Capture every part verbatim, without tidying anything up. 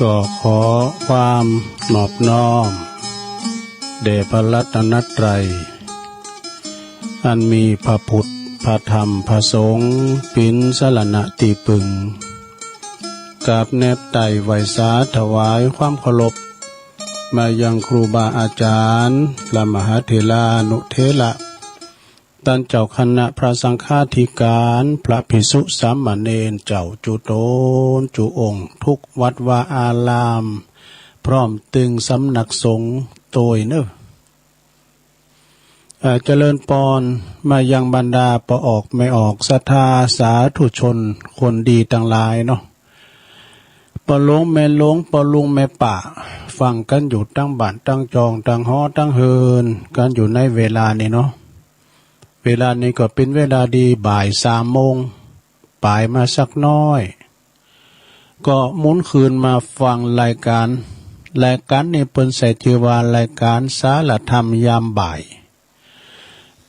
ก็ขอความนอบน้อมแด่พระรัตนตรัย อันมีพระพุทธ พระธรรม พระสงฆ์ เป๋นสรณะตี้ปึง กราบแนบไต่ไหว้สาถวายความเคารพ มายังครูบาอาจารย์ พระมหาเถรานุเถระ ต้านเจ้าคณะพระสังฆาธิการ พระภิกษุสามเณรเจ้าจุ๊ตนจุ๊องค์ ทุกวัดวาอาราม พร้อมตึงสำนักสงฆ์ตวยเน่อ เอ่อ เจริญปอนมายังบรรดาป้อออกแม่ออก ศรัทธาสาธุชนคนดีตังหลายเนาะ ป้อหลวงแม่หลวง ป้อลุงแม่ป้า ฟังกั๋นอยู่ตังบ้านตังจอง ตังหอตังเฮือนกั๋นอยู่ในเวลานี้เนาะ เวลานี้ก็เป๋นเวลาดี บ่ายสามโมงป๋ายมาสักน้อย ก็หมุนคืนมาฟังรายการ รายการนี้เปิ้นใส่จื้อว่ารายการสารธรรมยามบ่าย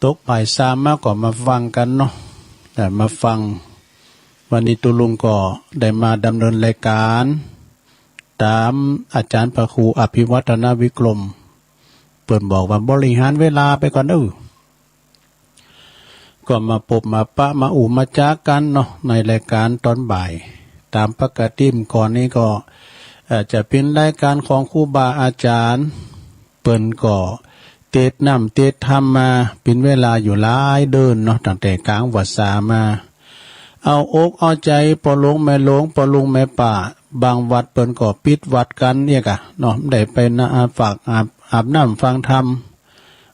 ตกบ่ายสามมาก็มาฟังกั๋นเนาะ แต่มาฟัง วันนี้ตุ๊ลุงก็ได้มาดำเนินรายการ ต๋ามอาจ๋ารย์พระครูอภิวัฒนวิกรม เปิ้นบอกว่าบริหารเวลาไปก่อนเน่อ ก็มาปบมาปะมาอู้มาจ๋ากั๋นเนาะ ในรายการต๋อนบ่าย ต๋ามปกติก่อนนี้ก็ เอ่อ จะเป๋นรายการของครูบาอาจ๋ารย์ เปิ้นก็เตสน์น้ำเตสน์ธรรมมาเป๋นเวลาอยู่หลายเดือนเนาะ ตั้งแต่ก๋างพรรษามา เอาอกเอาใจ๋ป้อหลวงแม่หลวง ป้อลุงแม่ป้า บางวัดเปิ้นก็ปิดวัดกั๋นเนี่ยกะเนาะ บ่ได้ไปนะ อาบฝาก อาบ อาบน้ำฟังธรรม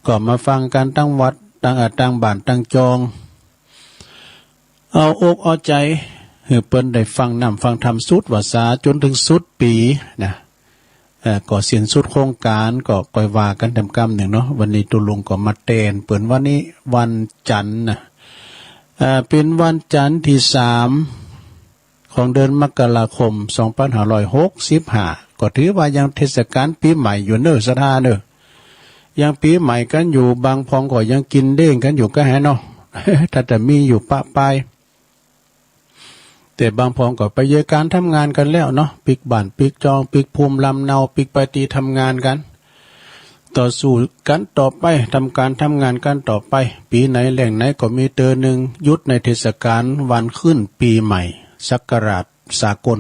ก็มาฟังกั๋นตังวัด ตัง เอ่อ ตังบ้านตังจอง เอาอกเอาใจ๋หื้อเปิ้นได้ฟังน้ำฟังธรรมสุดพรรษาจ๋นเถิงสุดปี๋นะ เอ่อ ก็สิ้นสุดโครงก๋าน ก็ก้อยว่ากั๋นแถมกำนึ่งเนาะ วันนี้ตุ๊ลุงก็มาแตนเปิ้น วันนี้วันจั๋นทร์นะ เอ่อ เป๋นวันจั๋นทร์ตี้สามของเดือนมกราคม สองปันห้าร้อยหกสิบห้า ก็ถือว่ายังเทศกาลปี๋ใหม่อยู่เน่อ ศรัทธาเน่อ ยังปี๋ใหม่กั๋นอยู่ บางพ่องก็ยังกิ๋นเด้งกั๋นอยู่ก้าแหนเนาะ ถ้าจะมีอยู่ปะปาย แต่บางพ่องก็ไปเยียะก๋านทำงานกั๋นแล้วเนาะ ปิ๊กบ้านปิ๊กจอง ปิ๊กภูมิลำเนา ปิ๊กไปตี้ทำงานกั๋น ต่อสู้กั๋นต่อไป ทำก๋านทำงานกั๋นต่อไป ปี๋ไหนแหล่งไหนก็มีเตอนึ่ง หยุดในเทศกาลวันขึ้นปี๋ใหม่ศักราชสากล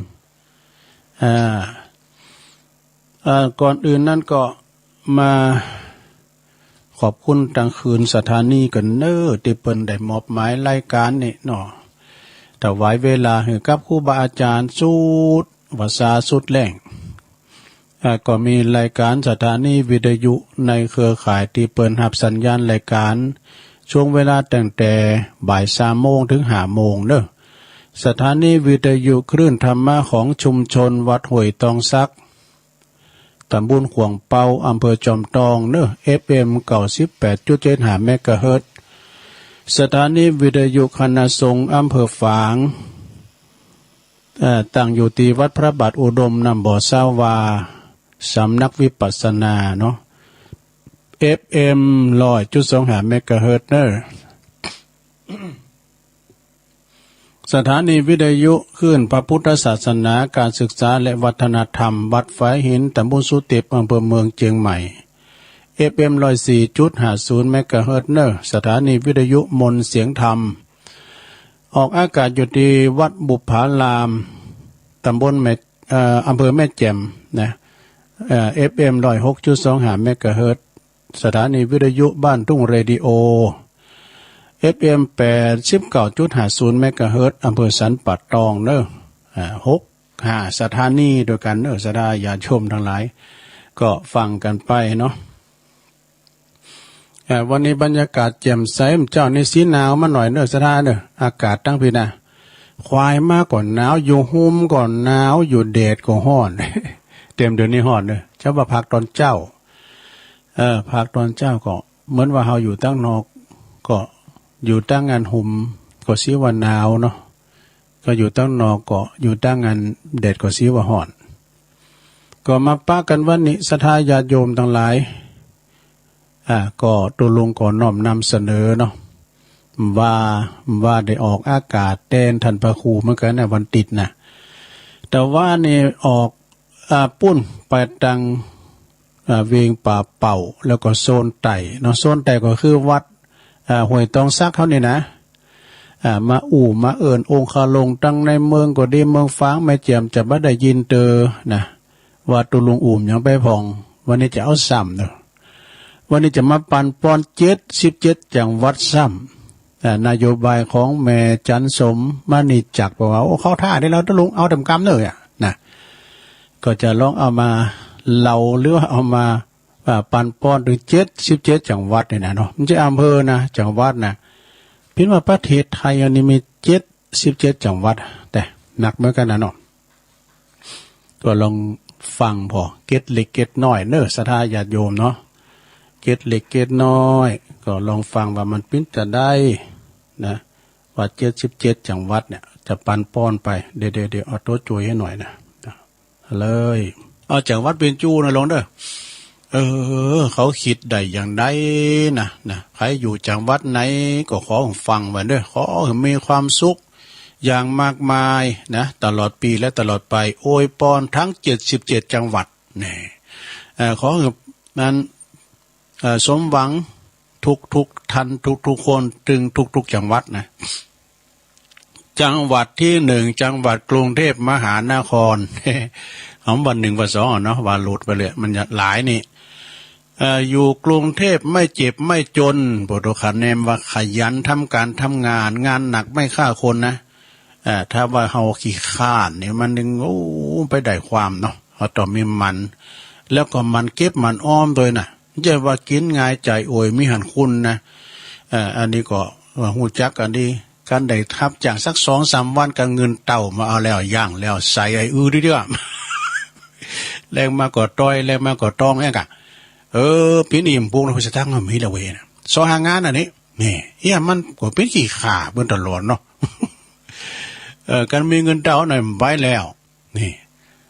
อ่า เอ่อ ก่อนอื่นนั้นก็มาขอบคุณตังคืนสถานีกั๋นเน่อ ตี้เปิ้นได้มอบหมายรายการนี้เนาะ ถวายเวลาหื้อกับครูบาอาจ๋ารย์สุดพรรษาสุดแล้ง อ่า ก็มีรายการสถานีวิทยุในเครือข่ายตี้เปิ้นฮับสัญญาณรายการ ช่วงเวลาตั้งแต่บ่ายสามโมงเถิงห้าโมงเน่อ สถานีวิทยุคลื่นธรรมะของชุมชนวัดห้วยตองสัก ต๋ำบลขวางเปา อำเภอจอมตองเน่อ เอฟเอ็ม เก้าสิบแปดจุดเจ็ดห้าเมกะเฮิรตซ์ สถานีวิทยุคณะสงฆ์อำเภอฝาง เอ่อ ตั้งอยู่ตี้วัดพระบาทอุดม น้ำบ่อซาวา สำนักวิปัสสนาเนาะ เอฟเอ็ม ร้อยจุดสองห้าเมกะเฮิรตซ์เน่อ สถานีวิทยุคลื่นพระพุทธศาสนา การศึกษาและวัฒนธรรม วัดฝายหิน ต๋ำบลสุเต็ป อำเภอเมืองเจียงใหม่ เอฟเอ็ม ร้อยสี่จุดห้าศูนย์เมกะเฮิรตซ์เน่อ สถานีวิทยุมนต์เสียงธรรม ออกอากาศอยู่ตี้วัดบุปผาราม ต๋ำบลแม่ เอ่อ อำเภอแม่แจ่มนะ เอ่อ เอฟเอ็ม ร้อยหกจุดสองห้าเมกะเฮิรตซ์ สถานีวิทยุบ้านทุ่งเรดิโอ เอฟเอ็ม แปดสิบเก้าจุดห้าศูนย์เมกะเฮิรตซ์ อำเภอสันป่าตองเน่อ อ่า หกห้าสถานีด้วยกั๋นเน่อ ศรัทธาญาติโยมตังหลาย ก็ฟังกั๋นไปเนาะ เอ่อ วันนี้บรรยากาศแจ่มใส เมื่อเจ๊านี้สีหนาวมาหน่อยเน่อ ศรัทธาเน่อ อากาศตังพี้นะ ควายมาก็หนาว อยู่ฮ่มก็หนาว อยู่แดดก็ฮ้อน เต๋มเดี๋ยวนี้ฮ้อนเน่อ เจ้าว่าภาคต๋อนเจ๊า เอ่อ ภาคต๋อนเจ๊าก็เหมือนว่าเฮาอยู่ตังนอก ก็อยู่ตังอันฮ่มก็ซี้ว่าหนาวเนาะ ก็อยู่ตังนอกก็อยู่ตังอันแดดก็ซี้ว่าฮ้อน ก็มาปะกั๋นวันนี้ ศรัทธาญาติโยมตังหลาย อ่า ก็ตุ๊ลุงก็น้อมนำเสนอเนาะ ว่า ว่าได้ออกอากาศแตนต้านพระครูเหมือนกั๋นนะ วันติ๊ดนะ แต่ว่านี่ออก อ่า ปุ้นไปตัง อ่า เวียงป่าเป่า แล้วก็โซนใต้เนาะ โซนใต้ก็คือวัด อ่า ห้วยตองสักเฮานี่นะ อ่า มาอู้มาเอิ้นองคารงค์ตังในเมืองก็ดี เมืองฝางแม่แจ่มจะบ่ได้ยินเตอนะ ว่าตุ๊ลุงอู้หยังไปพ่อง วันนี้จะเอาซ้ำเนาะ วันนี้จะมาปันป้อนเจ็ดสิบเจ็ดจังหวัดซ้ำ อ่า นโยบายของแม่จันทร์สมมณีจักร บอกว่า โอ้ เข้าท่าได้แล้วตุ๊ลุง เอาเต็มกำเลยอะนะ ก็จะลองเอามาเล่าหรือว่าเอามา อ่า ปันป้อนเถิงเจ็ดสิบเจ็ดจังหวัดนี่นะเนาะ บ่ใจ้อำเภอนะ จังหวัดนะ เปิ้นว่าประเทศไทยอันนี้มีเจ็ดสิบเจ็ดจังหวัด แต่นักเหมือนกั๋นนะเนาะ ก็ลองฟังผ่อ เกร็ดเล็กเกร็ดน้อยเนาะ ศรัทธาญาติโยมเนาะ เกร็ดเล็กเกร็ดน้อย ก็ลองฟังว่ามันเปิ้นจะใดนะ ว่าเจ็ดสิบเจ็ดจังหวัดเนี่ย จะปันป้อนไป เดี๋ยว เดี๋ยว เดี๋ยว เอาโต๊ะจ้วยหื้อหน่อยนะ เลย เอาจังหวัดเปิ้นจู้นะลงเนาะ เออ เขากึ๊ดได้อย่างใดนะ นะ ใผอยู่จังหวัดไหนก็ขอหื้อฟังไว้เนาะ ขอหื้อมีความสุขอย่างมากมายนะ ตลอดปี๋และตลอดไป อวยปอนตังเจ็ดสิบเจ็ดจังหวัด นี่ เอ่อ ขอหื้อนั้น เอ่อ สมหวังทุกๆ ท่านทุกๆ คน เถิงทุกๆ จังหวัดนะ จังหวัดตี้หนึ่ง จังหวัดกรุงเทพมหานคร เอาวันหนึ่งวันสองอะเนาะ ว่าหลุดไปเลย มันหลายนี่ เอ่อ อยู่กรุงเทพไม่เจ็บไม่จน โปรโตคาแนมว่าขยันทำก๋านทำงาน งานหนักไม่ฆ่าคนนะ เอ่อ ถ้าว่าเฮาขี้คร้านนี่มันนึ่ง โอ้ ไปได้ความเนาะ เฮาต้องมีหมั่น แล้วก็หมั่นเก็บหมั่นออมตวยนะ บ่ใจ้ว่ากิ๋นงายจ่ายโอย มีหันคุณนะ เอ่อ อันนี้ก็ เอ่อ ฮู้จักอันนี้ คันได้ฮับจ้างสักสองสามวันก็เงินเต้ามาเอาแล้ว ย่างแล้วใส่ไอ้อื้อเดียว แลงมาก็ต่อย แลงมาก็ต้องเนี่ยกะ เออ ปิ้นอิ่มปุ้งนะ พุทธะตังค์มีละเว้ยนะ ซอหางานอันนี้ นี่ เอี้ย มันก็เป๋นขี้ข้าเปิ้นตลอดเนาะ เออ คันมีเงินเต้าหน่อยมันไปแล้ว นี่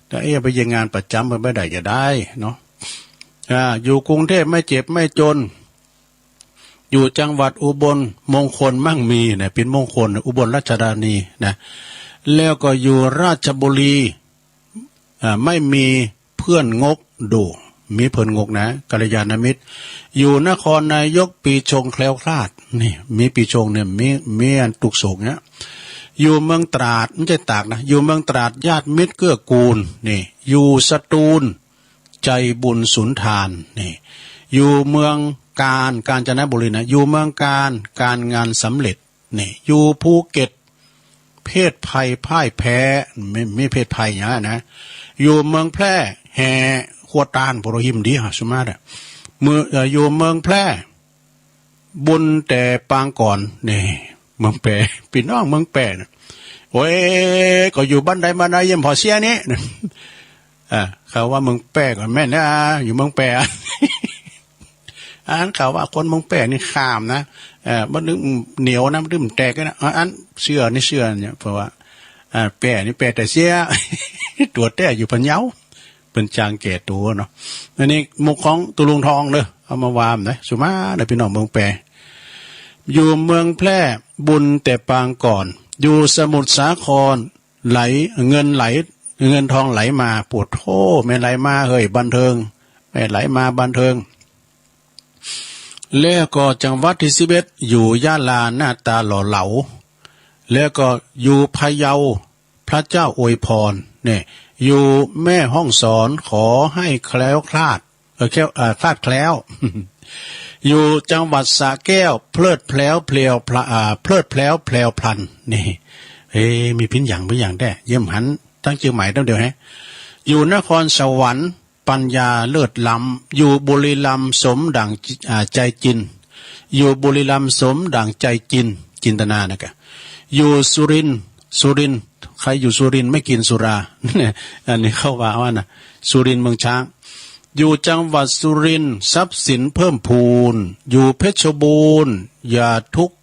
แต่เอี้ย ไปเยียะงานประจำมันบ่ได้จะได้เนาะ อ่า อยู่กรุงเทพไม่เจ็บไม่จน อยู่จังหวัดอุบลมงคลมั่งมีนะ เป๋นมงคล อุบลราชธานีนะ แล้วก็อยู่ราชบุรี อ่า ไม่มีเพื่อนงก ดู มีเพื่อนงกนะ กัลยาณมิตร อยู่นครนายกปีชงแคล้วคลาด นี่ มีปีชงเนี่ย มี มีอันตุ๊กข์โศกเนี่ย อยู่เมืองตราด บ่ใจ้ตากนะ อยู่เมืองตราดญาติมิตรเกื้อกูล นี่ อยู่สตูล ใจบุญสุนทาน นี่ อยู่เมืองกาญ กาญจนบุรีนะ อยู่เมืองกาญ ก๋านงานสำเร็จ นี่ อยู่ภูเก็ต เพศภัยพ่ายแพ้ มี มีเพศภัยอย่างนั้นนะ อยู่เมืองแพร่ แห่ครัวตาล โปรหิมดีฮะ สุมาตรอะ เมือง เอ่อ อยู่เมืองแพร่ บุญแต่ปางก่อน นี่ เมืองแพร่ ปี้น้องเมืองแพร่นะ โอ้ย ก็อยู่บ้านใดบ้านใด เยี่ยมผ่อเสี้ยนี่ อ่า เขาว่าเมืองแพร่ก็แม่นนะ อยู่เมืองแพร่ อันเขาว่าคนเมืองแพร่นี่ข้ามนะ เอ่อ บ่นึ่งเหนียวนะ บ่นึ่งแตกนะ อัน อันเสื้อนี่เสื้อเนี่ย เพราะว่า อ่า แพร่นี่แพร่แต่เสี้ย ตั๋วแต๊อยู่พะเยา เปิ้นจางแก่ตั๋วเนาะ อันนี้มุกของตุ๊ลุงทองเนาะ เอามาว่านะ สุมาตรนะ ปี้น้องเมืองแพร่ อยู่เมืองแพร่ บุญแต่ปางก่อน อยู่สมุทรสาคร ไหล เงินไหล เงินทองไหลมา ปะโธ่ แม่นไหลมาเฮ้ย บันเทิง แม่นไหลมาบันเทิง แล้วก็จังหวัดตี้สิบเอ็ด อยู่ยะลา หน้าตาหล่อเหลา แล้วก็อยู่พะเยา พระเจ้าอวยพร เนี่ย อยู่แม่ฮ่องสอน ขอให้แคล้วคลาด เออ แคล้ว เอ่อ คลาดแคล้ว อยู่จังหวัดสระแก้ว เพลิดแพลวเพลียวพลา อ่า เพลิดแพลวแพลวพลัน นี่ เอ๊ะ มีปี้นหยัง ปี้นหยังแต๊ เยี่ยมหันตั้งเจียงใหม่ตั้งเดียวแฮะ อยู่นครสวรรค์ ปัญญาเลิศล้ำ อยู่บุรีรัมย์สมดั่ง อ่า ใจจิน อยู่บุรีรัมย์สมดั่งใจจิน จินตนานะกะ อยู่สุรินทร์ สุรินทร์ ใครอยู่สุรินทร์ไม่กินสุรา อันนี้เขาว่าเอานะ สุรินทร์เมืองช้าง อยู่จังหวัดสุรินทร์ ทรัพย์สินเพิ่มพูน อยู่เพชรบูรณ์ อย่าทุกข์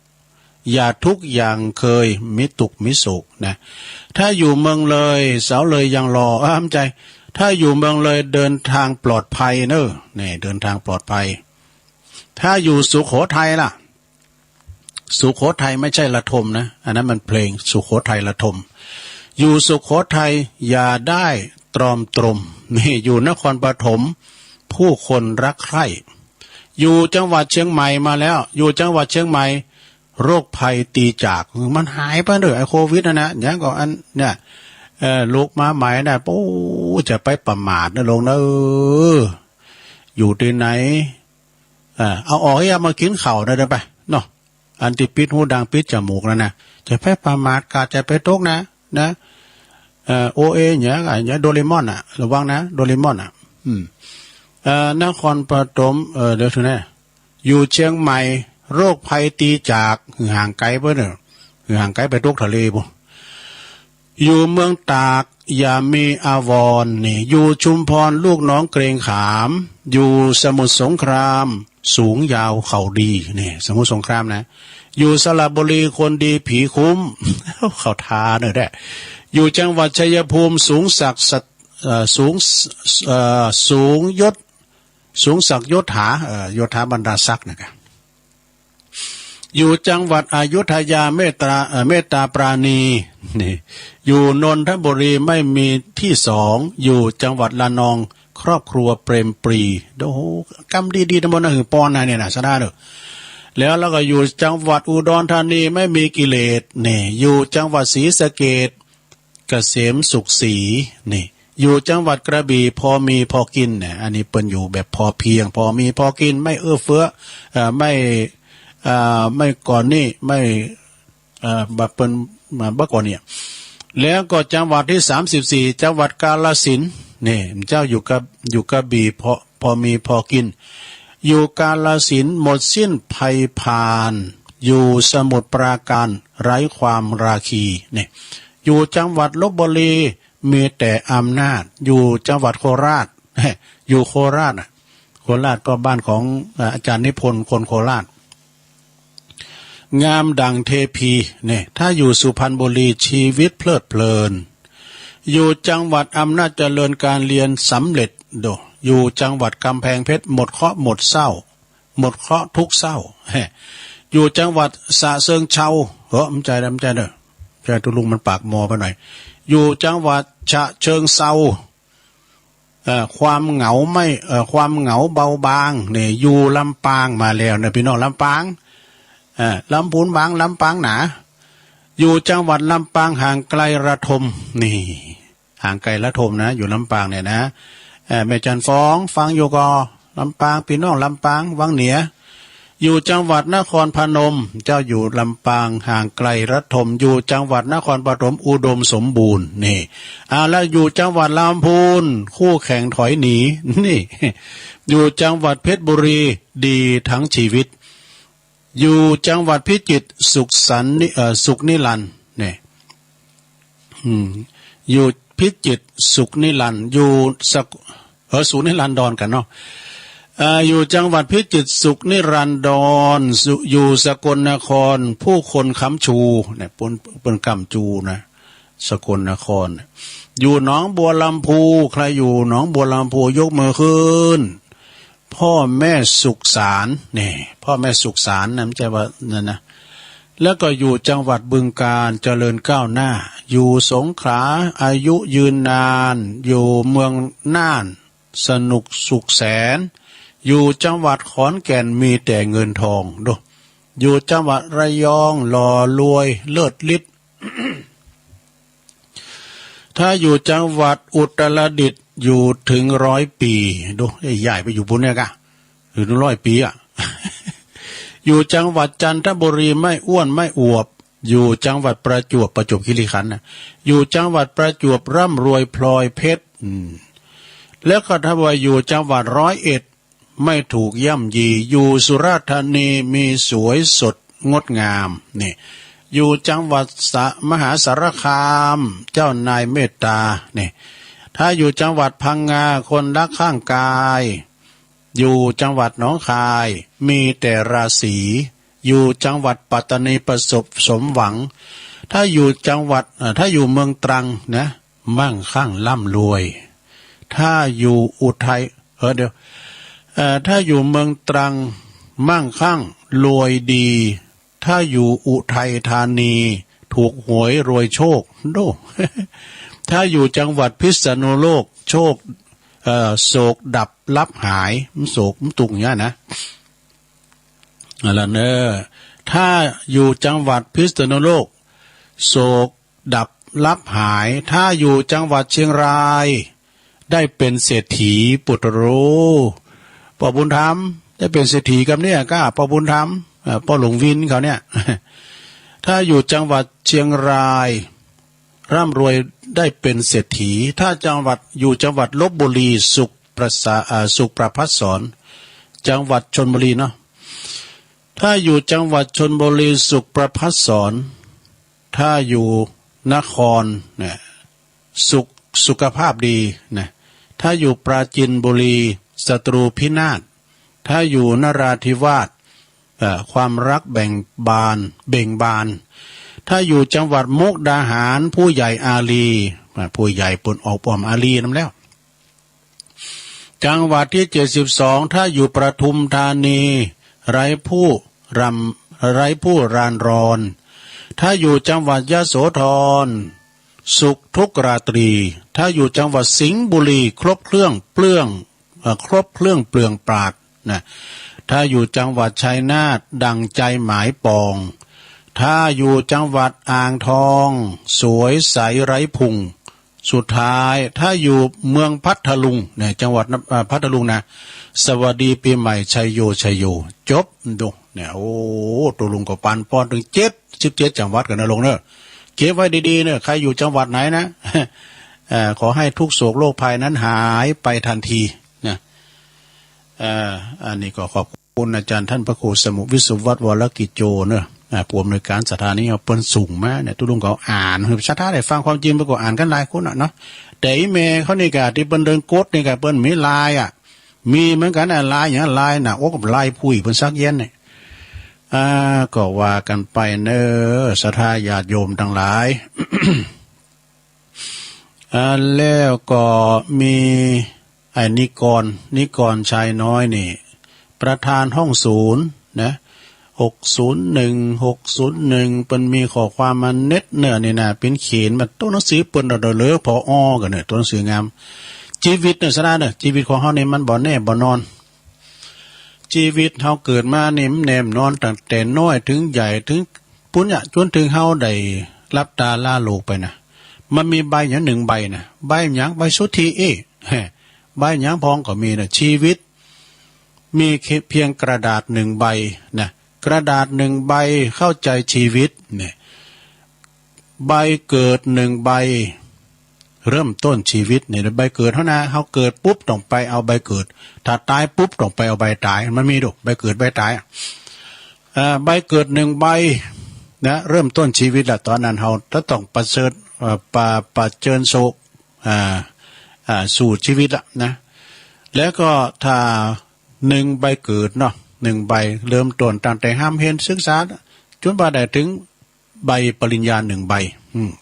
อย่าทุกข์อย่างเคย มีตุ๊กข์มีโศกนะ ถ้าอยู่เมืองเลย สาวเลยยังหล่อ อ้าว บ่ใจ้ ถ้าอยู่เมืองเลยเดินทางปลอดภัยเนอะ นี่ เดินทางปลอดภัย ถ้าอยู่สุโขทัยล่ะ สุโขทัยไม่ใช่ระทมนะ อันนั้นมันเพลง สุโขทัยระทม อยู่สุโขทัยอย่าได้ตรอมตรม นี่อยู่นครปฐม ผู้คนรักใคร่ อยู่จังหวัดเชียงใหม่มาแล้ว อยู่จังหวัดเชียงใหม่ โรคภัยตีจาก มันหายไปเด้อ ไอ้โควิดนั่นนะ อย่างก็อันเนี่ย เอ่อ ลุกมาใหม่นะ โอ้ จะไปประมาทนะโลมนะ เออ อยู่ตี้ไหน เอ่อ เอาออกเหียมากิ๋นข้าวนะ เดินไป เนาะ อันตี้ปิดหูดังปิดจมูกนั่นนะ จะไปประมาท กาดจะไปตกนะ นะ เอ่อ โอเอ เนี่ย ไอ้เนี่ย โดเรมอนน่ะ ระวังนะ โดเรมอนน่ะ อืม เอ่อ นครปฐม เอ่อ เดี๋ยวเถอะนะ อยู่เชียงใหม่ โรคภัยตีจาก ห่างไกลไปเน่อ ห่างไกลไปตกทะเลปู้น อยู่เมืองตาก อย่ามีอาวรณ์ นี่ อยู่ชุมพร ลูกน้องเกรงขาม อยู่สมุทรสงคราม สูงยาวเขาดี นี่ สมุทรสงครามนะ อยู่สระบุรี คนดีผีคุ้ม เข้าทาเน่อแด้ อยู่จังหวัดชัยภูมิ สูงศักดิ์สัต- เอ่อ สูง- เอ่อ สูงยศ สูงศักดิ์ยศถา เอ่อ ยศถาบรรดาศักดิ์นะกะ อยู่จังหวัดอยุธยา เมตตา เอ่อ เมตตาปราณี นี่ อยู่นนทบุรี ไม่มีตี้สอง อยู่จังหวัดระนอง ครอบครัวเปรมปรี โอ้โห กำดีๆ ตำบลนะหือปอนนะเนี่ยนะ สะด้าเด้อ แล้ว แล้วก็อยู่จังหวัดอุดรธานี ไม่มีกิเลส นี่ อยู่จังหวัดศรีสะเกษ เกษมสุขศรี นี่ อยู่จังหวัดกระบี่ พอมีพอกิ๋น เนี่ย อันนี้เปิ้นอยู่แบบพอเพียง พอมีพอกิ๋น ไม่เอื้อเฟื้อ เอ่อ ไม่ เอ่อ ไม่ก่อหนี้ ไม่ เอ่อ บ่าเปิ้น บ่าก่อหนี้ แล้วก็จังหวัดตี้สามสิบสี่ จังหวัดกาฬสินธุ์ นี่ เจ้าอยู่กระ- อยู่กระบี่ พอ- พอมีพอกิ๋น อยู่กาฬสินธุ์ หมดสิ้นภัยพาน อยู่สมุทรปราการ ไร้ความราคี นี่ อยู่จังหวัดลพบุรี มีแต่อำนาจ อยู่จังหวัดโคราช อยู่โคราชน่ะ โคราชก็บ้านของ เอ่อ อาจารย์นิพนธ์ คนโคราช งามดั่งเทพี เนี่ย ถ้าอยู่สุพรรณบุรี ชีวิตเพลิดเพลิน อยู่จังหวัดอำนาจเจริญ การเรียนสำเร็จ โด อยู่จังหวัดกำแพงเพชร หมดเคราะห์หมดเศร้า หมดเคราะห์ทุกข์เศร้า แฮะ อยู่จังหวัดฉะเชิงเทรา เฮ้อ บ่ใจ้เด้อ บ่ใจ้เด้อ ใจ้ ตุ๊ลุงมันปากมอไปหน่อย อยู่จังหวัดฉะเชิงเทรา เอ่อ ความเหงาไม่ เอ่อ ความเหงาเบาบาง นี่ อยู่ลำปางมาแล้วนะ ปี้น้อง ลำปาง เอ่อ ลำปูนบาง ลำปางหนา อยู่จังหวัดลำปาง ห่างไกลระทม นี่ ห่างไกลระทมนะ อยู่ลำปางเนี่ยนะ เอ่อ แม่จันทร์ฟอง ฟังอยู่ก่อ ลำปาง ปี้น้องลำปาง วังเหนือ อยู่จังหวัดนครพนม เจ้าอยู่ลำปาง ห่างไกลระทม อยู่จังหวัดนครปฐม อุดมสมบูรณ์ นี่ อ่า แล้วอยู่จังหวัดลำพูน คู่แข่งถอยหนี นี่ อยู่จังหวัดเพชรบุรี ดีทั้งชีวิต อยู่จังหวัดพิจิตร สุขสันต์นิ- เอ่อ สุขนิรันดร์ นี่ อืม อยู่พิจิตร สุขนิรันดร์ อยู่สก- เออ สุขนิรันดรกั๋นเนาะ เอ่อ อยู่จังหวัดพิจิตร สุขนิรันดร สุ- อยู่สกลนคร ผู้คนค้ำชู เนี่ย เปิ้น- เปิ้นค้ำชูนะ สกลนคร อยู่หนองบัวลำภู ใครอยู่หนองบัวลำภู ยกมือขึ้น พ่อแม่สุขสาร นี่ พ่อแม่สุขสารนะ บ่ใจ้ว่านั่นนะ แล้วก็อยู่จังหวัดบึงกาฬ เจริญก้าวหน้า อยู่สงขลา อายุยืนนาน อยู่เมืองน่าน สนุกสุขแสน อยู่จังหวัดขอนแก่น มีแต่เงินทอง โด อยู่จังหวัดระยอง หล่อรวยเลิศฤทธิ์ ถ้าอยู่จังหวัดอุตรดิตถ์ อยู่ถึงร้อยปี๋ โด เอ้ย ย้ายไปอยู่ปู๊นเนี่ยกะ อยู่ถึงร้อยปี๋อะ อยู่จังหวัดจันทบุรี ไม่อ้วนไม่อวบ อยู่จังหวัดประจวบ ประจวบคีรีขันธ์นะ อยู่จังหวัดประจวบ ร่ำรวยพลอยเพชร อืม แล้วก็ถ้าว่าอยู่จังหวัดร้อยเอ็ด ไม่ถูกย่ำยี อยู่สุราษฎร์ธานี มีสวยสดงดงาม นี่ อยู่จังหวัดสะ- มหาสารคาม เจ้านายเมตตา นี่ ถ้าอยู่จังหวัดพังงา คนรักข้างกาย อยู่จังหวัดหนองคาย มีแต่ราศี อยู่จังหวัดปัตตานี ประสบสมหวัง ถ้าอยู่จังหวัด เอ่อ ถ้าอยู่เมืองตรังนะ มั่งคั่งร่ำรวย ถ้าอยู่อุทัย เออ เดี๋ยว เอ่อ ถ้าอยู่เมืองตรัง มั่งคั่งรวยดี ถ้าอยู่อุทัยธานี ถูกหวยรวยโชค โด ถ้าอยู่จังหวัดพิษณุโลก โชค เอ่อ โศกดับลับหาย มันโศกมันตุ๊กข์อย่างเนี้ยนะ อะละเนอะ ถ้าอยู่จังหวัดพิษณุโลก โศกดับลับหาย ถ้าอยู่จังหวัดเชียงราย ได้เป๋นเศรษฐี ปุตโต ป้อบุญธรรม ได้เป๋นเศรษฐีกำเนี่ยก้า ป้อบุญธรรม เอ่อ ป้อหลวงวินเขาเนี่ย ถ้าอยู่จังหวัดเชียงราย ร่ำรวยได้เป๋นเศรษฐี ถ้าจังหวัด อยู่จังหวัดลพบุรี สุขประสา เอ่อ สุขประภัสสร จังหวัดชลบุรีเนาะ ถ้าอยู่จังหวัดชลบุรี สุขประภัสสร ถ้าอยู่นครเนี่ย สุข สุขภาพดีนะ ถ้าอยู่ปราจีนบุรี ศัตรูพินาศ ถ้าอยู่นราธิวาส เอ่อ ความรักแบ่งบาน เบ่งบาน ถ้าอยู่จังหวัดมุกดาหาร ผู้ใหญ่อารีย์ อ่ะ ผู้ใหญ่เปิ้นออกป้อมอารีย์นำแล้ว จังหวัดที่เจ็ดสิบสอง ถ้าอยู่ปทุมธานี ไร้ผู้รำ ไร้ผู้รานรอน ถ้าอยู่จังหวัดยโสธร สุขทุกราตรี ถ้าอยู่จังหวัดสิงห์บุรี ครบเครื่องเปลื้อง เอ่อ ครบเครื่องเปลืองปราดนะ ถ้าอยู่จังหวัดชัยนาท ดั่งใจหมายปอง ถ้าอยู่จังหวัดอ่างทอง สวยใสไร้พุง สุดท้าย ถ้าอยู่เมืองพัทลุงเนี่ย จังหวัดนะ เอ่อ พัทลุงนะ สวัสดีปีใหม่ ชัยโย ชัยโย จบ ดูเนี่ย โอ้ ตุ๊ลุงก็ปันป้อนตึงเจ็ดสิบเจ็ดจังหวัดกั๋นนะลุงเนอะ เก็บไว้ดีๆ เนอะ ใครอยู่จังหวัดไหนนะ เอ่อ ขอให้ทุกข์โศกโรคภัยนั้นหายไปทันทีนะ เอ่อ อันนี้ก็ขอบคุณอาจารย์ท่านพระครูสมุทรวิศวัตร วรกิจโจ เนอะ อ่า ผู้อำนวยการสถานี เอาเปิ้นส่งมาเนี่ย ตุ๊ลุงก็อ่านหื้อศรัทธาได้ฟังความจริง เปิ้นก็อ่านกั๋นหลายคนน่ะเนาะ แต่อีแม่เขานี่กะ ตี้เปิ้นเดินกดนี่กะ เปิ้นมีไลน์อะ มีเหมือนกั๋นน่ะ ไลน์หยัง ไลน์หน้าอกกับไลน์ผู้อี้ เปิ้นสักเย็นเนี่ย อ่า ก็ว่ากั๋นไปเนอะ ศรัทธาญาติโยมตังหลาย อ่า แล้วก็มีไอ้นิกร นิกรชายน้อยนี่ ประธานห้องศูนย์นะ หกศูนย์หนึ่ง หกศูนย์หนึ่ง เปิ้นมีข้อความมาเน็ดเนอะนี่นะ เป๋นเขียนมา โตหนังสือเปิ้นเดาะเหลือ ผอ กั๋นเนอะ โตหนังสืองาม จีวิตเนอะ ศรัทธาเนอะ จีวิตของเฮานี่มันบ่แน่บ่นอน จีวิตเฮาเกิดมานี่มันแน่บ่นอน ตั้งแต่น้อยเถิงใหญ่ เถิงปู๊นเนี่ย จ๋นเถิงเฮาได้หลับตาลาโลกไปนะ มันมีใบหยังหนึ่งใบนะ ใบหยัง ใบสุทธิ เอ้ ใบหยังพ่องก็มีนะ จีวิตมีเพียงกระดาษหนึ่งใบนะ กระดาษหนึ่งใบเข้าใจจีวิตเนี่ย ใบเกิดหนึ่งใบ เริ่มต้นจีวิตเนี่ย ใบเกิดเฮานะ เฮาเกิดปุ๊บต้องไปเอาใบเกิด ถ้าต๋ายปุ๊บต้องไปเอาใบต๋าย มันมีดู ใบเกิดใบต๋ายอะ เอ่อ ใบเกิดหนึ่งใบนะ เริ่มต้นจีวิตละ ต๋อนนั้นเฮาจะต้องประเสริฐ เอ่อ ปะ ประเจิญโศก อ่า อ่า สู่จีวิตละนะ แล้วก็ถ้าหนึ่งใบเกิดเนาะ หนึ่งใบ เริ่มต้นตั้งแต่ฮ่ำเฮียนศึกษา จ๋นว่าได้เถิง ใบปริญญาหนึ่งใบ อืม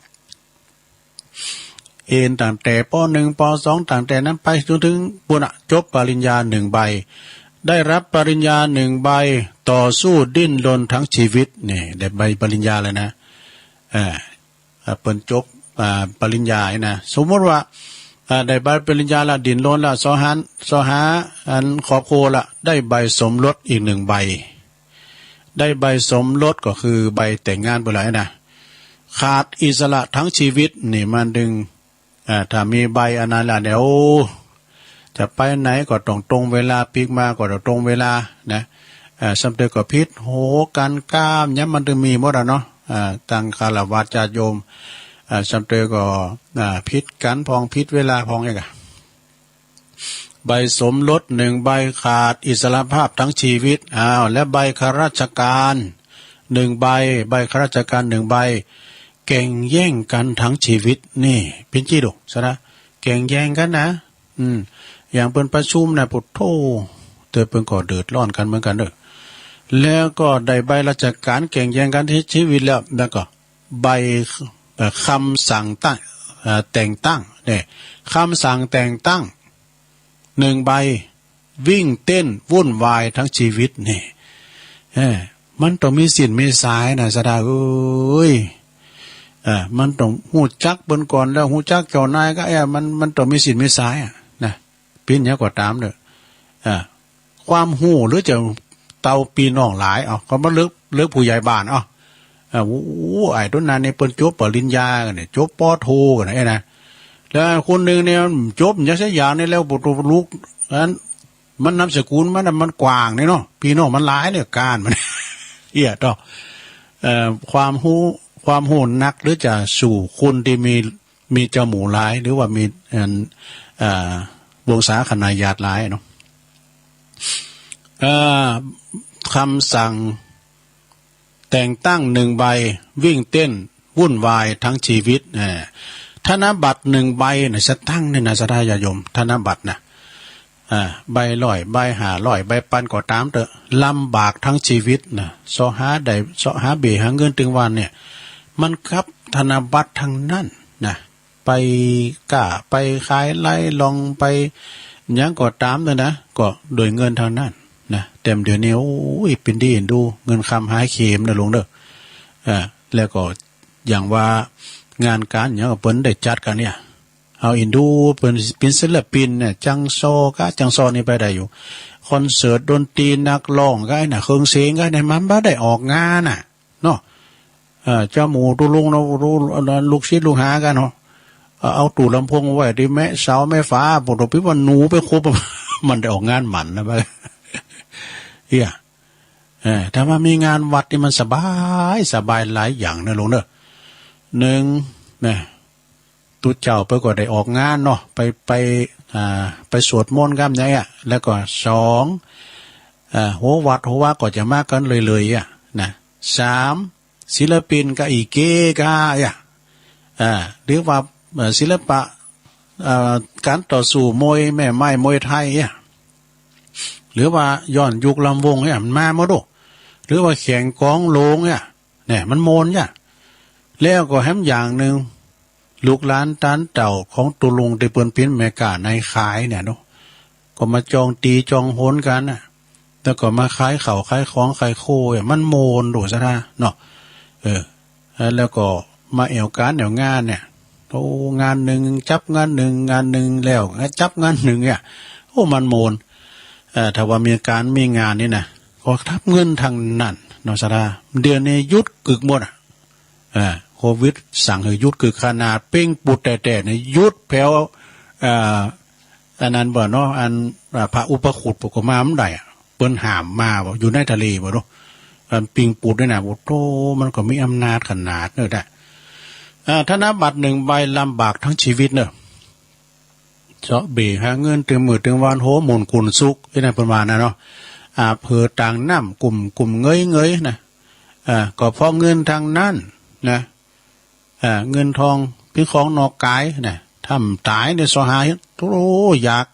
เอนตั้งแต่ ป.หนึ่ง ป.สอง ตั้งแต่นั้นไปจ๋นเถิงปู๊นน่ะ จบปริญญาหนึ่งใบ ได้รับปริญญาหนึ่งใบ ต่อสู้ดิ้นรนทั้งจีวิต นี่ ได้ใบปริญญาแล้วนะ อ่า อ่า เปิ้นจบ อ่า ปริญญานี่นะ สมมุติว่า อ่า ได้ใบปริญญาละ ดิ้นรนละ เซาะหา เซาะหาอันครอบครัวละ ได้ใบสมรสอีกหนึ่งใบ ได้ใบสมรสก็คือใบแต่งงานไปเลยนะ ขาดอิสระทั้งจีวิต นี่มันตึง อ่า ถ้ามีใบอันนั้นละเนี่ย โอ้ จะไปไหนก็ต้องตรงเวลา ปิ๊กมาก็ต้องตรงเวลานะ อ่า ซ้ำเตยก็ผิดโหกันก้าม หยังมันตึงมีหมดอะเนาะ อ่า ตังฆราวาสญาติโยม อ่า ซ้ำเตยก็ อ่า ผิดกั๋นพ่อง ผิดเวลาพ่องเองอะ ใบสมรสหนึ่งใบ ขาดอิสรภาพทั้งจีวิต อ้าว และใบข้าราชการหนึ่งใบ ใบข้าราชการหนึ่งใบ แก่งแย่งกั๋นทั้งจีวิต นี่ เป๋นจี้ดู ศรัทธา แก่งแย่งกั๋นนะ อืม อย่างเปิ้นประชุมนะ ปุโธ่ เตยเปิ้นก็เดือดร้อนกั๋นเหมือนกั๋นเด้อ แล้วก็ได้ใบราชการแก่งแย่งกั๋นทั้งจีวิตแล้ว แล้วก็ ใบ เอ่อ คำสั่งตั้ง เอ่อ แต่งตั้ง เนี่ย คำสั่งแต่งตั้งหนึ่งใบ วิ่งเต้นวุ่นวายทั้งจีวิต นี่ เออ มันต้องมีสิ้นมีสายนะ ศรัทธาเอ้ย เออ มันต้องฮู้จักเปิ้นก่อน แล้วฮู้จักเจ้านายก็ เออ มัน มันต้องมีสิ้นมีสายอะนะ เป๋นหยังก็ต๋ามเต๊อะ อ่า ความฮู้หรือจะเต้าปี้น้องหลาย เอ้า ก็มาเลือก เลือกผู้ใหญ่บ้าน เอ้า อ่า โอ้ ไอ้ตุ๊นั้นนี่เปิ้นจบปริญญากั๋นเนี่ย จบ ป.โท กั๋นเนี่ยนะ แล้วคนนึ่งเนี่ยจบหยังสักอย่างนี่แล้ว ลูกอัน มันนามสกุลมันน่ะมันกว้างนี่เนาะ ปี้น้องมันหลายเนี่ย ก้านมัน เอี้ย เต๊อะ เอ่อ ความฮู้ ความฮู้นักหรือจะสู้คนตี้มี มีเจ้าหมู่หลาย หรือว่ามี อัน อ่า วงศาคณาญาติหลายเนาะ เอ่อ คำสั่งแต่งตั้งหนึ่งใบ วิ่งเต้นวุ่นวายทั้งชีวิต เอ่อ ธนบัตรหนึ่งใบน่ะ สตางค์เนี่ยนะ ศรัทธาญาติโยม ธนบัตรน่ะ อ่า ใบร้อย ใบห้าร้อย ใบปันก็ต๋ามเต๊อะ ลำบากทั้งชีวิตนะ เซาะหาได้ เซาะหาเบ้หาเงินตึงวันเนี่ย มันกับธนบัตรทั้งนั้นนะ ไปก๊าไปขายไล่ลองไปหยังก็ต๋ามเต๊อะนะ ก็โดยเงินทั้งนั้นนะ แต่เดี๋ยวนี้ โอ้ย เป๋นตี้เอ็นดู เงินคำหายเข็มนะลุงเต๊อะ อ่า แล้วก็อย่างว่างานก๋านหยังก็เปิ้นได้จัดกั๋นเนี่ย เอาเอ็นดูเปิ้น เป๋นศิลปินเนี่ย จังซอก๊ะ จังซอนี่ไปได้อยู่ คอนเสิร์ตดนตรีนักร้องก๊ะไอ้น่ะ เครื่องเสียงก๊ะเนี่ย มันบ่ได้ออกงานน่ะเนาะ เอ่อ เจ้าหมู่ตุ๊ลุงเนาะ ลูกศิษย์ลูกหากั๋นเนาะ เอา เอาตู้ลำโพงไว้ตี้แมะเสาแมะฝา บ่ต้องไปว่าหนูไปคบ มันได้ออกงานหมั่นนะ เอี้ย เออ ถ้าว่ามีงานวัดนี่มันสบาย สบายหลายอย่างนะลุงเนอะ หนึ่ง นะ ตุ๊เจ้าเปิ้นก็ได้ออกงานเนาะ ไป ไป อ่า ไปสวดมนต์กั๋นอย่างเงี้ย แล้วก็สอง อ่า หัววัดหัววาก็จะมากั๋นเลยๆ อ่ะ นะ สาม ศิลปินก็อี้เก๊ก๊ะ อ่ะ อ่า หรือว่า เอ่อ ศิลปะ เอ่อ ก๋านต่อสู้มวยแม่ไม้มวยไทย อ่ะ หรือว่าย้อนยุคลำวงเนี่ย มันมาหมดโอ้ หรือว่าแข่งกลองโหลงเนี่ย เนี่ย มันโมนเนี่ย แล้วก็แหมอย่างนึ่ง ลูกหลานต้านเต้าของตุ๊ลุงตี้เปิ้นเป๋นแม่ก๊าในขายเนี่ยเนาะ ก็มาจองตี้จองหนกั๋นน่ะ แล้วก็มาขายข้าวขายของขายโคเนี่ย มันโมนโดษะนะเนาะ เออ แล้วก็มาแอ่วก๋านแอ่วงานเนี่ย โอ้ งานนึ่งจับงานนึ่ง งานนึ่งแล้วจับงานนึ่งเนี่ย โอ้ มันโมน เอ่อ ถ้าว่ามีก๋านมีงานนี่นะ ก็ทับเงินตังนั้นเนาะศรัทธา เดี๋ยวนี้หยุดกึกหมดอะ เอ่อ โควิดสั่งหื้อหยุดกึกขนาด ปิ้งปูดแต๊ๆ เนี่ย หยุดแผว เอ่อ อันนั้นบ่เนาะ อัน อ่า พระอุปคุตก็มาบ่ได้อะ เปิ้นห้ามมาบ่ อยู่ในทะเลบ่เนาะ อันปิ้งปูดนี่นะ โอ้โธ่ มันก็มีอำนาจขนาดเนาะ ได้ อ่า ธนบัตรหนึ่งใบลำบากทั้งชีวิตเนาะ เซาะเบ้หาเงินตึงมื้อตึงวัน โหหมุนกุนสุก ตี้นะ เปิ้นว่านะเนาะ อ่า เผลอตางน้ำกุ่มกุ่มเงยเงยนะ อ่า ก็เพราะเงินตังนั้นนะ อ่า เงินทองเป๋นของนอกก๋ายนะ ถ้าบ่ต๋ายเนี่ยเซาะหา โธ่ อยาก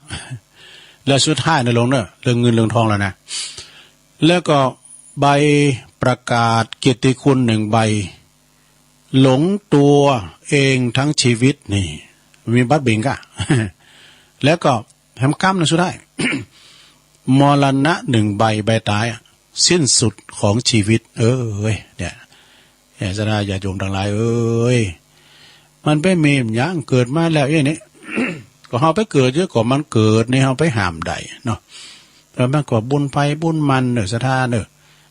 แล้วสุดท้ายนะลุงเนาะ เรื่องเงินเรื่องทองแล้วนะ แล้วก็ใบประกาศเกียรติคุณหนึ่งใบ หลงตัวเองทั้งชีวิตนี่ มีบัดเบ่งก้า แล้วก็แหมกำนึ่งสุดท้าย มรณะหนึ่งใบ ใบต๋ายอะ สิ้นสุดของชีวิต เอ้ย เนี่ย เนี่ย ศรัทธาญาติโยมตังหลายเอ้ย มันไปมีหยังเกิดมาแล้วเอ้ยนี่ ก็เฮาไปเกิดเยอะกว่ามันเกิดนี่ เฮาไปห้ามได้เนาะ แล้วมันก็บุญไผบุญมันเนาะ ศรัทธาเนาะ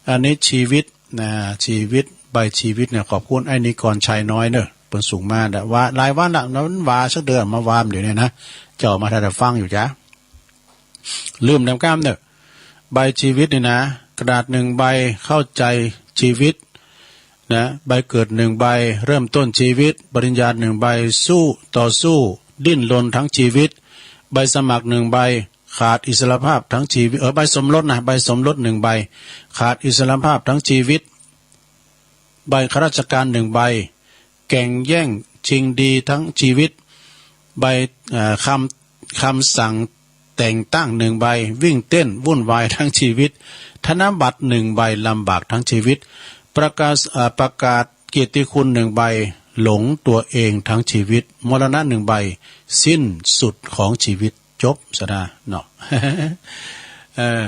อันนี้ชีวิตนะ ชีวิต ใบชีวิตเนี่ย ขอบคุณไอ้นิกรชัยน้อยเนาะ เปิ้นส่งมาน่ะ ว่าหลายวันละ มันว่าสักเดือนมาว่ามันเดี๋ยวนี้นะ เจ้ามาถ้าได้ฟังอยู่จ๊ะ ลืมแหมกำเนาะ ใบชีวิตนี่นะ กระดาษหนึ่งใบ เข้าใจชีวิตนะ ใบเกิดหนึ่งใบ เริ่มต้นชีวิต ปริญญาหนึ่งใบ สู้ ต่อสู้ ดิ้นรนทั้งชีวิต ใบสมัครหนึ่งใบ ขาดอิสรภาพทั้งชีวิต เออ ใบสมรสนะ ใบสมรสหนึ่งใบ ขาดอิสรภาพทั้งชีวิต ใบข้าราชการหนึ่งใบ แก่งแย่งชิงดีทั้งชีวิต ใบ เอ่อ คำ คำสั่งแต่งตั้งหนึ่งใบ วิ่งเต้นวุ่นวายทั้งชีวิต ธนบัตรหนึ่งใบ ลำบากทั้งชีวิต ประกาศ เอ่อ ประกาศเกียรติคุณหนึ่งใบ หลงตัวเองทั้งชีวิต มรณะหนึ่งใบ สิ้นสุดของชีวิต จบศรัทธาเนาะ เออ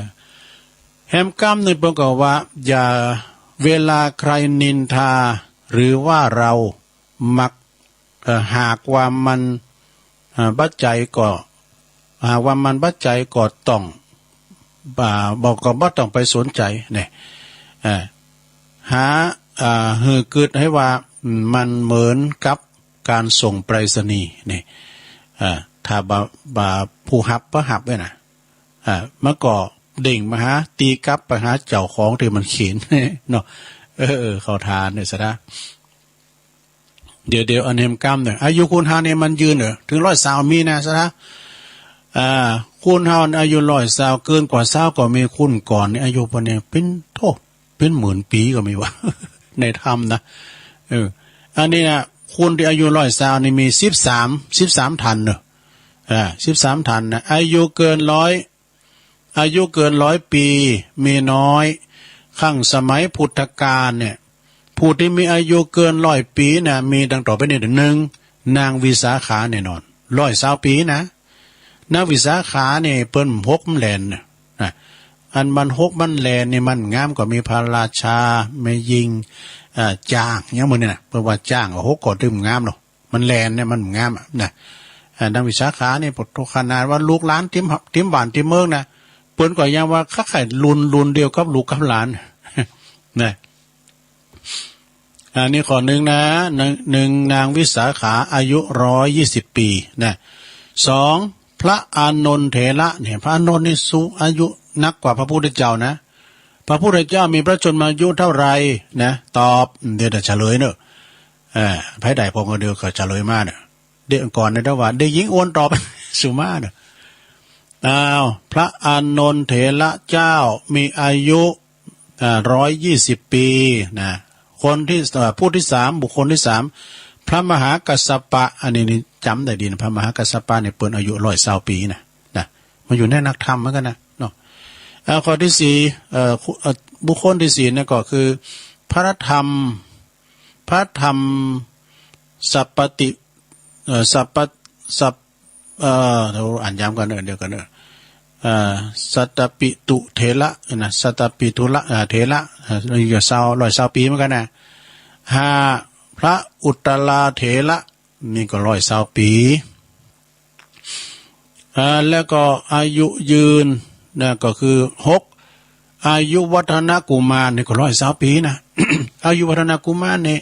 แหมกำนึ่งเปิ้นก็ว่า อย่า เวลาใครนินทา หรือว่าเรามัก เอ่อ หากว่ามัน เอ่อ บ่ใจ๋ก็ หากว่ามันบ่ใจ้ก็ต้อง บ่า บ่ ก็บ่ต้องไปสนใจ๋เนี่ย อ่า หา อ่า หื้อกึ๊ดหื้อว่า อืม มันเหมือนกับก๋านส่งไปรษณีย์เนี่ย อ่า ถ้าบ่า บ่าผู้ฮับบ่ฮับเนี่ยนะ อ่า มันก็เด้งมาหา ตี๋กลับไปหาเจ้าของตี้มันเขียน เนาะ เออ เข้าท่าเนี่ยสะดา เดี๋ยว เดี๋ยว อันแหมกำเนี่ย อายุคนเฮาเนี่ยมันยืนเหรอ เถิงร้อยซาวมีนะสะดา อ่า คนเฮาอายุร้อยซาว เกินกว่าซาวก็มี คนก่อนนี่อายุปานนี้เป๋น โธ่ เป๋นหมื่นปี๋ก็มีวะ ในธรรมนะ เออ อันนี้นะ คนตี้อายุร้อยซาวนี่มีสิบสาม สิบสามท่านเนาะ อ่า สิบสามท่านนะ อายุเกินร้อย อายุเกินร้อยปี๋มีน้อย ครั้งสมัยพุทธกาลเนี่ย ผู้ตี้มีอายุเกินร้อยปี๋นะ มีดังต่อไปนี้ หนึ่ง นางวิสาขาแน่นอน ร้อยซาวปี๋นะ นางวิสาขานี่เปิ้นหกมันแล่นนะ นะ อันมันหกมันแล่นนี่มันงาม ก็มีพระราชา แม่ญิง อ่า จ๊าง อย่างหมู่นี้นะ เปิ้นว่าจ๊างก็หกก็ตึงงามเนาะ มันแล่นเนี่ยมันงามอะนะ อ่า นางวิสาขานี่ ปะโถ ขนาดว่าลูกหลานเต็ม เต็มบ้านเต็มเมืองนะ เปิ้นก็ยังว่าคักใค่รุ่น รุ่นเดียวกับลูกกับหลาน นะ อันนี้ข้อหนึ่งนะ หนึ่ง หนึ่ง นางวิสาขาอายุร้อยยี่สิบปี๋นะ สอง พระอานนทเถระเนี่ย พระอานนท์นี่สูงอายุนักกว่าพระพุทธเจ้านะ พระพุทธเจ้ามีพระชนมายุเท่าไหร่นะ ตอบ เดี๋ยวจะเฉลยเนอะ เอ่อ ไผได้ผมก็เดี๋ยวก็เฉลยมาเนอะ เดี๋ยวก่อนนะ เดี๋ยวว่าเด็กหญิงอวนตอบ สุมาเนอะ อ้าว พระอานนทเถระเจ้ามีอายุ อ่า ร้อยยี่สิบปี๋นะ คนที่ เอ่อ ผู้ที่สาม บุคคลที่สาม พระมหากัสสปะ อันนี้นี่จ๋ำได้ดีนะ พระมหากัสสปะเนี่ยเปิ้นอายุร้อยซาวปี๋นะ นะ มาอยู่ในนักธรรมเหมือนกั๋นนะเนาะ อ่า ข้อที่สี่ เอ่อ คุ เอ่อ บุคคลที่สี่เนี่ยก็คือ พระธรรม พระธรรมสัปปติ เอ่อ สัปปะ สัป เอ่อ เดี๋ยวอ่านย้ำกั๋นเนอะ เดี๋ยวกั๋นเนอะ เอ่อ สัตตปิตุเถระนะ สัตตปิตุระ เอ่อ เถระ เอ่อ อายุซาว ร้อยซาวปี๋เหมือนกั๋นนะ ห้า พระอุตตราเถระ นี่ก็ร้อยซาวปี๋ อ่า แล้วก็อายุยืนนะ ก็คือ หก อายุวัฒนกุมารนี่ก็ร้อยซาวปี๋นะ อายุวัฒนกุมารนี่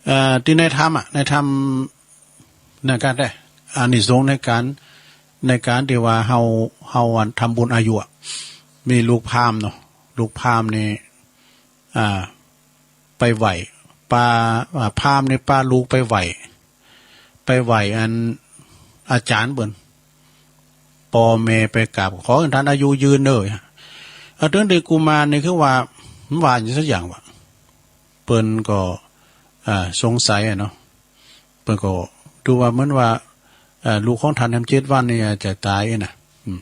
เอ่อ ตี้ในธรรมอะ ในธรรม ในก๋านได้ อานิสงส์ในก๋าน ในก๋านตี้ว่าเฮา เฮาอันทำบุญอายุอะ มีลูกพราหมณ์เนาะ ลูกพราหมณ์นี่ อ่า ไปไหว้ ปา อ่า พราหมณ์นี่ปาลูกไปไหว้ ไปไหว้อันอาจ๋ารย์เปิ้น ป้อแม่ไปกราบ ขอหื้อต้านอายุยืนเน่อ อ่า เถิงตี้กุมารนี่คือว่า มันว่าหยังสักอย่างวะ เปิ้นก็ อ่า สงสัยอะเนาะ เปิ้นก็ถือว่าเหมือนว่า เอ่อ ลูกของต้านแหมเจ็ดวันนี่จะต๋ายนะ อืม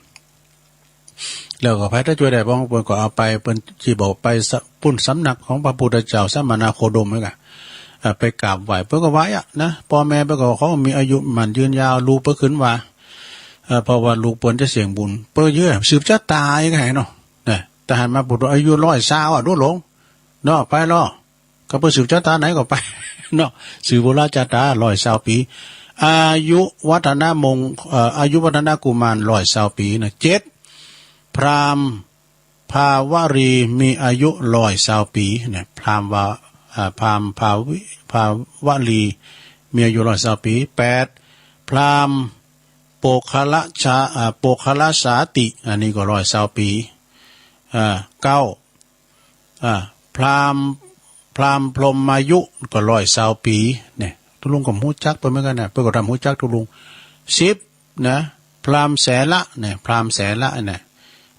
แล้วก็ไผจะจ้วยได้บ้าง เปิ้นก็เอาไป เปิ้นจะบอกไปสะ ปุ้นสำนักของพระพุทธเจ้าสมณโคดมไว้ก่ะ เอ่อ ไปกราบไหว้ เปิ้นก็ไหว้อะนะ ป้อแม่เปิ้นก็ขอมีอายุหมั้นยืนยาว ลูกเปิ้นขึ้นว่า เอ่อ เพราะว่าลูกเปิ้นจะเสี้ยงบุญ เปิ้นเยียะสืบจะต๋ายก็หื้อเนาะ นะ แต่หันมาปุ้นอายุร้อยซาวอะ ดูหลง เนาะ ไปลอ ก็เปิ้นสืบจะต๋าไหนก็ไป เนาะ สืบบุระจะต๋า ร้อยซาวปี๋ อายุวัฒนมง เอ่อ อายุวัฒนกุมาร ร้อยซาวปี๋นะ เจ็ด พราหมณ์ภาวรี มีอายุร้อยซาวปี๋นะ พราหมณ์ว่า อ่า พราหมณ์ภาวิ ภาวรี มีอายุร้อยซาวปี๋ แปด พราหมณ์โปคละชา อ่า โปคละสาติ อันนี้ก็ร้อยซาวปี๋ อ่า เก้า อ่า พราหมณ์ พราหมณ์พรหมายุก็ร้อยซาวปี๋ เนี่ย ตุ๊ลุงก็ฮู้จักเปิ้นเหมือนกั๋นนะ เปิ้นก็ทำฮู้จักตุ๊ลุง สิบ นะ พราหมณ์แสละ เนี่ย พราหมณ์แสละ เนี่ย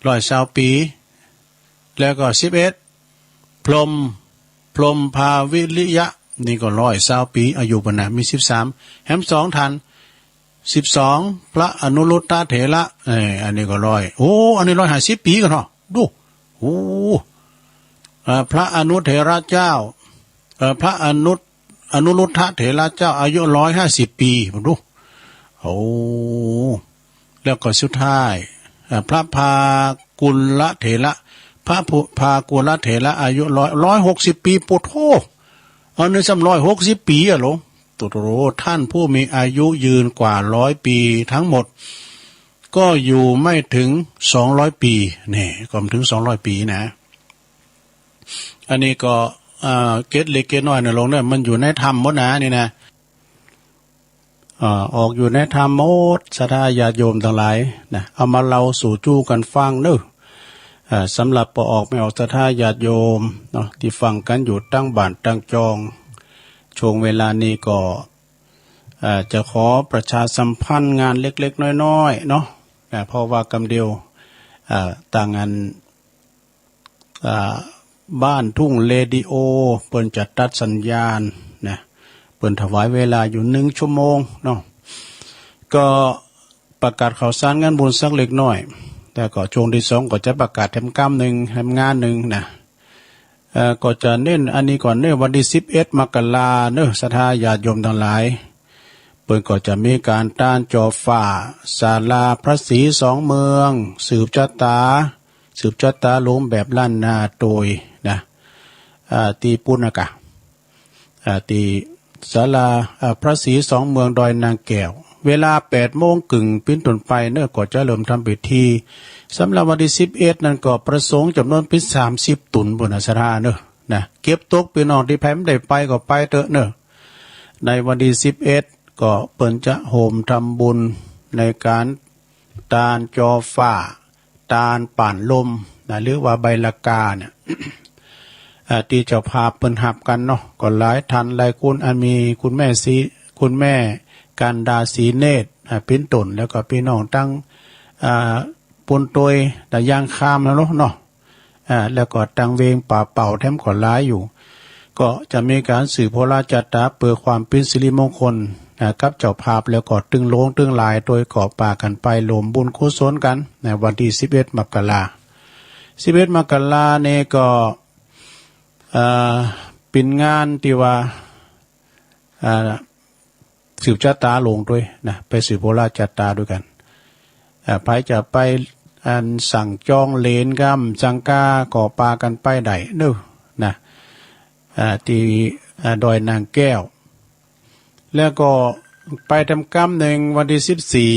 ร้อยซาวปี๋ แล้วก็ สิบเอ็ด พรหม พรหมภาวิริยะ นี่ก็ร้อยซาวปี๋ อายุเปิ้นนะ มี สิบสาม แหมสองต้าน สิบสอง พระอนุรุทธเถระ เอ่อ อันนี้ก็ร้อย โอ้ อันนี้ร้อยห้าสิบปี๋กั๋นเนาะ ดู โอ้ เอ่อ พระอนุเถระเจ้า เอ่อ พระอนุ อนุรุทธเถระเจ้า อายุร้อยห้าสิบปี๋ ดู โอ้ แล้วก็สุดท้าย เอ่อ พระภากุลเถระ พระภากุลเถระ อายุร้อย ร้อยหกสิบปี๋ ปุ้นโธ่ อันนี้ซ้ำร้อยหกสิบปี๋อะหลง โตโต ต้านผู้มีอายุยืนกว่าร้อยปี๋ทั้งหมด ก็อยู่ไม่ถึงสองร้อยปี๋ นี่ ก็บ่เถิงสองร้อยปี๋นะ อันนี้ก็ อ่า เกตเล็กเกตน้อยนะโยมเนอะ มันอยู่ในถ้ำหมดนะนี่นะ อ่า ออกอยู่ในถ้ำหมด ศรัทธาญาติโยมตังหลายนะ เอามาเล่าสู่จู้กั๋นฟังเนอะ อ่า สำหรับป้อออกแม่ออก ศรัทธาญาติโยมเนาะ ตี้ฟังกั๋นอยู่ตังบ้านตังจอง ช่วงเวลานี้ก็ อ่า จะขอประชาสัมพันธ์งานเล็กๆ น้อยๆ เนาะ อ่า เพราะว่ากำเดียว อ่า ตางอัน อ่า บ้านทุ่งเรดิโอ เปิ้นจะตัดสัญญาณนะ เปิ้นถวายเวลาอยู่หนึ่งชั่วโมงเนาะ ก็ประกาศข่าวสารงานบุญสักเล็กน้อย แล้วก็ช่วงตี้สองก็จะประกาศแถมกำนึ่ง แถมงานนึ่งนะ เอ่อ ก็จะเน้นอันนี้ก่อนเนอะ วันตี้สิบเอ็ดมกราเนอะ ศรัทธาญาติโยมตังหลาย เปิ้นก็จะมีก๋านตานจ่อฟ้า ศาลาพระศรีสองเมือง สืบจะต๋า สืบจะต๋าหลวงแบบล้านนาโตยนะ อ่า ตี้ปุณณกะ อ่า ตี้ศาลา อ่า พระศรีสองเมืองดอยนางแก้ว เวลาแปดโมงเกิ่งเป๋นต้นไปเนอะ ก็จะเริ่มทำพิธี สำหรับวันตี้สิบเอ็ดนั้นก็พระสงฆ์จ๋ำนวนเป๋นสามสิบต๋นปู้นนะ ศรัทธาเนอะ นะ เก็บตกปี้น้องตี้ใผบ่ได้ไปก็ไปเต๊อะเนอะ ในวันตี้สิบเอ็ดก็เปิ้นจะโฮมทำบุญในก๋านตานจ่อฟ้า ตานป่านลมนะ หรือว่าใบละกาเนี่ย อ่า ตี้เจ้าภาพเปิ้นฮับกั๋นเนาะ ก็หลายท่านหลายคน อันมีคุณแม่ศรี คุณแม่กันดาศรีเนตร อ่า เป๋นต้น แล้วก็ปี้น้องตัง อ่า ปูนโตย ตะยางคามนะเนาะ อ่า แล้วก็ตังเวงป่าเป่าแถมก็หลายอยู่ ก็จะมีก๋านสืบโหราจะต๋าเปื้อความเป๋นสิริมงคล อ่า กับเจ้าภาพ แล้วก็ตึงหลวงตึงหลายโตย ก็ปากั๋นไปโฮมบุญกุศลกั๋น ในวันตี้สิบเอ็ดมกรา สิบเอ็ดมกรานี่ก็ อ่า เป๋นงานตี้ว่า อ่า สืบจะต๋าหลวงโตยนะ ไปสืบโหราจะต๋าโตยกั๋น อ่า ใผจะไป อันสั่งจองเหรียญกำสังฆาก็ปากั๋นไปได้เนอะนะ อ่า ตี้ อ่า ดอยนางแก้ว แล้วก็ไปแถมกำนึ่งวันตี้สิบสี่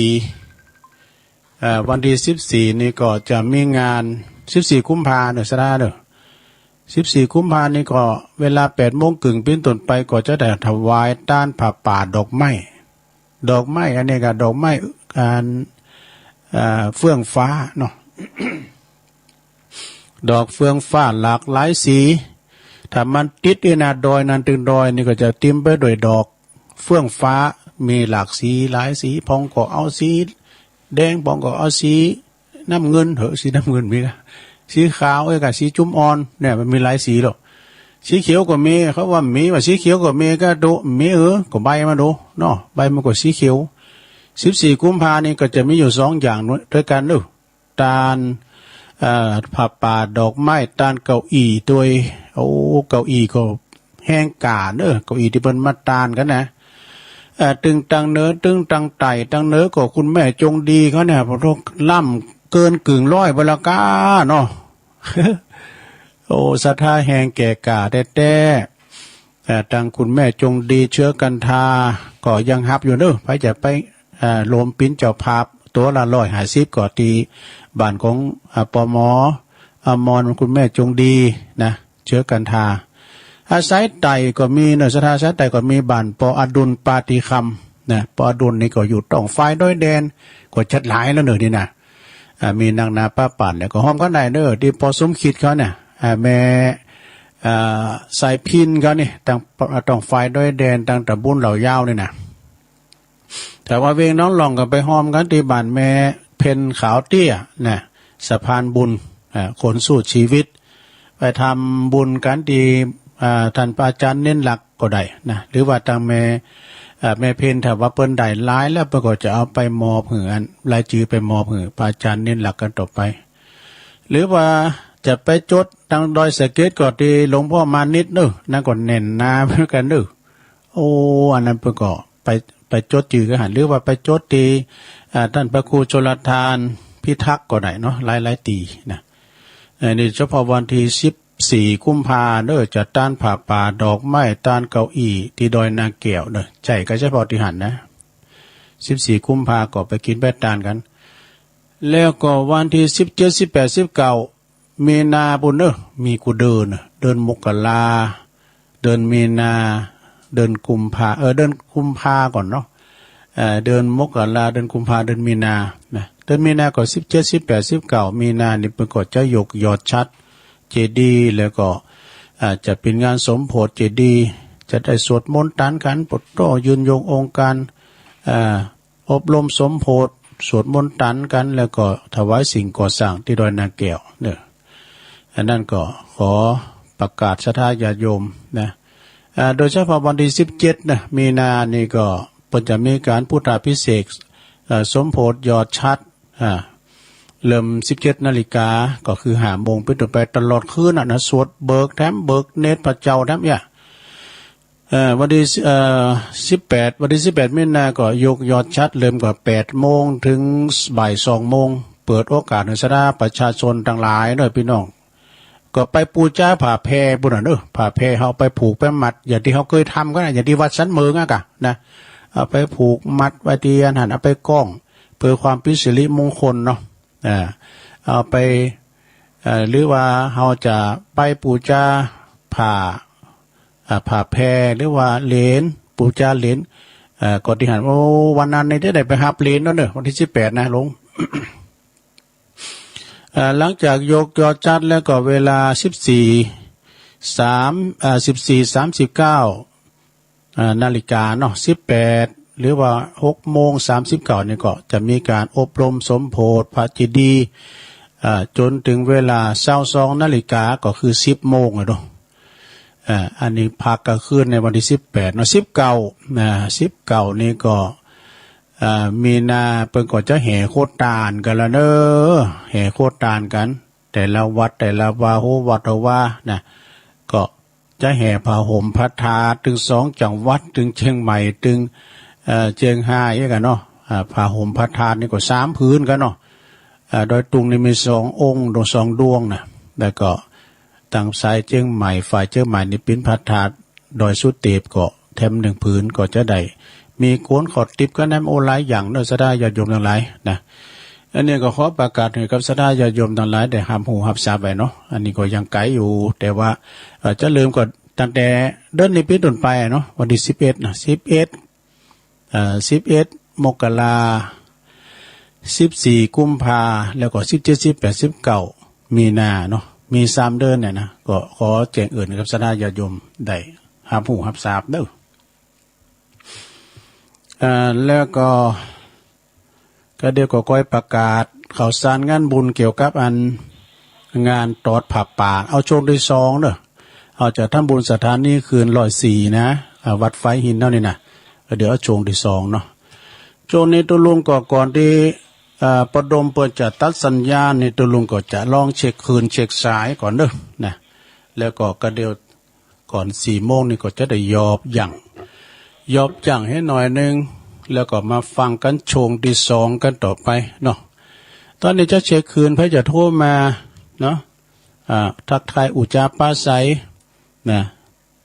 อ่า วันตี้สิบสี่นี่ก็จะมีงาน สิบสี่กุมภาเนอะ ศรัทธาเนอะ สิบสี่กุมภานี่ก็เวลาแปดโมงเกิ่งเป๋นต้นไปก็จะได้ถวายตานผ้าป่าดอกไม้ ดอกไม้อันนี้ก็ดอกไม้ อัน อ่า เฟื่องฟ้าเนาะ ดอกเฟื่องฟ้าหลากหลายสี ถ้ามันติดตี้หน้าดอยนั้นตึงดอยนี่ก็จะเต๋มไปด้วยดอกเฟื่องฟ้า มีหลากสีหลายสี พ่องก็เอาสีแดง พ่องก็เอาสีน้ำเงิน เหอะ สีน้ำเงินมีกะ สีขาว เอ้ย กะสีจุ่มอ่อนเนี่ย มันมีหลายสีหรอก สีเขียวก็มี เขาว่ามี ว่าสีเขียวก็มีกะ โตะมีเออ ก็ใบมันโตเนาะ ใบมันก็สีเขียว สิบสี่กุมภานี่ก็จะมีอยู่สองอย่างโตยกั๋นเนอะ ตาน เอ่อ ผ้าป่าดอกไม้ ตานเก้าอี้โตย โอ้ เก้าอี้ก็แฮงก๋าเนอะ เก้าอี้ตี้เปิ้นมาตานกั๋นนะ เอ่อ ตึงตางเหนือ ตึงตางใต้ ตางเหนือก็คุณแม่จงดีเขาเนี่ย พวกล้ำเกินกึ่งร้อยไปแล้วก้าเนาะ โอ้ ศรัทธาแฮงแก่ก๋าแต๊ๆ เอ่อ ตางคุณแม่จงดี เชื้อกันทา ก็ยังฮับอยู่เนอะ ใผจะไป เอ่อ โฮมเป๋นเจ้าภาพ ตั๋วละร้อยห้าสิบ ก็ตี้บ้านของ อ่า ปม อมร คุณแม่จงดีนะ เชื้อกันทา อา สายใต้ก็มีเนอะ ศรัทธา สายใต้ก็มีบ้านปออดุล ปาฏิคำนะ ปออดุลนี่ก็อยู่ตางฝ่ายดอยแดน ก็จัดหลายแล้วเนอะนี่นะ อ่า มีนักหนาปะปาน แล้วก็ฮอมกั๋นได้เนอะ ตี้ปอสมคิดเขาเนี่ย อ่า แม่ อ่า สายพิณเขานี่ ตาง ตางฝ่ายดอยแดน ตางต๋ำบลเหล่ายาวนี่นะ ถ้าว่าเวงน้องหล่องก็ไปฮอมกั๋นตี้บ้านแม่เพ็ญขาวเตี้ยนะ สะพานบุญ อ่า คนสู้ชีวิต ไปทำบุญกั๋นตี้ อ่า ต้านพระอาจ๋ารย์เน้นหลักก็ได้นะ หรือว่าตางแม่ อ่า แม่เพ็ญ ถ้าว่าเปิ้นได้หลายแล้ว เปิ้นก็จะเอาไปมอบหื้อ อันรายจื้อไปมอบหื้อพระอาจ๋ารย์เน้นหลักกั๋นต่อไป หรือว่าจะไปจดตางดอยสะเก็ดก็ตี้หลวงพ่อมานิตเนอะ นั่นก็แน่นหนาเหมือนกั๋นเนอะ โอ้ อันนั้นเปิ้นก็ไป ไปจดจื้อกั๋นหั้น หรือว่าไปจดตี้ อ่า ต้านพระครูชลทานพิทักษ์ก็ได้เนาะ หลายๆ ตี้นะ เอ่อ นี่เฉพาะวันตี้สิบสี่กุมภาเนอะ จะตานผ้าป่าดอกไม้ ตานเก้าอี้ตี้ดอยนางแก้วเนอะ ใจ้ก็เฉพาะตี้หั้นนะ สิบสี่กุมภาก็ไปกิ๋นไปตานกั๋น แล้วก็วันตี้สิบเจ็ด สิบแปด สิบเก้า มีนาปู้นเน่อ มีกู้เดือนเน่อ เดือนมกรา เดือนมีนา เดือนกุมภา เออ เดือนกุมภาก่อนเนาะ เอ่อ เดือนมกรา เดือนกุมภา เดือนมีนา นะ เดือนมีนาก็สิบเจ็ด สิบแปด สิบเก้า มีนานี่เปิ้นก็จะยกยอดฉัตรเจดีย์แล้วก็ อ่า จะเป๋นงานสมโภชเจดีย์ จะได้สวดมนต์ตันกั๋น ปะโต้ ยืนยงองค์การ อ่า อบรมสมโภช สวดมนต์ตันกั๋น แล้วก็ถวายสิ่งก่อสร้างตี้ดอยนาแก้วเน่อ อันนั้นก็ขอประกาศศรัทธาญาติโยมนะ อ่า โดยเฉพาะวันตี้สิบเจ็ดนะ มีนานี่ก็เปิ้นจะมีก๋านพุทธาภิเษก เอ่อ สมโภชยอดฉัตร อ่า เริ่มสิบเจ็ดนาฬิกา ก็คือห้าโมงเป๋นต้นไปตลอดคืนน่ะนะ สวดเบิกแถม เบิกเนตรพระเจ้าแถมเนี่ย เอ่อ วันตี้ เอ่อ สิบแปด วันตี้สิบแปดมีนาก็ยกยอดฉัตร เริ่มก็แปดโมงเถิงบ่ายสองโมง เปิดโอกาสหื้อศรัทธาประชาชนตังหลายเน่อปี้น้อง ก็ไปปู๋จาผ้าแพร่ปู้นน่ะเน่อ ผ้าแพร่เฮาไปผูกไปมัด อย่างตี้เฮาเกยทำกั๋นน่ะ อย่างตี้วัดสันเมิงอะก่ะนะ เอาไปผูกมัดไว้ตี้อันหั้น เอาไปก้อง เปื้อความเป๋นสิริมงคลเนาะ อ่า เอาไป เอ่อ หรือว่าเฮาจะไปปู๋จาผ้า อ่า ผ้าแพร่ หรือว่าเหรียญ ปู๋จาเหรียญ เอ่อ ก็ตี้หั้น โอ้ วันนั้นนี่จะได้ไปฮับเหรียญแล้วเน่อ วันตี้สิบแปดนะ ลง เอ่อ หลังจากยกยอดฉัตรแล้วก็เวลาสิบสี่ สาม เอ่อ สิบสี่ สามสิบเก้า อ่า นาฬิกาเนาะ สิบแปด หรือว่าหกโมงสามสิบเก้านี่ก็จะมีก๋านอบรมสมโภชพระเจดีย์ อ่า จ๋นเถิงเวลาซาวสองนาฬิกา ก็คือสิบโมงอะเนาะ อ่า อันนี้พักกลางคืนในวันตี้สิบแปดเนาะ สิบเก้า นะ สิบเก้านี่ก็ อ่า มีนาเปิ้นก็จะแห่โคตานกั๋นแล้วเน่อ แห่โคตานกั๋น แต่ละวัดแต่ละวา ฮูวัดฮูวานะ ก็ จะแห่ผ้าห่มพระธาตุเถิงสองจังหวัด เถิงเจียงใหม่ เถิง เอ่อ เจียงฮายกั๋นเนาะ อ่า ผ้าห่มพระธาตุนี่ก็สามผืนกั๋นเนาะ อ่า ดอยตุงนี่มีสององค์ ดวงสองดวงนะ แล้วก็ตางสายเจียงใหม่ ฝ่ายเจียงใหม่นี่เป๋นพระธาตุดอยสุเตปก็แถมหนึ่งผืน ก็จะได้มีคนขอติ๊บกั๋นแหม โอ้ หลายอย่างเนาะ ศรัทธาญาติโยมตังหลายนะ อันนี้ก็ขอประกาศหื้อกับศรัทธาญาติโยมตังหลายได้ฮับฮู้ฮับทราบไว้เนาะ อันนี้ก็ยังไก๋อยู่ แต่ว่า เอ่อ จะเริ่มก็ตั้งแต่เดือนนี้เป๋นต้นไปเนาะ วันตี้สิบเอ็ดนะ สิบเอ็ด เอ่อ สิบเอ็ดมกรา สิบสี่กุมภา แล้วก็สิบเจ็ด สิบแปด สิบเก้ามีนาเนาะ มีสามเดือนเนี่ยนะ ก็ขอแจ้งเอิ้นกับศรัทธาญาติโยมได้ฮับฮู้ฮับทราบเน่อ อ่า แล้วก็ ก็เดี๋ยวก็ก้อยประกาศข่าวสารงานบุญเกี่ยวกับอันงานตอดผ้าป่า เอาช่วงตี้สองเน่อ เอาจะทำบุญสถานีคืนร้อยสี่นะ อ่า วัดฝายหินเฮานี่นะ เดี๋ยวเอาช่วงตี้สองเนาะ ช่วงนี้ตุ๊ลุงก็ก่อนตี้ อ่า ป้อดมเปิ้นจะตัดสัญญาณนี่ ตุ๊ลุงก็จะลองเช็คคลื่นเช็คสายก่อนเน่อนะ แล้วก็ ก็เดี๋ยว ก่อนสี่โมงนี่ก็จะได้หยอบยั้ง หยอบยั้งหื้อหน่อยนึ่ง แล้วก็มาฟังกั๋นช่วงตี้สองกั๋นต่อไปเนาะ ต๋อนนี้จะเช็คคลื่น ใผจะโทรมาเนาะ อ่า ทักทายอู้จ๋าปราศรัยนะ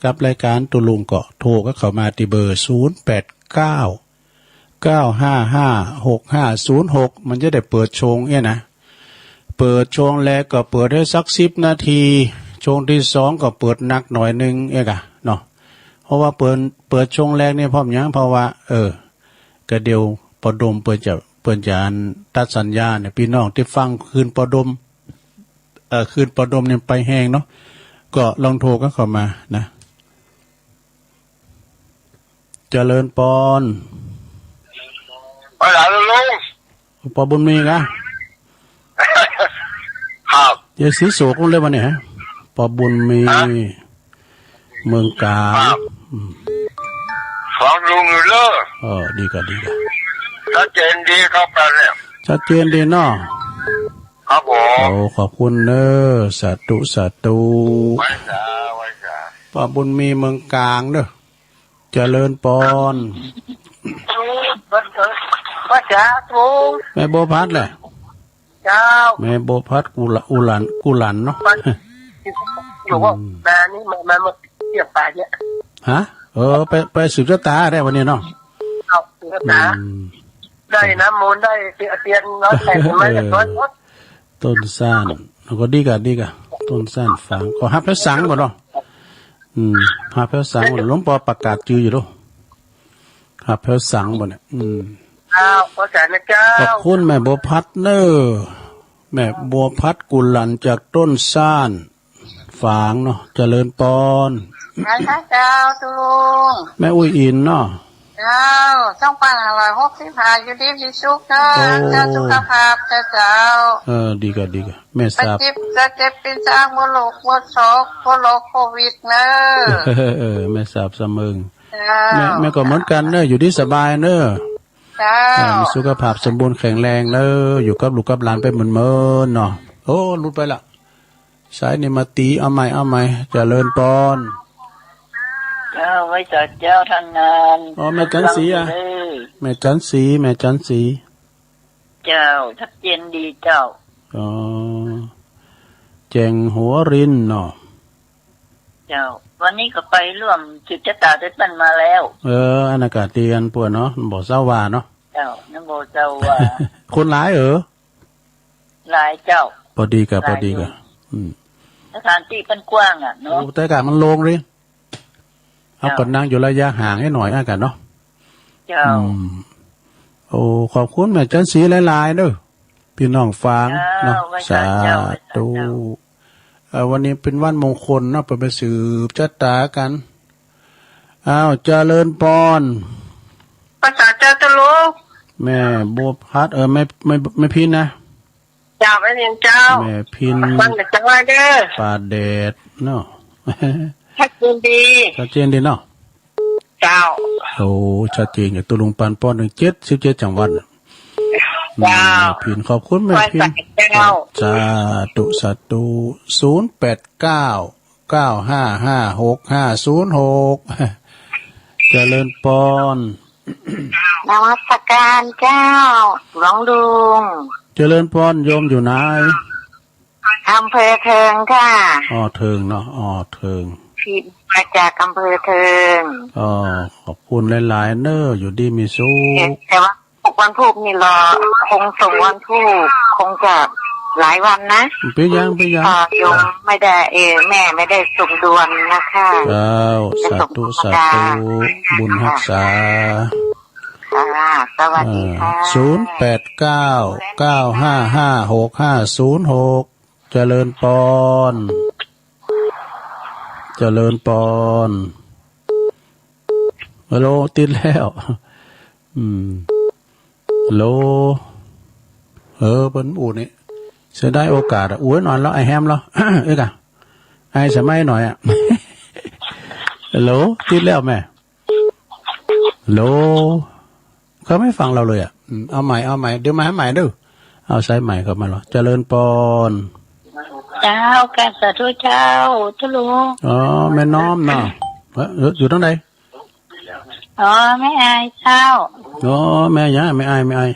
กับรายก๋านตุ๊ลุงก็โทรกั๋นเข้ามาตี้เบอร์ ศูนย์แปดเก้า เก้าห้าห้า หกห้าศูนย์หก มันจะได้เปิดช่วงเนี่ยนะ เปิดช่วงแรกก็เปิดหื้อสักสิบนาที ช่วงตี้สองก็เปิดหนักหน่อยนึ่งเอกอะเนาะ เพราะว่าเปิด เปิดช่วงแรกนี่เพราะหยัง เพราะว่า เออ ก็เดี๋ยวป้อดมเปิ้นจะ เปิ้นจะอันตัดสัญญาณเนี่ย ปี้น้องตี้ฟังคลื่นป้อดม เอ่อ คลื่นป้อดมนี่ไปแฮงเนาะ ก็ลองโทรกั๋นเข้ามานะ เจริญปอน ไปหาลุง ป้อบุญมีกะ ครับ เดี๋ยวศรีโศกลงเลยวันนี้ฮะ ป้อบุญมี ฮะ เมืองกาญ ครับ อืม ฟังลุงอยู่เด้อ เออ ดีกะ ดีกะ ชัดเจนดีครับ ต๋อนนี้ ชัดเจนดีเนาะ ครับผม โอ้ ขอบคุณเน้อ สาธุ สาธุ ไหว้สา ไหว้สา ป้อบุญมีเมืองกาญเน้อ เจริญปอน ว่าจ๋า ว่าจ๋า โอ้ แม่บัวผัดแหละ เจ้า แม่บัวผัดกุหละ อุหลัน กุหลันเนาะ อยู่ว่า อืม มานี่ มา มา มาเสี่ยงตายเนี่ย ฮะ เออ ไป ไปสืบชะตาได้วันนี้เนาะ เอา สืบชะตา อืม ได้น้ำมนต์ได้เตียน เตียนน้อยแผ่นไม้ เออ เรียบร้อยหมด ต้นส้าน ก็ดีก่ะ ดีก่ะ ต้นส้านฝาง ก็ฮับแผวสังบ่เนาะ อืม ฮับแผวสังบ่ หลวงปอประกาศจื้ออยู่เนาะ ฮับแผวสังบ่เนี่ย อืม เจ้า ขอสาธุนะเจ้า ขอบคุณแม่บัวพัดเน่อ แม่บัวพัดกุหลันจากต้นส้าน ฝางเนาะ เจริญปอน ไหว้พระเจ้าตุ๊ลุง แม่อุ้ยอินเนาะ เจ้า สองปันห้าร้อยหกสิบห้า อยู่ดีมีสุขเนาะ โอ้ เจ้าสุขภาพเจ้า เจ้า เออ ดีก่ะ ดีก่ะ แม่สาบ บ่เจ็บ บ่เจ็บเป๋นซาก บ่โรค บ่โศก บ่โรคโควิดเนาะ เออ แม่สาบสะเมิง เจ้า แม่ แม่ก็เหมือนกั๋นเน่อ อยู่ดีสบายเน่อ เจ้า เออ มีสุขภาพสมบูรณ์แข็งแรงเน่อ อยู่กับลูกกับหลานไปเหมือนๆ เนาะ โอ้ หลุดไปละ สายนี่มาตี๋ เอาใหม่ เอาใหม่ เจริญปอน เจ้า ไหว้สาเจ้าท่านนาน อ๋อ แม่จันทร์ศรีอะ เจ้า แม่จันทร์ศรี แม่จันทร์ศรี เจ้า ชัดเจนดีเจ้า อ๋อ แจ่งหัวรินเนาะ เจ้า วันนี้ก็ไปร่วมสืบชะตาด้วยเปิ้นมาแล้ว เออ อันนั้นก็เตียนปวนเนาะ บ่เจ้าว่าเนาะ เจ้า นั่นบ่เจ้าว่า คนหลายเออ หลายเจ้า ปอดีก่ะ หลายอยู่ ปอดีก่ะ อืม สถานตี้เปิ้นกว้างอะเนาะ โอ้ แต่ก่ะมันโล่งเลย เอา เจ้า ก็นั่งอยู่ระยะห่างให้หน่อยอะกั๋นเนาะ เจ้า อืม โอ้ ขอบคุณแม่จันทร์ศรีหลายๆ เน่อ พี่น้องฝางเนาะ เจ้า ไหว้สาเจ้า สาธุ ไหว้สาเจ้า เอ่อ วันนี้เป๋นวันมงคลเนาะ เปิ้นไปสืบชะตากั๋น อ้าว เจริญปอน ไหว้สาเจ้าตุ๊ลุง แม่บัวพัด เออ แม่ แม่ แม่พินนะ เจ้า แม่พินเจ้า แม่พิน ฟังแต่เจ้าว่าเน่อ ป่าแดดเนาะ ชัดเจนดี ชัดเจนดีเนาะ เจ้า โอ้ ชัดเจนอยู่ ตุ๊ลุงปันปอนเถิงเจ็ดสิบเจ็ดจังหวัด เจ้า อืม แม่พิน ขอบคุณแม่พิน ไหว้สาเจ้า สาธุ สาธุ ศูนย์แปดเก้า เก้าห้าห้าหกห้าศูนย์หก เจริญปอน นมัสการเจ้า หลวงลุง เจริญปอน โยมอยู่ไหน อำเภอเถิงค่ะ อ๋อ เถิงเนาะ อ๋อ เถิง พิมพ์มาจากอำเภอเถิง อ๋อ ขอบคุณหลายๆ เน่อ อยู่ดีมีสุข แต่ว่าวันธูปนี่รอ คงส่งวันธูป คงจะหลายวันนะ เป๋นหยัง เป๋นหยัง ก็โยมไม่ได้ เออ แม่ไม่ได้ส่งด่วนนะคะ เจ้า จะส่ง สาธุ ธรรมดา สาธุ บุญฮักษา ค่ะ สวัสดีค่ะ เอ่อ ศูนย์แปดเก้า เก้าห้าห้าหกห้าศูนย์หก เจริญปอน เจริญปอน ฮัลโหล ติดแล้ว อืม ฮัลโหล เออ เปิ้นอู้นี่ เสียดายโอกาสอะ อู้หน่อยแล้ว ไอ้แฮมแล้ว เอ้ยกะ ไอ้สมัยหน่อยอะ ฮัลโหล ติดแล้วแม่ ฮัลโหล เขาไม่ฟังเราเลยอะ อืม เอาใหม่ เอาใหม่ เดี๋ยวมาให้ใหม่เด้อ เอาสายใหม่เข้ามาเหรอ เจริญปอน เจ้า กราบสาธุเจ้า ตุ๊ลุง อ๋อ แม่น้อมเนาะ เอ้อ อยู่ตรงไหน อ๋อ แม่อายเจ้า อ๋อ แม่หยัง แม่อาย แม่อาย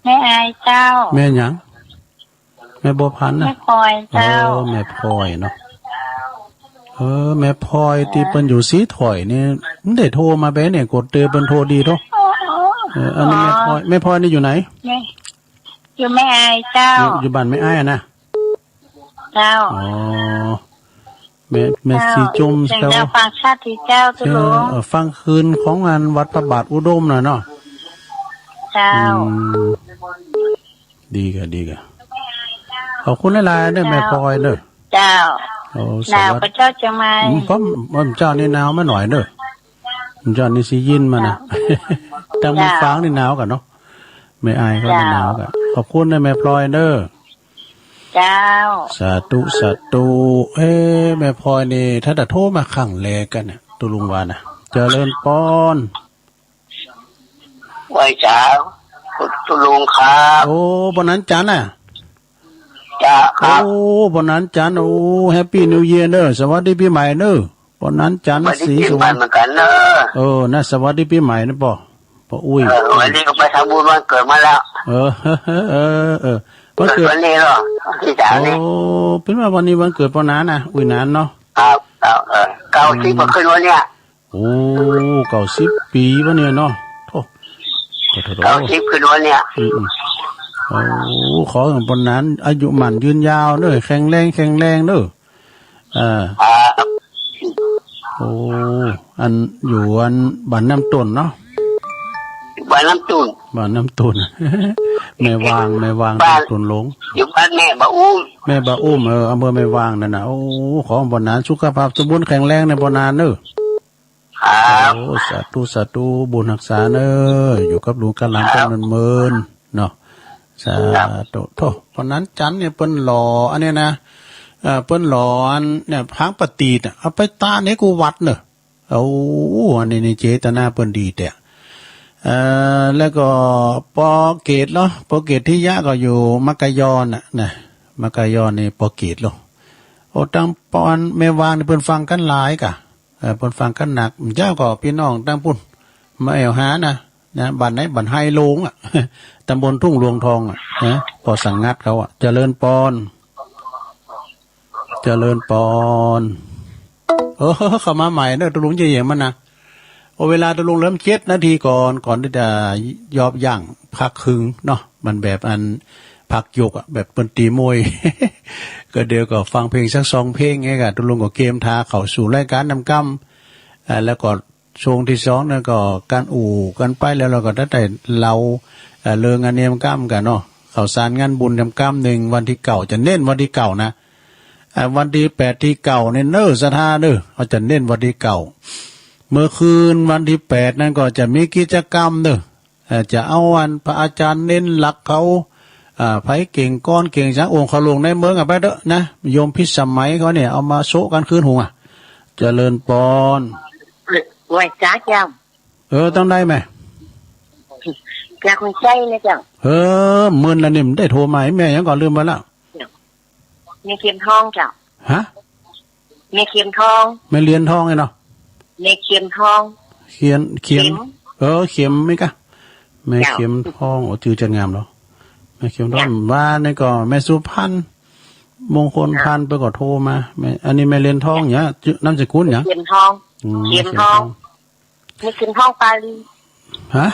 แม่อายเจ้า แม่หยัง แม่บัวพันธุ์นะ แม่พลอยเจ้า เออ แม่พลอยเนาะ เออ แม่พลอยตี้เปิ้นอยู่สีถ้อยนี่ มันได้โทรมาแปะเนี่ย กดเตือนเปิ้นโทรดีโท เออ อันนี้แม่พลอย แม่พลอยนี่อยู่ไหน แม่ อยู่แม่อายเจ้า อยู่ อยู่บ้านแม่อายอะนะ เจ้า อ๋อ แม่ แม่ เจ้า สีจุ่ม เสียง แถว แนวฟังชาติเจ้า ตุ๊ลุง เออ ฟังคืนของงานวัดพระบาทอุดมน่ะเนาะ เจ้า อืม ดีกะ ดีกะ ขอบคุณหลายๆ เด้อ เจ้า แม่พลอยเด้อ เจ้า โอ้ หนาว สวัสดี กะเจ้าเจียงใหม่ อืม ผม ผมเจ้านี่หนาวมาหน่อยเด้อ ผมเจ้านี่สิยินมานะ เจ้า ทางเมือง เจ้า ฝางนี่หนาวกะเนาะ แม่อายเขานี่ เจ้า หนาวกะ ขอบคุณนะแม่พลอยเด้อ เจ้า สาธุ สาธุ เอ้ แม่พลอยนี่ ถ้าจะโทรมาครั้งแรกกะเนี่ย ตุ๊ลุงว่านะ เจริญปอน ไหว้สา ตุ๊ลุงครับ โอ้ ปอหนานจันทร์น่ะ เจ้าครับ โอ้ ปอหนานจันทร์ โอ้ แฮปปี้นิวเยียร์เด้อ สวัสดีปีใหม่เด้อ ปอหนานจันทร์ สวัสดีปีใหม่เหมือนกันเนอะ เออ นะ สวัสดีปีใหม่นะปอ ปออุ๊ย เออ วันนี้ก็ไปทำบุญวันเกิดมาแล้ว เออ เออ เออ วันเกิด เกิดวันนี้เหรอ วันที่สามนี่ โอ้ เปิ้นว่าวันนี้วันเกิดปอหนานนะ อุ๊ยหนานเนาะ ครับ ครับ เออ เก้าสิบ อืม กว่าขึ้นวันเนี้ย โอ้ เก้าสิบปี๋วะเนี่ยเนาะ โธ่ โอ้โห เก้าสิบขึ้นวันเนี่ย อืมๆ โอ้ ขอหื้อปนนั้น อายุหมั้นยืนยาวเน่อ แข็งแรง แข็งแรงเน่อ เออ ครับ โอ้ อัน อยู่อันบ้านน้ำต้นเนาะ บ้านน้ำต้น บ้านน้ำต้น แม่วาง แม่วาง บ้าน ต้นหลง อยู่บ้านแม่บ่าอุ้ม แม่บ่าอุ้ม เออ อำเภอแม่วางนั่นน่ะ โอ้ ขอปนนั้น สุขภาพสมบูรณ์แข็งแรงเน่อ ปนนั้นเน่อ ครับ โอ้ สาธุ สาธุ บุญฮักษาเน่อ อยู่กับลูกกับหลาน ครับ เปิ้นเมินๆ เนาะ สาธุ ครับ โธ่ ปนนั้นจันเนี่ยเปิ้นหล่ออันเนี้ยนะ เอ่อ เปิ้นหล่ออันเนี่ย ผางประตีดอะ เอาไปตะในกู้วัดเน่อ โอ้ อันนี้นี่เจตนาเปิ้นดีแต๊ เอ่อ แล้วก็ปอเกตเหรอ ปอเกตทิยะก็อยู่มัคคายอนน่ะนะ มัคคายอนนี่ปอเกตเหรอ โอ้ ตังปอนแม่วางนี่เปิ้นฟังกั๋นหลายก่ะ เออ เปิ้นฟังกั๋นนัก เจ้าก็ปี้น้องตังปุ้น มาแอ่วหานะ นะ บ้านไหน บ้านไฮโลงอะ ตำบลทุ่งหลวงทองอะ นะ ปอสังงัดเขาอะ เจริญปอน เจริญปอน เออ เข้ามาใหม่เน่อ ตกลงจะเยี่ยมมันนะ โอ้ เวลาตกลงเริ่มเจ็ดนาทีก่อน ก่อนตี้จะยอบย่างพักครึ่งเนาะ มันแบบอันพักยกอะ แบบเปิ้นตี๋มวย ก็เดี๋ยวก็ฟังเพลงสักสองเพลงไงก่ะ ตกลงก็เกียมถ่าเข้าสู่รายก๋านนำกำ อ่า แล้วก็ ช่วงตี้สองนั้นก็ก๋านอู้กั๋นไป แล้วเฮาก็ได้เล่า เอ่อ เรื่องงานเนียมกำกั๋นเนาะ ข่าวสารงานบุญเนียมกำนึ่ง วันตี้เก้า จะเน้นวันตี้เก้านะ เอ่อ วันตี้แปด ตี้เก้านี่เน่อ ศรัทธาเน่อ เฮาจะเน้นวันตี้เก้า เมื่อคืนวันตี้แปดนั้นก็จะมีกิจกรรมเน่อ เอ่อ จะเอาอันพระอาจ๋ารย์เน้นหลักเขา อ่า ใผเก่งกลอนเก่งสัง องค์เขาหลวงในเมืองอะ ไปเต๊อะนะ โยมพิสมัยเขาเนี่ย เอามาโซะกั๋นคืนหุงอะ เจริญปอน ไหว้สาเจ้า เออ ตังใดแม่ จากห้วยไซนะเจ้า เออ เมินละนี่ ได้โทรมา แม่หยังก่อ ลืมไปละ แม่เข็มทองเจ้า ฮะ แม่เข็มทอง แม่เหรียญทองเนี่ยเนาะ แม่เข็มทอง เขียน เข็ม เข็ม เออ เข็มไหมกะ แม่ เจ้า เข็มทอง โอ้ จื้อจั๊ดงามเนาะ แม่เข็มทอง เจ้า ว่านี่ก็แม่สุพรรณ มงคลพันธุ์ เปิ้นก็โทรมา แม่ อันนี้แม่เหรียญทองเนี่ย จื้อ นามสกุลเนี่ย เข็มทอง อืม เข็มทอง แม่เข็มทอง แม่เข็มทองปาลี ฮะ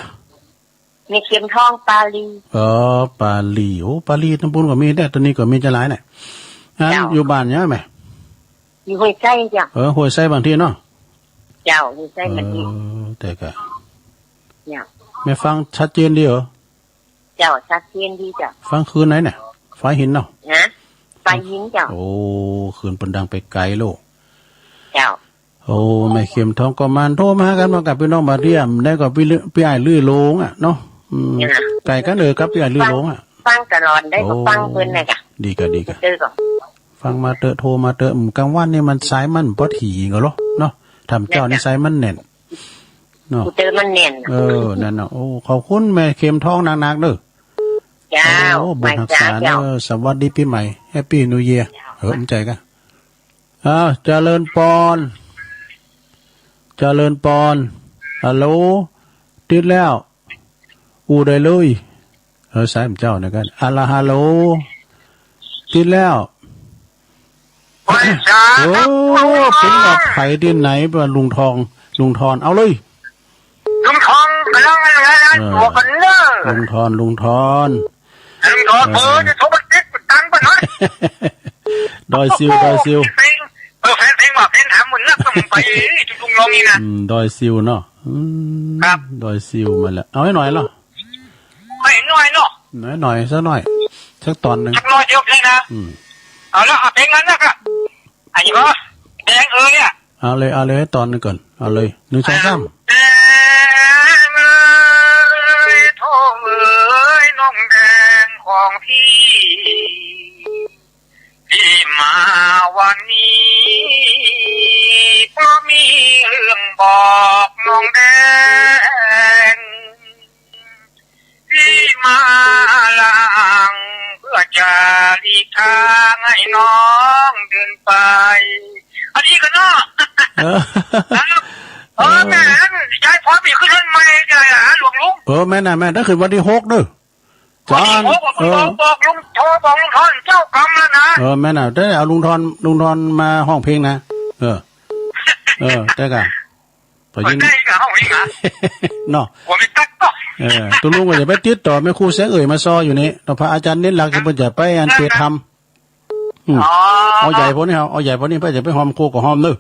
แม่เข็มทองปาลี เออ ปาลี โอ้ ปาลีตำบลก็มีแต๊ ตอนนี้ก็มีจะหลายเนี่ย อัน เจ้า อยู่บ้านเนี่ยแม่ อยู่ห้วยไซเจ้า เออ ห้วยไซบางทีเนาะ เจ้า ห้วยไซบางที เออ แต่ก็ เจ้า แม่ฟังชัดเจนดีเหรอ เจ้า ชัดเจนดีเจ้า ฟังคลื่นไหนเนี่ย สายหินเนาะ ฮะ สายหินเจ้า โอ้ คลื่นเปิ้นดังไปไกลโลก เจ้า โอ้ แม่เข็มทองก็หมั่นโทรมาหากั๋น มากับปี้น้องบ่าเตี้ย ได้ก็ปี้ลือ ปี้อ้ายลือโลงอะเนาะ อืม เนี่ย ไกลกั๋นเออ กับปี้อ้ายลือโลงอะ ฟัง ฟังตลอด ได้ก็ โอ้ ฟังเปิ้นนะจ๊ะ ดีกะ ดีกะ เจอก่อน ฟังมาเต๊อะ โทรมาเต๊อะ อืม กลางวันนี่มันสายมันบ่ถี่ก็เหรอเนาะ ถ้ำเจ้านี่ เนี่ยจ๊ะ สายมันแน่น เนาะ กูเจอมันแน่น เออ นั่นน่ะ โอ้ ขอบคุณแม่เข็มทองนักๆ เด้อ เจ้า โอ้ บุญฮักษา ไหว้สาเจ้า เด้อ สวัสดีปีใหม่ Happy New Year เจ้า เออ มันใจกะ อ้าว เจริญปอน เจริญปอน ฮัลโหล ติดแล้ว อู้ได้เลย เออ สายมันเจ้าเนี่ยกั๋น อะละ ฮัลโหล ติดแล้ว ไหว้สา โอ้ ครับ เป๋นว่าใผตี้ไหน ว่าลุงทอง ลุงทอน เอาเลย ลุงทองก๋ำลังอะไรนะ เออ ตั๋วก่อนเน่อ ลุงทอน ลุงทอน ลุงทอน เออ เออ จะโทรมาติดตังค์ก่อนเนาะ ดอยซิว ดอยซิว เพลง เออ แฟนเพลงว่าเพลงถามหมุนนักต้องไป ลุงลองนี่นะ อืม ดอยซิวเนาะ อืม ครับ ดอยซิวมาแล้ว เอาหน้อยๆ เนาะ ไม่หน้อยเนาะ หน้อยๆ สักหน้อย สักตอนนึ่ง สักหน้อยเดียวเลยนะ อืม เอาละ เอาเพลงนั้นนะกะ อันนี้ก็แดงเอ๋ยอะ เอาเลย เอาเลย ตอนนึ่งก่อน เอาเลย นึ่ง สอง สาม แดงเอ๋ย โธ่เอ๋ย น้องแดงของพี่ พี่มาวันนี้ เพราะมีเรื่องบอกน้องแดง พี่มาหลังเพื่อจะหลีกทางให้น้องเดินไป อันนี้ก็เนาะ เออ ครับ เออ แม่น ย้ายความอีกขึ้นเรือนใหม่จะหาหลวงลุง เออ แม่นน่ะ แม่น ถ้าขึ้นวันตี้หกเด้อ วันตี้หก จ๋ารย์ บอก เออ บอกลุง โทรบอกลุงทอนเจ้ากำแล้วนะ เออ แม่นน่ะ แต่เอาลุงทอน ลุงทอนมาฮ้องเพลงนะ เออ เออ แต่กะ ไปยิน ได้กะฮ้องเพลงนะ เนาะ ผมไม่ตัดต่อ เออ ตุ๊ลุงก็จะไปติดต่อแม่ครูแสงเอ่ยมาซออยู่นี่ ต่อพระอาจารย์เน้นหลักจะเปิ้นจะไปอันเตรียมทำ อืม อ๋อ เอาใหญ่พวกนี้ เอา เอาใหญ่พวกนี้ไป จะไปฮอมครูก็ฮอมเนอะ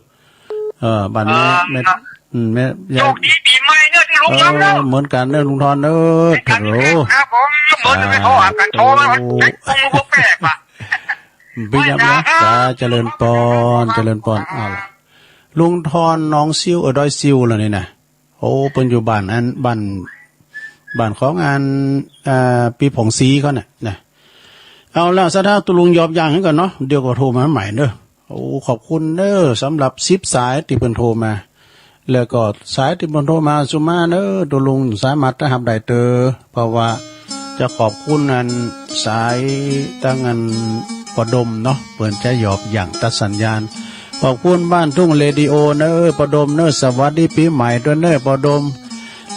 เออ บัดนี้ เออ แม่ เนาะ อืม แม่ โชคดีปี๋ใหม่เนอะตุ๊ลุง เออ เนาะ เหมือนกั๋นเนอะลุงทอนเนอะ เหมือนกั๋น โถ่ ครับผม เหมือนจะไปโทรหากั๋น โทรมา โถ่ เอ๊ะ คงรู้แปลกว่ะ เปิ้นย้ำนะ ไม่ได้ครับ จ้า เจริญปอน เจริญปอน อ้าว ลุงทอนหนองซิว เออ ดอยซิวเหรอนี่นะ โอ้ เปิ้นอยู่บ้านอัน บ้าน บ้านของอัน อ่า ปี้ผ่องศรีเขาน่ะนะ เอาละ สถานะตุ๊ลุงหยอบย่างหื้อก่อนเนาะ เดี๋ยวก็โทรมาใหม่เด้อ โอ้ ขอบคุณเด้อ สำหรับสิบสายตี้เปิ้นโทรมา แล้วก็สายตี้เปิ้นโทรมา สุมาเด้อ ตุ๊ลุงสามารถจะฮับได้เตอ เพราะว่าจะขอบคุณอันสายตังอันป้อดมเนาะ เปิ้นจะหยอบย่างตัดสัญญาณ ขอบคุณบ้านทุ่งเรดิโอเนอะ ป้อดมเนอะ สวัสดีปี๋ใหม่ตวยเนอะ ป้อดม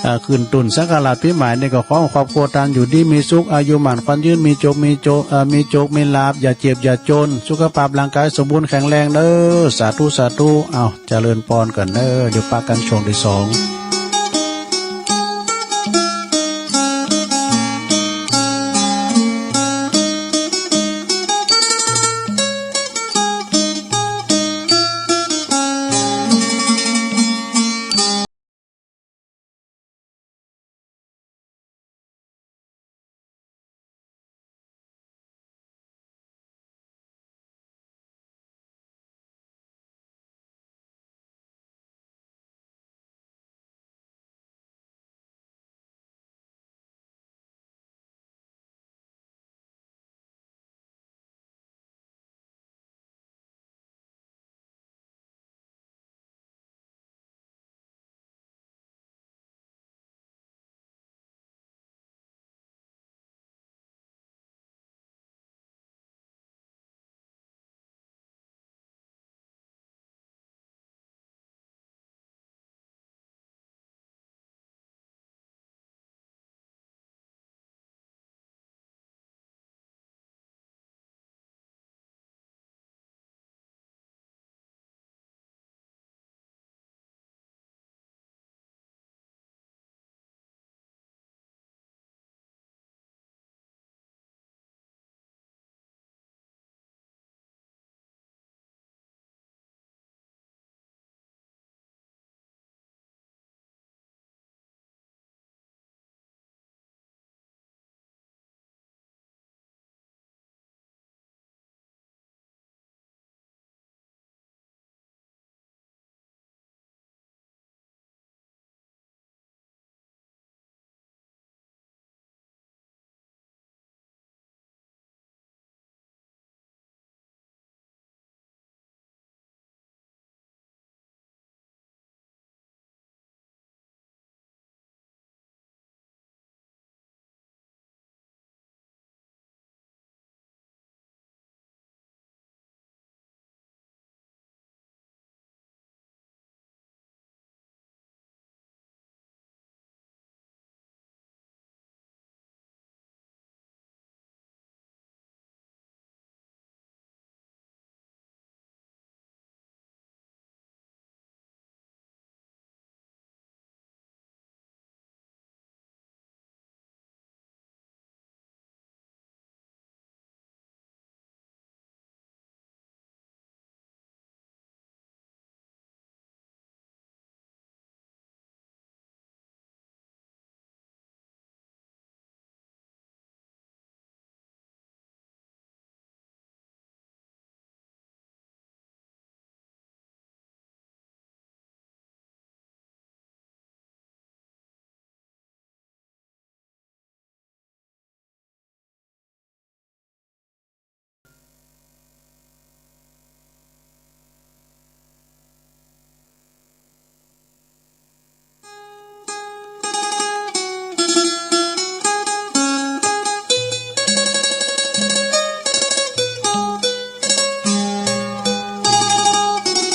อ่า ขึ้นต้นศักราชปี๋ใหม่นี่ก็ขอขอบคุณต้านอยู่ดีมีสุข อายุหมั้นขวัญยืน มีโจค มีโจค เอ่อ มีโจค มีลาภ อย่าเจ็บอย่าจน สุขภาพร่างกายสมบูรณ์แข็งแรงเด้อ สาธุ สาธุ เอา เจริญปอนก่อนเด้อ เดี๋ยวปะกั๋นช่วงตี้สอง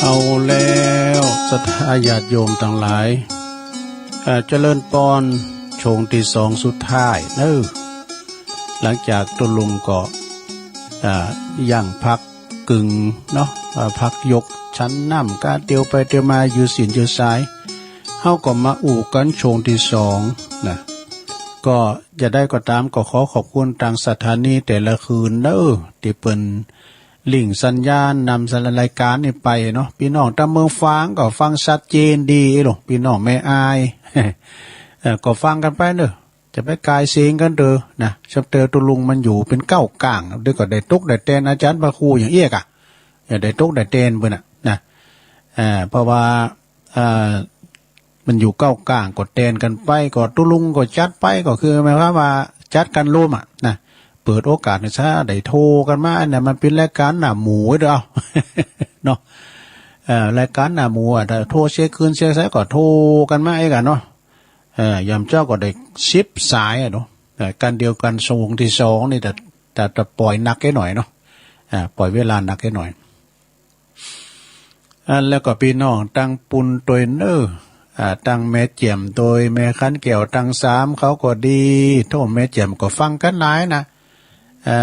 เอาแล้วศรัทธาญาติโยมตังหลาย เอ่อ เจริญปอน ช่วงตี้สองสุดท้ายเนาะ หลังจากตุ๊ลุงก็ อ่า หยั่งพักกึ่งเนาะ อ่า พักยกฉันน้ำ กาเตียวไปเตียวมา ยื้อศีลยื้อสาย เฮาก็มาอู้กั๋นช่วงตี้สองนะ ก็จะใดก็ต๋าม ก็ขอขอบคุณตางสถานีแต่ละคืนเน้อ ตี้เปิ้นลิงก์สัญญาณนำรายก๋านนี้ไปเนาะ ปี้น้องตางเมืองฝางก็ฟังชัดเจนดีเอ้ยลูก ปี้น้องแม่อาย เอ่อ ก็ฟังกั๋นไปเน้อ จะไปก๋ายเสียงกั๋นเต๊อะนะ ชับเตอร์ตุลุงมันอยู่เป๋นเก๊าก้าง เดี๋ยวก็ได้ตกได้แตนอาจ๋ารย์พระครูอย่างเอี้ยก่ะ อย่าได้ตกได้แตนเปิ้นน่ะนะ เอ่อ เพราะว่า เอ่อ มันอยู่เก๊าก้างก็แตนกั๋นไป ก็ตุลุงก็จัดไป ก็คือหมายความว่าจัดกั๋นร่วมอะนะ เปิดโอกาสหื้อซะได้โทรกั๋นมา อันนั้นมันเป๋นรายก๋านหน้าหมู่เด้อ เนาะ เอ่อ รายก๋านหน้าหมู่อะ ถ้าโทรเสียคืนเสียสายก็โทรกั๋นมาเองอะเนาะ เอ่อ ยามเจ๊าก็ได้สิบสายอะเนาะ เอ่อ ก๋านเดียวกั๋นชั่วโมงตี้สองนี่ แต่ แต่ แต่ปล่อยหนักแค่หน่อยเนาะ อ่า ปล่อยเวลาหนักแค่หน่อย อ่า แล้วก็ปี้น้องตางปุณณตวยเน้อ อ่า ตางแม่เจียมตวย แม่ขันแก้ว ตางสามเขาก็ดี โธ่ แม่เจียมก็ฟังกั๋นหลายนะ อ่า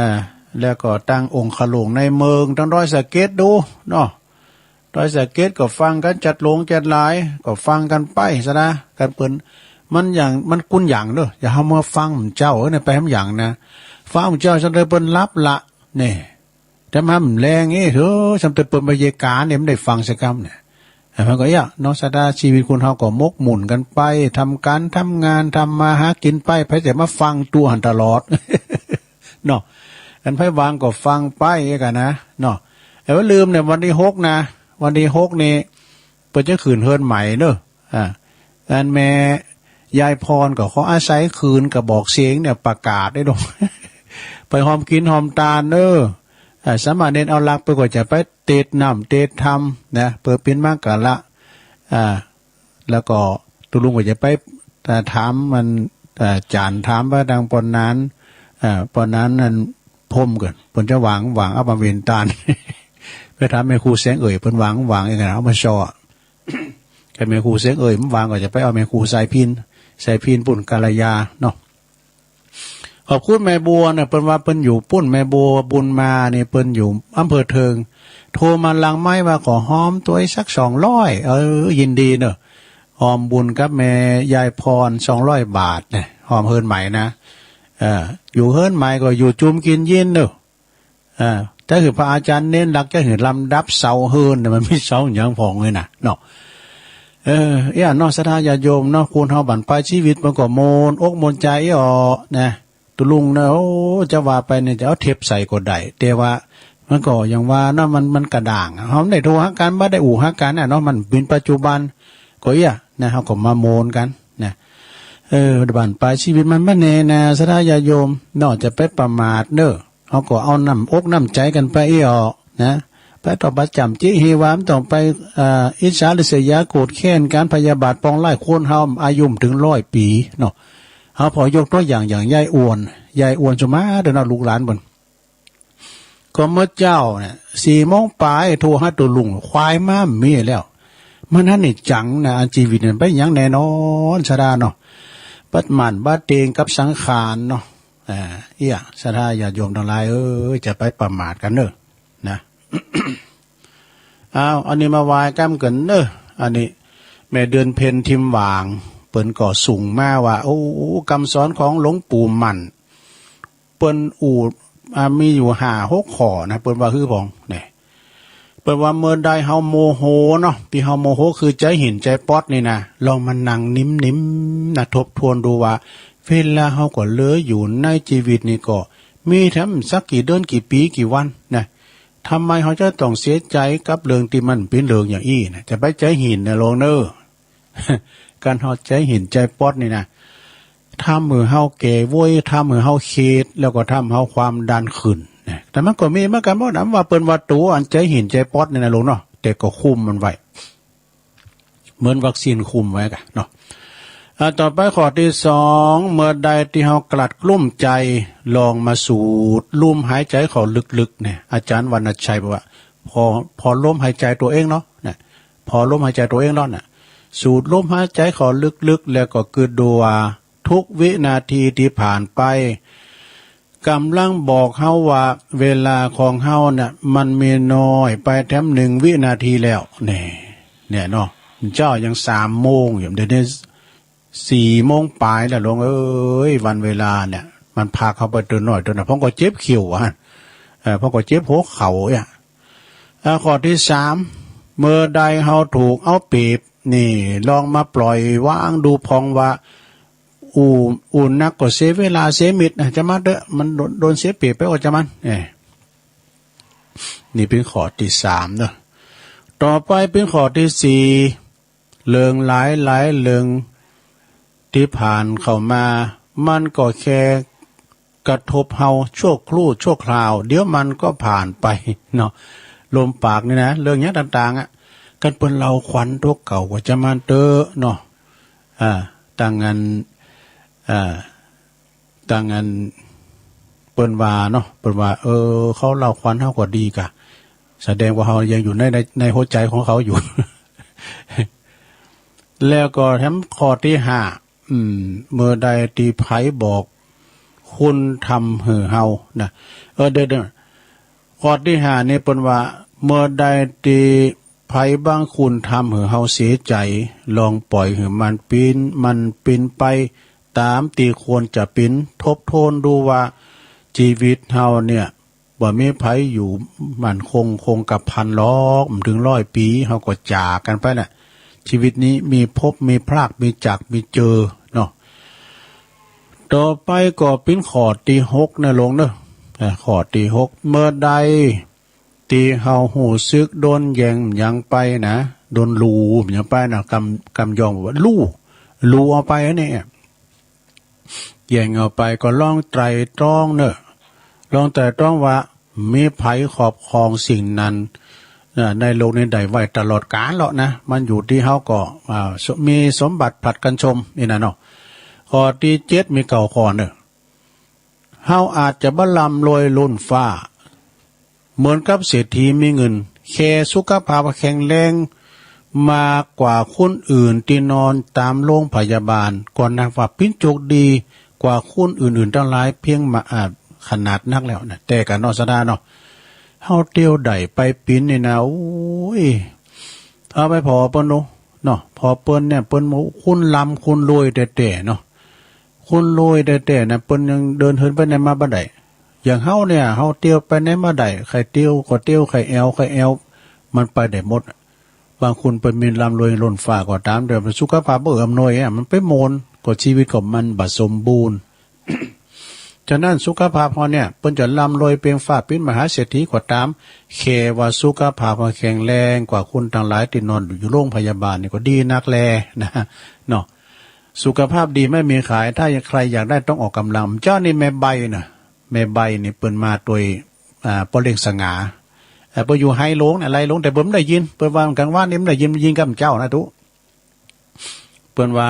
แล้วก็ตางองค์ขลุงในเมือง ตางดอยสะเก็ดดูเนาะ ดอยสะเก็ดก็ฟังกั๋น จัดหลวงจัดหลายก็ฟังกั๋นไปซะนะ กั๋นเปิ้น มันอย่าง มันกุนหยังเน้อ อย่าเฮามาฟังเจ้า เออ เนี่ย ไปหำหยังนะ ฟังเจ้าซะเลยเปิ้นหลับละ เนี่ย แต่มามันแลงเอ้ย เฮ้อ ซ้ำแต่เปิ้นบรรยากาศเนี่ย มันได้ฟังสักกำเนี่ย อ่ะ มันก็เอี้ยเนาะ สตาชีวิตคนเฮาก็หมกหมุ่นกั๋นไป ทำก๋านทำงาน ทำมาหากิ๋นไป ใผจะมาฟังตั๋วหั้นตลอด เนาะ อันใผว่างก็ฟังไปเองก่ะนะ เนาะ แต่ว่าลืมเนี่ย วันตี้หกนะ วันตี้หกนี่ เปิ้นจะขึ้นเฮือนใหม่เน้อ อ่า อันแม่ยายพรก็ขออาศัยคืนกระบอกเสียงเนี่ยประกาศได้ดอก ไปฮอมกิ๋นฮอมตานเน้อ อ่า สามเณรเอาหลักเปิ้นก็จะไปเตสน์น้ำเตสน์ธรรมนะ เปิ้นเป๋นมังคละ อ่า แล้วก็ตุ๊ลุงก็จะไป อ่า ถามมัน อ่า จ๋ารย์ถามว่าดังปอนนั้น อ่า ปอนนั้นนั่นพรมก่อน เปิ้นจะวาง วางเอามาเวนตาน ไปถามแม่ครูแสงเอ่ย เปิ้นวาง วางเองนะ เอามาซอ คันแม่ครูแสงเอ่ยมันวางก็จะไปเอาแม่ครูสายพิณ สายพิณปุ้นกาลยาเนาะ ขอบคุณแม่บัวนะ เปิ้นว่าเปิ้นอยู่ปุ้น แม่บัวบุญมานี่ เปิ้นอยู่อำเภอเทิง โทรมาหลังไมค์ว่าขอฮอมตวยสักสองร้อย เออ ยินดีเนอะ ฮอมบุญกับแม่ยายพรสองร้อยบาทนะ ฮอมเฮือนใหม่นะ เออ อยู่เฮือนใหม่ก็อยู่จุมกิ๋นยินเนอะ อ่า จะหื้อพระอาจ๋ารย์เน้นหลัก จะหื้อลำดับเสาเฮือนเนี่ย มันมีเสาหยังพ่องเลยนะ เนาะ เออ เอี้ย เนาะ ศรัทธาญาติโยมเนาะ คนเฮาบั้นปลายชีวิตมันก็หม่นอกหม่นใจ๋เอี้ยออนะ ตุ๊ลุงนะ โอ้ จะว่าไปเนี่ย จะเอาเทปใส่ก็ได้ แต่ว่ามันก็อย่างว่าเนาะ มัน มันกระด้างอะ เฮาได้โทรหากั๋น บ่ได้อู้หากั๋นน่ะเนาะ มันเป๋นปัจจุบัน ก็เอี้ย นะ เฮาก็มาหม่นกั๋นนะ เออ บั้นปลายชีวิตมันบ่แน่นะ ศรัทธาญาติโยมเนาะ จะไปประมาทเน้อ เฮาก็เอาน้ำอกน้ำใจ๋กั๋นไปเอี้ยออนะ ไปต้องไปจ๋ำจี้หื้อว่า บ่ต้องไป เอ่อ อิจฉาริษยาโกรธแค้นกั๋น พยาบาทปองร้าย คนเฮาอายุบ่เถิงร้อยปี๋เนาะ เฮาพอยกตั๋วอย่าง อย่างยายอ่วน ยายอ่วนสุมาเด้อเนาะ ลูกหลานเปิ้น ก็เมื่อเจ๊าเนี่ย สี่โมงป๋าย โทรหาตุ๊ลุง ควายมาบ่มีแล้ว มันหันนี่จังนะ อันจีวิตมันไปหยังแน่นอน ศรัทธาเนาะ บัดหมั่นบัดเตงกับสังขารเนาะ อ่า เอี้ย ศรัทธาญาติโยมตังหลายเอ้ย จะไปประมาทกั๋นเน้อ นะ อ้าว อันนี้มาไหว้กำกั๋นเน้อ อันนี้แม่เดือนเพ็ญทิมหว่าง เปิ้นก็ส่งมาว่า โอ้ กำสอนของหลวงปู่หมั่น เปิ้นอู้ อ่า มีอยู่ห้าหกข้อนะ เปิ้นว่าหื้อพ่อง นี่ เปิ้นว่าเมื่อใดเฮาโมโหเนาะ ตี้เฮาโมโหคือใจ๋หินใจ๋ป๊อดนี่นะ ลองมานั่งนิ่มๆ นะ ทบทวนดูว่า เวลาเฮาก็เหลืออยู่ในจีวิตนี่ก็ มีแถมสักกี่เดือนกี่ปี๋กี่วันนะ ทำไมเฮาจะต้องเสียใจ๋กับเรื่องตี้มันเป๋นเรื่องอย่างอี้นะ จะไปใจ๋หินนะ ลองเน้อ ก๋านเฮาใจ๋หินใจ๋ป๊อดนี่นะ ทำหื้อเฮาแก่โว้ย ทำหื้อเฮาเขด แล้วก็ทำเฮาความดันขึ้นนะ แต่มันก็มีเหมือนกั๋นหมดนะ ว่าเปิ้นว่าตั๋วอันใจ๋หินใจ๋ป๊อดนี่นะลูกเนาะ แต่ก็คุมมันไว้ เหมือนวัคซีนคุมไว้ก่ะเนาะ อ่า ต่อไปข้อตี้สอง เมื่อใดตี้เฮากลัดกลุ้มใจ๋ ลองมาสูดลมหายใจ๋เข้าลึกๆ เนี่ย อาจ๋ารย์วรรณชัยบอกว่า ผ่อ ผ่อลมหายใจ๋ตั๋วเองเนาะ เนี่ย ผ่อลมหายใจ๋ตั๋วเองเนาะ เนี่ย สูดลมหายใจ๋เข้าลึกๆ แล้วก็กึ๊ดดูว่า ทุกวินาทีตี้ผ่านไป ก๋ำลังบอกเฮาว่า เวลาของเฮาเนี่ย มันมีน้อยไปแถมหนึ่งวินาทีแล้ว นี่ เนี่ยเนาะ เจ๊ายังสามโมงอยู่ เดี๋ยวนี้ สี่โมงป๋ายแล้วหลวงเอ๋ย วันเวลาเนี่ย มันพาเข้าไปเตื้อน้อยเตื้อน้อย พ่องก็เจ็บเขี้ยวอะ เออ พ่องก็เจ็บหัวเข่าเนี่ย อ่า ข้อตี้สาม เมื่อใดเฮาถูกเอาเปรียบนี่ ลองมาปล่อยวางดูพ่องว่า อู้ อู้นักก็เสียเวลาเสียมิตรนะ จะมาเต๊อะ มันโดน โดนเสียเปรียบไปก็จะมัน เอ้ย นี่เป๋นข้อตี้สามเนาะ ต่อไปเป๋นข้อตี้สี่ เรื่องหลายๆ เรื่องตี้ผ่านเข้ามา มันก็แค่กระทบเฮาชั่วครู่ชั่วคราว เดี๋ยวมันก็ผ่านไปเนาะ ลมปากนี่นะ เรื่องหยังต่างๆ อะ กันเปิ้นเล่าขวัญตั๋วเก่าก็จะมันเต๊อะเนาะ อ่า ตังอัน อ่า ตังอัน เปิ้นว่าเนาะ เปิ้นว่า เออ เขาเล่าขวัญเฮาก็ดีก่ะ แสดงว่าเฮายังอยู่ใน ใน ในหัวใจ๋ของเขาอยู่ แล้วก็แถมข้อตี้ห้า อืม เมื่อใดตี้ใผบอกคุณธรรมหื้อเฮานะ เออ เดี๋ยวๆ ข้อตี้ห้านี่เปิ้นว่า เมื่อใดตี้ใผบางคุณธรรมหื้อเฮาเสียใจ๋ ลองปล่อยหื้อมันเป๋น มันเป๋นไปต๋ามตี้ควรจะเป๋น ทบทวนดูว่าจีวิตเฮาเนี่ย บ่มีใผอยู่มั่นคง คงกระพันหรอก บ่เถิงร้อยปี๋ เฮาก็จากกั๋นไปแหละ จีวิตนี้มีพบ มีพราก มีจาก มีเจอเนาะ ต่อไปก็เป๋นข้อตี้หกนะหลวงเนาะ อ่า ข้อตี้หก เมื่อใดตี้เฮาฮู้สึกโดนแย่งหยังไปนะ โดนลู่หยังไปนะ กำ กำย่องว่าลู่ ลู่เอาไปอันนี้ แย่งเอาไปก็ลองไตร่ตรองเนาะ ลองไตร่ตรองว่ามีใผครอบครองสิ่งนั้น เอ่อ ในโลกนี้ได้ไว้ตลอดกาลแล้วนะ มันอยู่ตี้เฮาก็ อ่า ส- มีสมบัติผลัดกั๋นชมนี่นะเนาะ ข้อตี้เจ็ด มีเก้าข้อเนาะ เฮาอาจจะบ่ร่ำรวยล้นฟ้า เหมือนกับเศรษฐีมีเงิน แค่สุขภาพแข็งแรงมากกว่าคนอื่นตี้นอนต๋ามโรงพยาบาล ก็นับว่าเป๋นโจคดีกว่าคนอื่นๆ ตังหลายเปียงมา อ่า ขนาดนักแล้วนะ แต่กาเนาะ ศรัทธาเนาะ เฮาเตียวได้ไปปิ๋นนี่นะ โอ้ย เอาไปผ่อเปิ้นดูเนาะ ผ่อเปิ้นเนี่ย เปิ้นบอกคนร่ำคนรวยแต๊ๆ เนาะ คนรวยแต๊ๆ นะ เปิ้นยังเดินเหินไปไหนมาบ่ได้ อย่างเฮาเนี่ย เฮาเตียวไปไหนมาได้ ใค่เตียวก็เตียว ใค่แอ่วก็แอ่ว มันไปได้หมด บางคนเปิ้นมีร่ำรวยล้นฟ้าก็ต๋าม แต่สุขภาพบ่เอื้ออำนวยอะ มันไปโมน ก็จีวิตก็มันบ่สมบูรณ์ ฉะนั้นสุขภาพเฮาเนี่ย เปิ้นจะร่ำรวยเปียงฟ้า เป๋นมหาเศรษฐีก็ต๋าม แค่ว่าสุขภาพเฮาแข็งแรงกว่าคนตังหลายตี้นอนอยู่โรงพยาบาลนี่ก็ดีนักแลนะ เนาะ สุขภาพดีไม่มีขาย ถ้าใครอยากได้ต้องออกก๋ำลัง เจ้านี่แม่ใบ้นะ แม่ใบ้นี่เปิ้นมาตวย อ่า ป้อเลี้ยงสง่า เอ่อ เปิ้นอยู่ไฮโลงเนี่ย ไฮโลง แต่เปิ้นบ่ได้ยิน เปิ้นว่ากั๋นว่านี่บ่ได้ยิน ยินกับเจ้านะตุ๊ เปิ้นว่า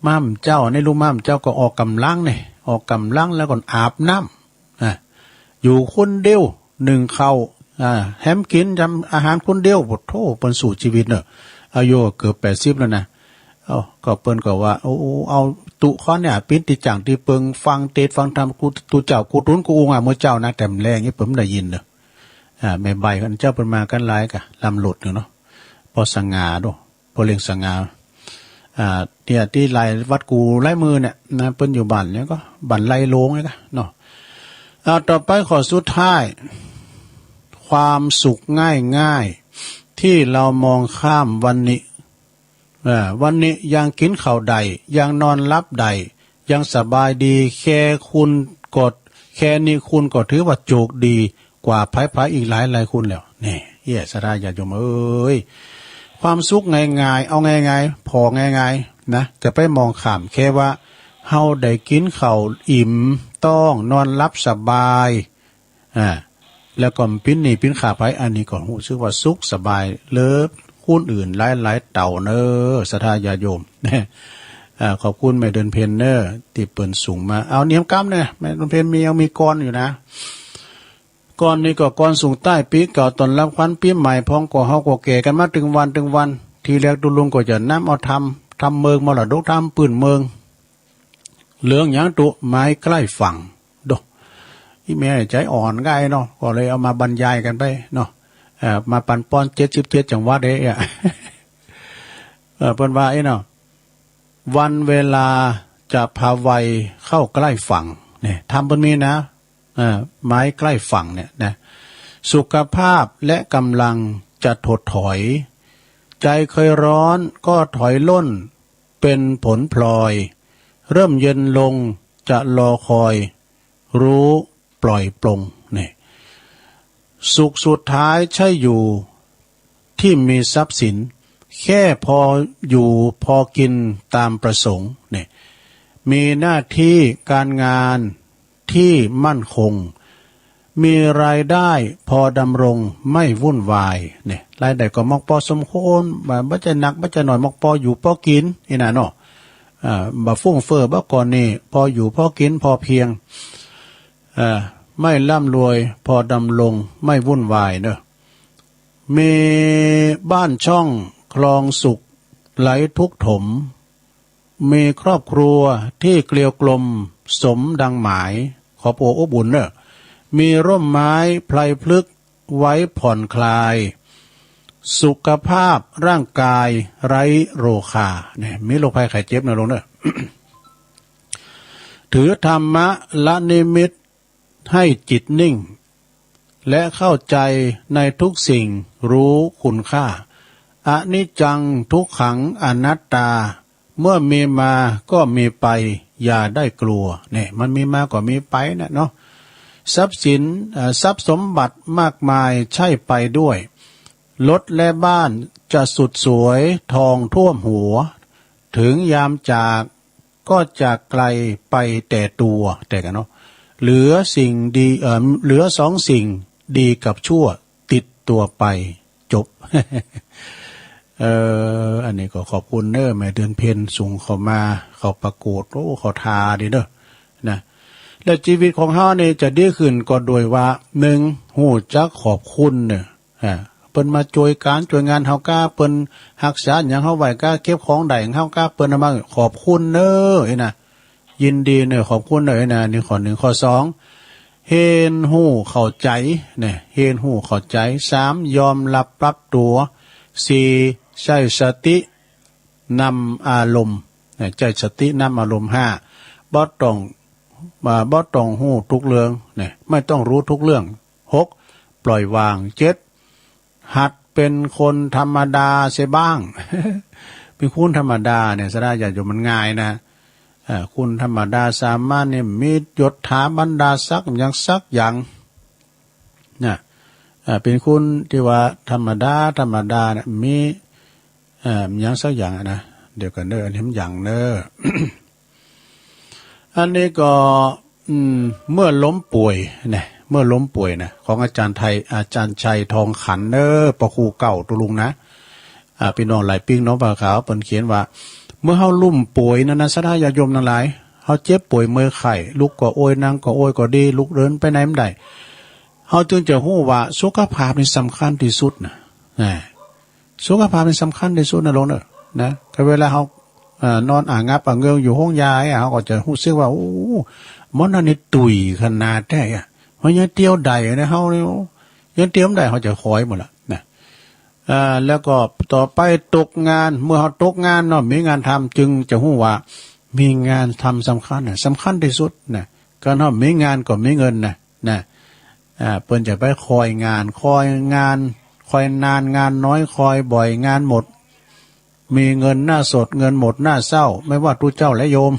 ม่ามเจ้า ในลูกม่ามเจ้าก็ออกก๋ำลังเนี่ย ออกก๋ำลังแล้วก็อาบน้ำ อ่ะ อยู่คนเดียว นึ่งข้าว อ่า แหมกิ๋นจำอาหารคนเดียว โอ้โธ่ เปิ้นสู้จีวิตเนาะ อายุก็เกือบแปดสิบแล้วนะ เอ้า ก็เปิ้นก็ว่า โอ้ เอาตุ๊ข้อเนี่ย ปิดตี้จ้างตี้เปิง ฟังเตสน์ฟังธรรม กู ตุ๊เจ้า กูตุ๊นกูอุงอ่ะ เมื่อเจ้านะ แต่มันแลงนี่เปิ้นบ่ได้ยินเนาะ อ่า แม่ใบ้เปิ้นเจ้าเปิ้นมากั๋นหลายกะ ลำหลุดอยู่เนาะ ป้อสง่าดู ป้อเลี้ยงสง่า อ่า เนี่ย ตี้หลายวัดกูหลายมื้อเนี่ยนะ เปิ้นอยู่บ้านเนี่ยก็ บ้านไฮโลงเนี่ยก็เนาะ อ่า ต่อไปข้อสุดท้าย ความสุขง่ายๆ ที่เรามองข้ามวันนี้ อ่า วันนี้ยังกิ๋นข้าวได้ ยังนอนหลับได้ ยังสบายดี แค่คุณก็ แค่นี้คุณก็ถือว่าโจคดีกว่าใผๆ อีกหลายๆ คนแล้ว นี่ เอ้ย ศรัทธาญาติโยมเอ๋ย ความสุขง่ายๆ เอาง่ายๆ ผ่อง่ายๆ นะ จะไปมองข้าม แค่ว่าเฮาได้กิ๋นข้าวอิ่มต๊อง นอนหลับสบาย อ่า แล้วก็ปิ๋นหนี้ปิ๋นค่าใผ อันนี้ก็ฮู้สึกว่าสุขสบาย เลิศคนอื่นหลายๆ เต้าเนาะ ศรัทธาญาติโยม อ่า ขอบคุณแม่เดือนเพ็ญเนาะ ตี้เปิ้นส่งมา เอาเนียมกำเนี่ย แม่เดือนเพ็ญมี ยังมีกลอนอยู่นะ กลอนนี้ก็กลอนส่งต้ายปี๋เก่า ต้อนรับขวัญปี๋ใหม่ พ่องก็เฮาก็แก่กั๋นมาตึงวันตึงวัน ทีแรกตุ๊ลุงก็จะนำเอาธรรม ธรรมเมืองมรดกธรรมปื้นเมือง เรื่องหยังตุ๊ ไม้ใกล้ฝั่ง โด อี่แม่ใจ๋อ่อนก้ายเนาะ ก็เลยเอามาบรรยายกั๋นไปเนาะ เอ่อ มาปันป้อนเจ็ดสิบเจ็ดจังหวัดเอ้ยอะ เอ่อ เปิ้นว่าอี้เนาะ วันเวลาจะพาวัยเข้าใกล้ฝั่ง เนี่ย ธรรมเปิ้นมีนะ เอ่อ ไม้ใกล้ฝั่งเนี่ยนะ สุขภาพและกำลังจะถดถอย ใจเคยร้อนก็ถอยล่น เป็นผลพลอย เริ่มเย็นลงจะรอคอย รู้ปล่อยปลง เนี่ย สุขสุดท้ายใช่อยู่ที่มีทรัพย์สิน แค่พออยู่พอกินตามประสงค์ เนี่ย มีหน้าที่การงานที่มั่นคง มีรายได้พอดำรงไม่วุ่นวาย เนี่ย รายได้ก็มอกปอสมควร บ่ บ่ใจ้หนัก บ่ใจ้น้อย มอกปออยู่ปอกิ๋น อี้นะเนาะ อ่า บ่ฟุ่มเฟือย บ่ก่อนนี่ พออยู่พอกิ๋นพอเพียง อ่า ไม่ร่ำรวย พอดำรงไม่วุ่นวายเนาะ มีบ้านช่องคลองสุขไร้ทุกข์ถม มีครอบครัวที่เกลียวกลมสมดังหมาย ครอบครัวอบอุ่นเนาะ มีร่มไม้ไพรพฤกษ์ไว้ผ่อนคลาย สุขภาพร่างกายไร้โรคา เนี่ย มีโรคภัยไข้เจ็บน้อยลงเนาะ ถือธรรมะละนิมิตให้จิตนิ่ง และเข้าใจในทุกสิ่งรู้คุณค่า อนิจจังทุกขังอนัตตา เมื่อมีมาก็มีไปอย่าได้กลัว เนี่ย มันมีมาก็มีไปนะเนาะ ทรัพย์สิน เอ่อ ทรัพย์สมบัติมากมายใช่ไปด้วย รถและบ้านจะสุดสวยทองท่วมหัว ถึงยามจากก็จากไกลไปแต่ตัว แต่กันเนาะ เหลือสิ่งดี เอ่อ เหลือสองสิ่งดีกับชั่วติดตัวไป จบ เอ่อ อันนี้ก็ขอบคุณเน้อ แม่เดือนเพ็ญส่งเข้ามา เข้าปรากฏ โอ้ เข้าท่าดีเน้อ นะ และชีวิตของเฮานี่จะดีขึ้นก็โดยว่า หนึ่ง ฮู้จักขอบคุณเน้อ อ่า เปิ้นมาจ้วยก๋านจ้วยงานเฮาก้า เปิ้นฮักษาหยังเฮาไว้ก้า เก็บของได้เฮาก้า เปิ้นเอามา ขอบคุณเน้อ อี้นะ ยินดีเน้อ ขอบคุณเน้อ อี้นะ นี่ข้อหนึ่ง ข้อสอง เฮียนฮู้เข้าใจ๋ เนี่ย เฮียนฮู้เข้าใจ๋ สาม ยอมรับปรับตั๋ว สี่ ใจ๊สตินำอารมณ์เนี่ย ใจ๊สตินำอารมณ์ ห้า บ่ต้อง อ่า บ่ต้องฮู้ทุกเรื่องเนี่ย ไม่ต้องรู้ทุกเรื่อง หก ปล่อยวาง เจ็ด หัดเป็นคนธรรมดาเสียบ้าง เป็นคนธรรมดาเนี่ย ศรัทธาญาติโยม มันง่ายนะ อ่า คนธรรมดาสามัญเนี่ย มียศถาบรรดาศักดิ์หยังสักอย่าง นะ อ่า เป็นคนตี้ว่าธรรมดา ธรรมดาเนี่ย มี อ่า หยังสักอย่างอะนะ เดี๋ยวก่อนเน้อ อันนี้มันหยังเน้อ อันนี้ก็ อืม เมื่อล้มป่วยนะ เมื่อล้มป่วยนะ ของอาจารย์ไทย อาจารย์ชัยทองขันเน้อ ปะครูเก่าตุลุงนะ อ่า ปี้น้องหลายปิ๊งน้องปะขาว เปิ้นเขียนว่า เมื่อเฮาล้มป่วยนั้นนะ ศรัทธาญาติโยมตังหลาย เฮาเจ็บป่วยเมื่อยไข้ ลุกก็โอย นั่งก็โอยก็ดี ลุกเดินไปไหนบ่ได้ เฮาจึงจะฮู้ว่าสุขภาพนี่สำคัญตี้สุดนะ นะ สุขภาพนี่สำคัญตี้สุดนะโลมเน้อ นะ ก็เวลาเฮา เอ่อ นอนอะงับอะเงิงอยู่โฮงยาอะ เฮาก็จะฮู้สึกว่า โอ้ หมอนั่นนี่ตุ้ยขนาดแต๊อะ เฮายังเตียวได้นะ เฮานี่ โอ้ ยังเตียวบ่ได้ เฮาจะคอยหมดละนะ อ่า แล้วก็ต่อไปตกงาน เมื่อเฮาตกงานเนาะ มีงานทำ จึงจะฮู้ว่ามีงานทำสำคัญน่ะ สำคัญตี้สุดนะ การเฮามีงานก็มีเงินนะ นะ อ่า เปิ้นจะไปคอยงาน คอยงาน คอยนานงานน้อย คอยบ่อยงานหมด มีเงินหน้าสด เงินหมดหน้าเศร้า ไม่ว่าตุ๊เจ้าและโยม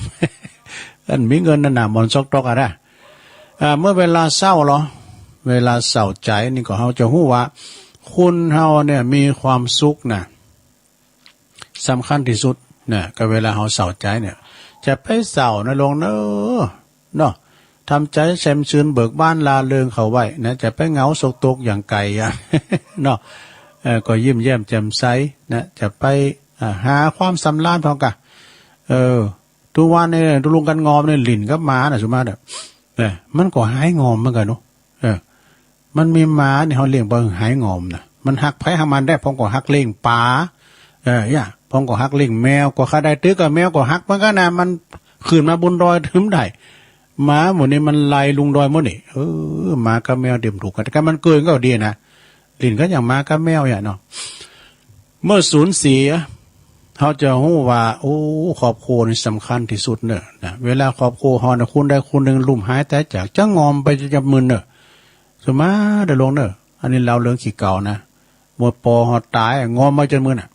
อันมีเงินนั่นน่ะ หมอนซอกตอกอะนะ อ่า เมื่อเวลาเศร้าเหรอ เวลาเศร้าใจ๋นี่ก็เฮาจะฮู้ว่า คนเฮาเนี่ยมีความสุขน่ะ สำคัญตี้สุดนะ ก็เวลาเฮาเศร้าใจ๋เนี่ย จะไปเศร้านะโลมเน้อ เนาะ ทำใจ๋แจ่มชื่นเบิกบานร่าเริงเข้าไว้นะ จะไปเหงาโศกตกอย่างใก่อะ เนาะ เอ่อ ก็ยิ้มแย้มแจ่มใสนะ จะไป อ่า หาความสำราญพ่องกะ เออ ตุ๊วันนี้ตุ๊ลุงกั๋นงอมนี่หลิ้นกับหมาน่ะ สุมาเด้อ เออ มันก็หายงอมเหมือนกั๋นเนาะ เออ มันมีหมานี่เฮาเลี้ยงบ่หื้อหายงอมนะ มันฮักไผฮักมันแต๊ พ่องก็ฮักเลี้ยงป๋า เออ เนี่ย พ่องก็ฮักเลี้ยงแมว ก็ข้าได้ตึกกับแมวก็ฮักเหมือนกั๋นนะ มันขึ้นมาบนดอยตึงได้ หมาหมู่นี้มันไล่ลุงดอยหมดนี่ เออ หมากับแมวเดี่ยวถูกกั๋น แต่มันเกินก็ดีนะ หลิ้นกั๋นอย่างหมากับแมวเนี่ยเนาะ เมื่อสูญเสีย เฮาจะฮู้ว่า โอ้ ครอบครัวนี่สำคัญตี้สุดเน่อ นะ เวลาครอบครัวเฮาเนี่ย คนใดคนนึ่งลุ่มหายต๋ายจาก จะงอมไปจะมึนเน่อ สุมาเด้อหลวงเน่อ อันนี้เล่าเรื่องขี้เก่านะ เมื่อปอเฮาต๋าย งอมมาจะมึนน่ะ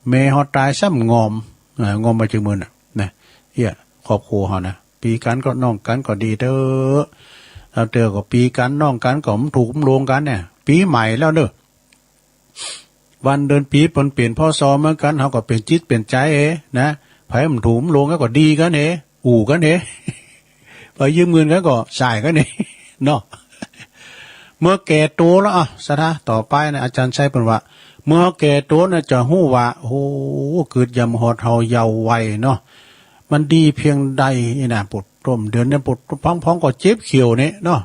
แม่เฮาต๋ายซ้ำงอม เอ่อ งอมมาจะมึนน่ะ นะ เอี้ย ครอบครัวเฮานะ ปี้กั๋นก็น้องกั๋นก็ดีเต๊อะ แล้วเตื้อก็ปี้กั๋นน้องกั๋นก็บ่ถูกบ่ลงกั๋นเนี่ย ปี๋ใหม่แล้วเน่อ วันเดือนปี๋เปิ้นเปลี่ยน พ.ศ. เหมือนกั๋น เฮาก็เปลี่ยนจิตเปลี่ยนใจ๋เอ นะ ใผบ่ถูกบ่ลงกั๋นก็ดีกั๋นเอ อู่กั๋นเอ ไปยืมเงินกั๋นก็จ่ายกั๋นเอ เนาะ เมื่อแก่โตแล้ว อ่ะ ศรัทธา ต่อไปนะ อาจ๋ารย์ชัยเปิ้นว่า เมื่อเฮาแก่โตน่ะจะฮู้ว่า โอ้โห กึ๊ดยามฮอดเฮาเยาว์วัยเนาะ มันดีเพียงใดนี่นะ ปะโถ เดี๋ยวนี้ปะโถ พ้องๆ ก็เจ็บเขี้ยวนี่เนาะ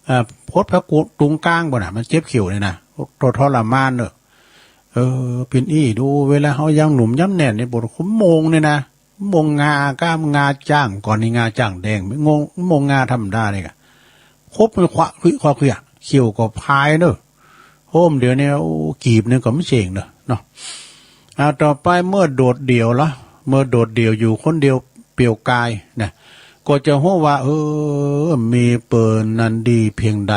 อ่า ปวดพระกุ ตรงกลางบ่น่ะ มันเจ็บเขี้ยวนี่นะ โถ ทรมานเน่อ เออ เปิ้นอี้ดู เวลาเฮายังหนุ่มยังแน่นนี่ ปะโถ โมงนี่นะ โมงงา ก้ามงาจ๊าง ก่อนนี้งาจ๊างแดง โมง โมงงาธรรมดานี่กะ ครบมันขวะควิขวะควิอะ เขี้ยวก็พายเน่อ โฮมเดี๋ยวนี้ โอ้ กีบนึ่งก็บ่เจ๋งเน่อ เนาะ อ่า ต่อไป เมื่อโดดเดี่ยวละ เมื่อโดดเดี่ยวอยู่คนเดียวเปลี่ยวกายนะ ก็จะฮู้ว่า เออ มีเปิ้นนั้นดีเพียงใด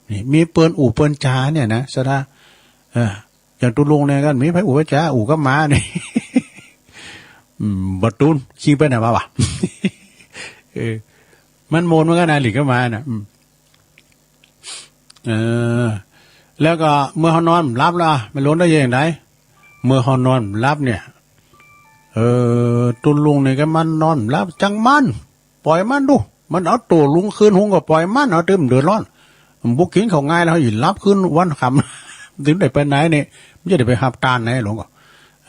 นี่ มีเปิ้นอู้เปิ้นจ๋าเนี่ยนะ ศรัทธา เออ อย่างตุ๊ลุงเนี่ยกั๋น มีใผอู้ใผจ๋า อู้กับหมานี่ อืม บ่าตุ๊น คิงไปไหนมาวะ เออ มันโมนเหมือนกั๋นนะ หลิ้งกับหมาน่ะ อืม เออ แล้วก็เมื่อเฮานอนบ่หลับละ แม่หลวงได้ยินไหน เมื่อเฮานอนบ่หลับเนี่ย เออ ตุ๊ลุงเนี่ยกั๋นมันนอนบ่หลับ จังมัน ป่อยมันดู มันเอาตั๋วลุงคืนหุงก็ป่อยมัน เฮาเต็มเดือดร้อน มันบ่กิ๋นข้าวงายแล้ว เฮาสิหลับคืนวันค่ำ เถิงได้ไปไหนเนี่ย มันจะได้ไปฮับตานไหนหลวงก็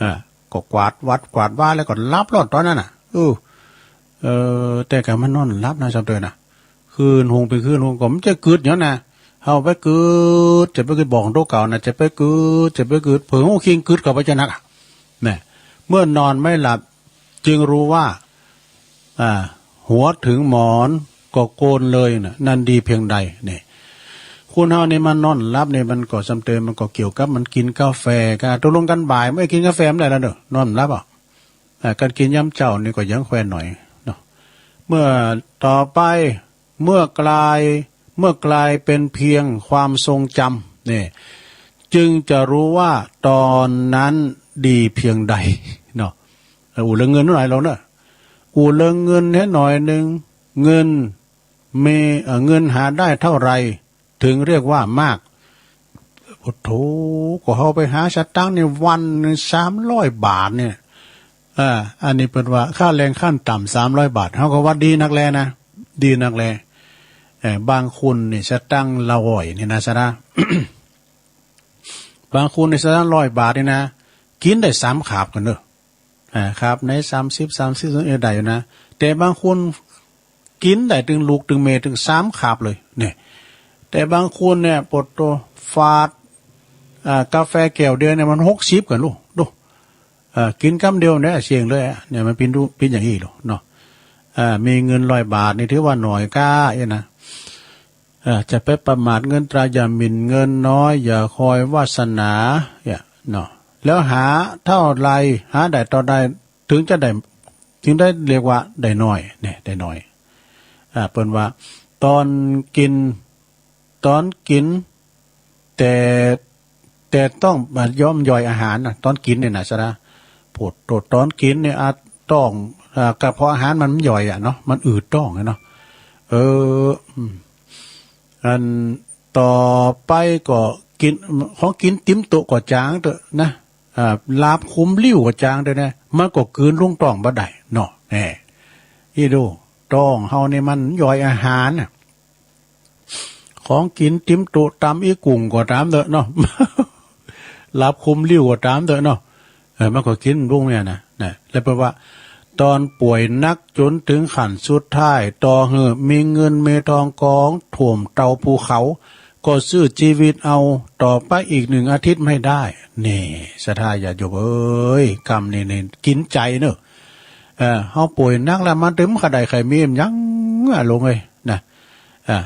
อ่า ก็กวาดวัดกวาดวาแล้วก็หลับโลดต๋อนนั้นน่ะ เออ เออ แต่ก็มันนอนบ่หลับนะ ซ้ำเตื้อนะ คืนหุงเป๋นคืนหุงก็มันจะกึ๊ดหยังนะ เฮาไปกึ๊ด จะไปกึ๊ดบอกตั๋วเก่านะ จะไปกึ๊ด จะไปกึ๊ด เผิงฮู้คิงกึ๊ดเข้าไปจะนักอะ แน่ เมื่อนอนไม่หลับ จึงรู้ว่า อ่า หัวถึงหมอนก็โกนเลยน่ะ นั้นดีเพียงใด นี่ คนเฮานี่มันนอนบ่หลับนี่ มันก็ซ้ำเตื้อ มันก็เกี่ยวกับมันกิ๋นกาแฟกา ตุ๊ลุงกั๋นบ่าย บ่กิ๋นกาแฟบ่ได้แล้วเน่อ นอนบ่หลับอะ อ่า กั๋นกิ๋นยามเจ๊านี่ก็ยังแควนหน่อยเนาะ เมื่อต่อไป เมื่อกลาย เมื่อกลายเป็นเพียงความทรงจำ นี่ จึงจะรู้ว่าต๋อนนั้นดีเพียงใด เนาะ เออ อู้เรื่องเงินหน่อยหลวงเน่อ อู้เรื่องเงินแหน่หน่อยนึ่ง เงินมี เอ่อ เงินหาได้เท่าไหร่ ถึงเรียกว่ามาก โอ้โถ ก็เฮาไปหาสตางค์นี่วันนึ่งสามร้อยบาทเนี่ย อ่า อันนี้เปิ้นว่าค่าแรงขั้นต่ำสามร้อยบาท เฮาก็ว่าดีนักแลนะ ดีนักแล เอ่อ บางคนนี่สตางค์ละร้อยนี่นะ ศรัทธา บางคนนี่สตางค์ร้อยบาทนี่นะ กิ๋นได้สามคาบกั๋นเน่อ อ่า คาบไหนสามสิบ สามสิบ เออ ได้อยู่นะ แต่บางคนกิ๋นได้ตึงลูกตึงเมย์ตึงสามคาบเลย เนี่ย แต่บางคนเนี่ย ปะโถ ฝาด อ่า กาแฟแก้วเดียวเนี่ยมันหกสิบกั๋น ลูก ดู อ่า กิ๋นกำเดียวเนี่ยเสี้ยงเลยอะ เนี่ยมันเป๋นดู เป๋นอย่างอี้ ลูก เนาะ อ่า มีเงินร้อยบาทนี่ถือว่าหน่อยก้า เอ๊ะนะ เอ่อ จะไปประมาทเงินตรา อย่าหมิ่นเงินน้อย อย่าคอยวาสนา เนี่ยเนาะ แล้วหาเท่าใด หาได้เต้าใด ถึงจะได้ ถึงได้เรียกว่าได้น้อย เนี่ย ได้น้อย อ่า เปิ้นว่า ต๋อนกิ๋น ต๋อนกิ๋น แต่ แต่ต้องมาย่อมย่อยอาหารนะ ต๋อนกิ๋นเนี่ยนะ ศรัทธา ปะโถ ต๋อนกิ๋นเนี่ย อ่ะ ต้อง อ่า กระเพาะอาหารมันบ่ย่อยอะเนาะ มันอืดต๊องอะเนาะ เออ อืม อันต่อไปก็กิ๋น ของกิ๋นติ๋มโต๊ะก็จางเต๊อะนะ อ่า หลาบขมลิ่วก็จางเต๊อะนะ มันก็กืนลงต๊องบ่ได้เนาะ แน่ อี้ดู ต๊องเฮานี่มันย่อยอาหารน่ะ ของกิ๋นติ๋มโต๊ะต๋ำอี้กุ่งก็ต๋ามเต๊อะเนาะ หลาบขมลิ่วก็ต๋ามเต๊อะเนาะ เออ มันก็กิ๋นรุ่งเนี่ยนะ นะ แล้วแปลว่า ต๋อนป่วยหนักจ๋นเถิงขั้นสุดท้าย ต่อหื้อมีเงินมีทองก๋องถ่วมเต้าภูเขา ก็ซื้อจีวิตเอา ต่อไปอีกหนึ่งอาทิตย์ไม่ได้ นี่ ศรัทธาญาติโยมเอ๋ย กำนี้นี่กิ๋นใจ๋เนาะ เออ เฮาป่วยหนักแล้ว มันตึงบ่ใค่ได้ใค่มีหยังอะ หลวงเอ๋ย นะ อ่า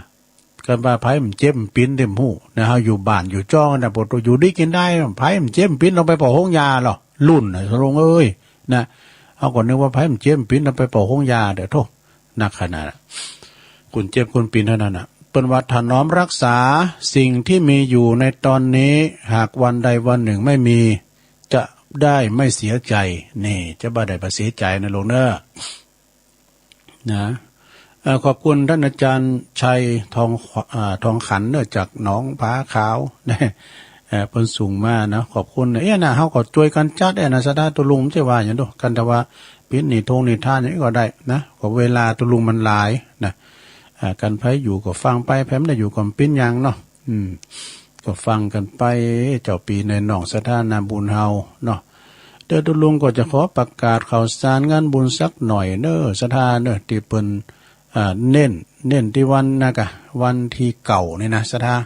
คันว่าใผมันเจ็บมันปิ๋นเต็มฮู้นะ เฮาอยู่บ้านอยู่จ้องนะ ปะโถ อยู่ดีกิ๋นดาย ใผมันเจ็บมันปิ๋น ลองไปเฝ้าโฮงยาลอ ลุ่นนะ หลวงเอ๋ย นะ เฮาก็นึกว่าใผมันเจ็บมันปิ๋น เอาไปเป่าฮงยาเด้อ โธ่ นักขนาดน่ะ คนเจ็บคนปิ๋นเท่านั้นน่ะ เปิ้นว่าถนอมรักษาสิ่งที่มีอยู่ในตอนนี้ หากวันใดวันหนึ่งไม่มี จะได้ไม่เสียใจ นี่ จะบ่ได้บ่เสียใจนะลูกเน้อ นะ เอ่อ ขอบคุณต้านอาจ๋ารย์ชัยทองขว- อ่า ทองขันเน้อ จากหนองผาขาว นะ เอ่อ เปิ้นส่งมานะ ขอบคุณนะ เอ๊ะนะ เฮาก็จ้วยกั๋นจัดเอ๊ะนะ ศรัทธาตุ๊ลุง บ่ใจ้ว่าหยังดอก กันแต่ว่าปิดนิทงนิทานหยังก็ได้นะ ก็เวลาตุ๊ลุงมันหลายนะ อ่า กันใผอยู่ก็ฟังไป ใผบ่ได้อยู่ก็บ่เป๋นหยังเนาะ อืม ก็ฟังกั๋นไป เจ้าปี้นายน้องศรัทธานาบุญเฮาเนาะ เดี๋ยวตุ๊ลุงก็จะขอประกาศข่าวสารงานบุญสักหน่อยเน้อ ศรัทธาเน้อ ตี้เปิ้น อ่า เน้น เน้นตี้วันนะกะ วันตี้เก้านี่นะ ศรัทธา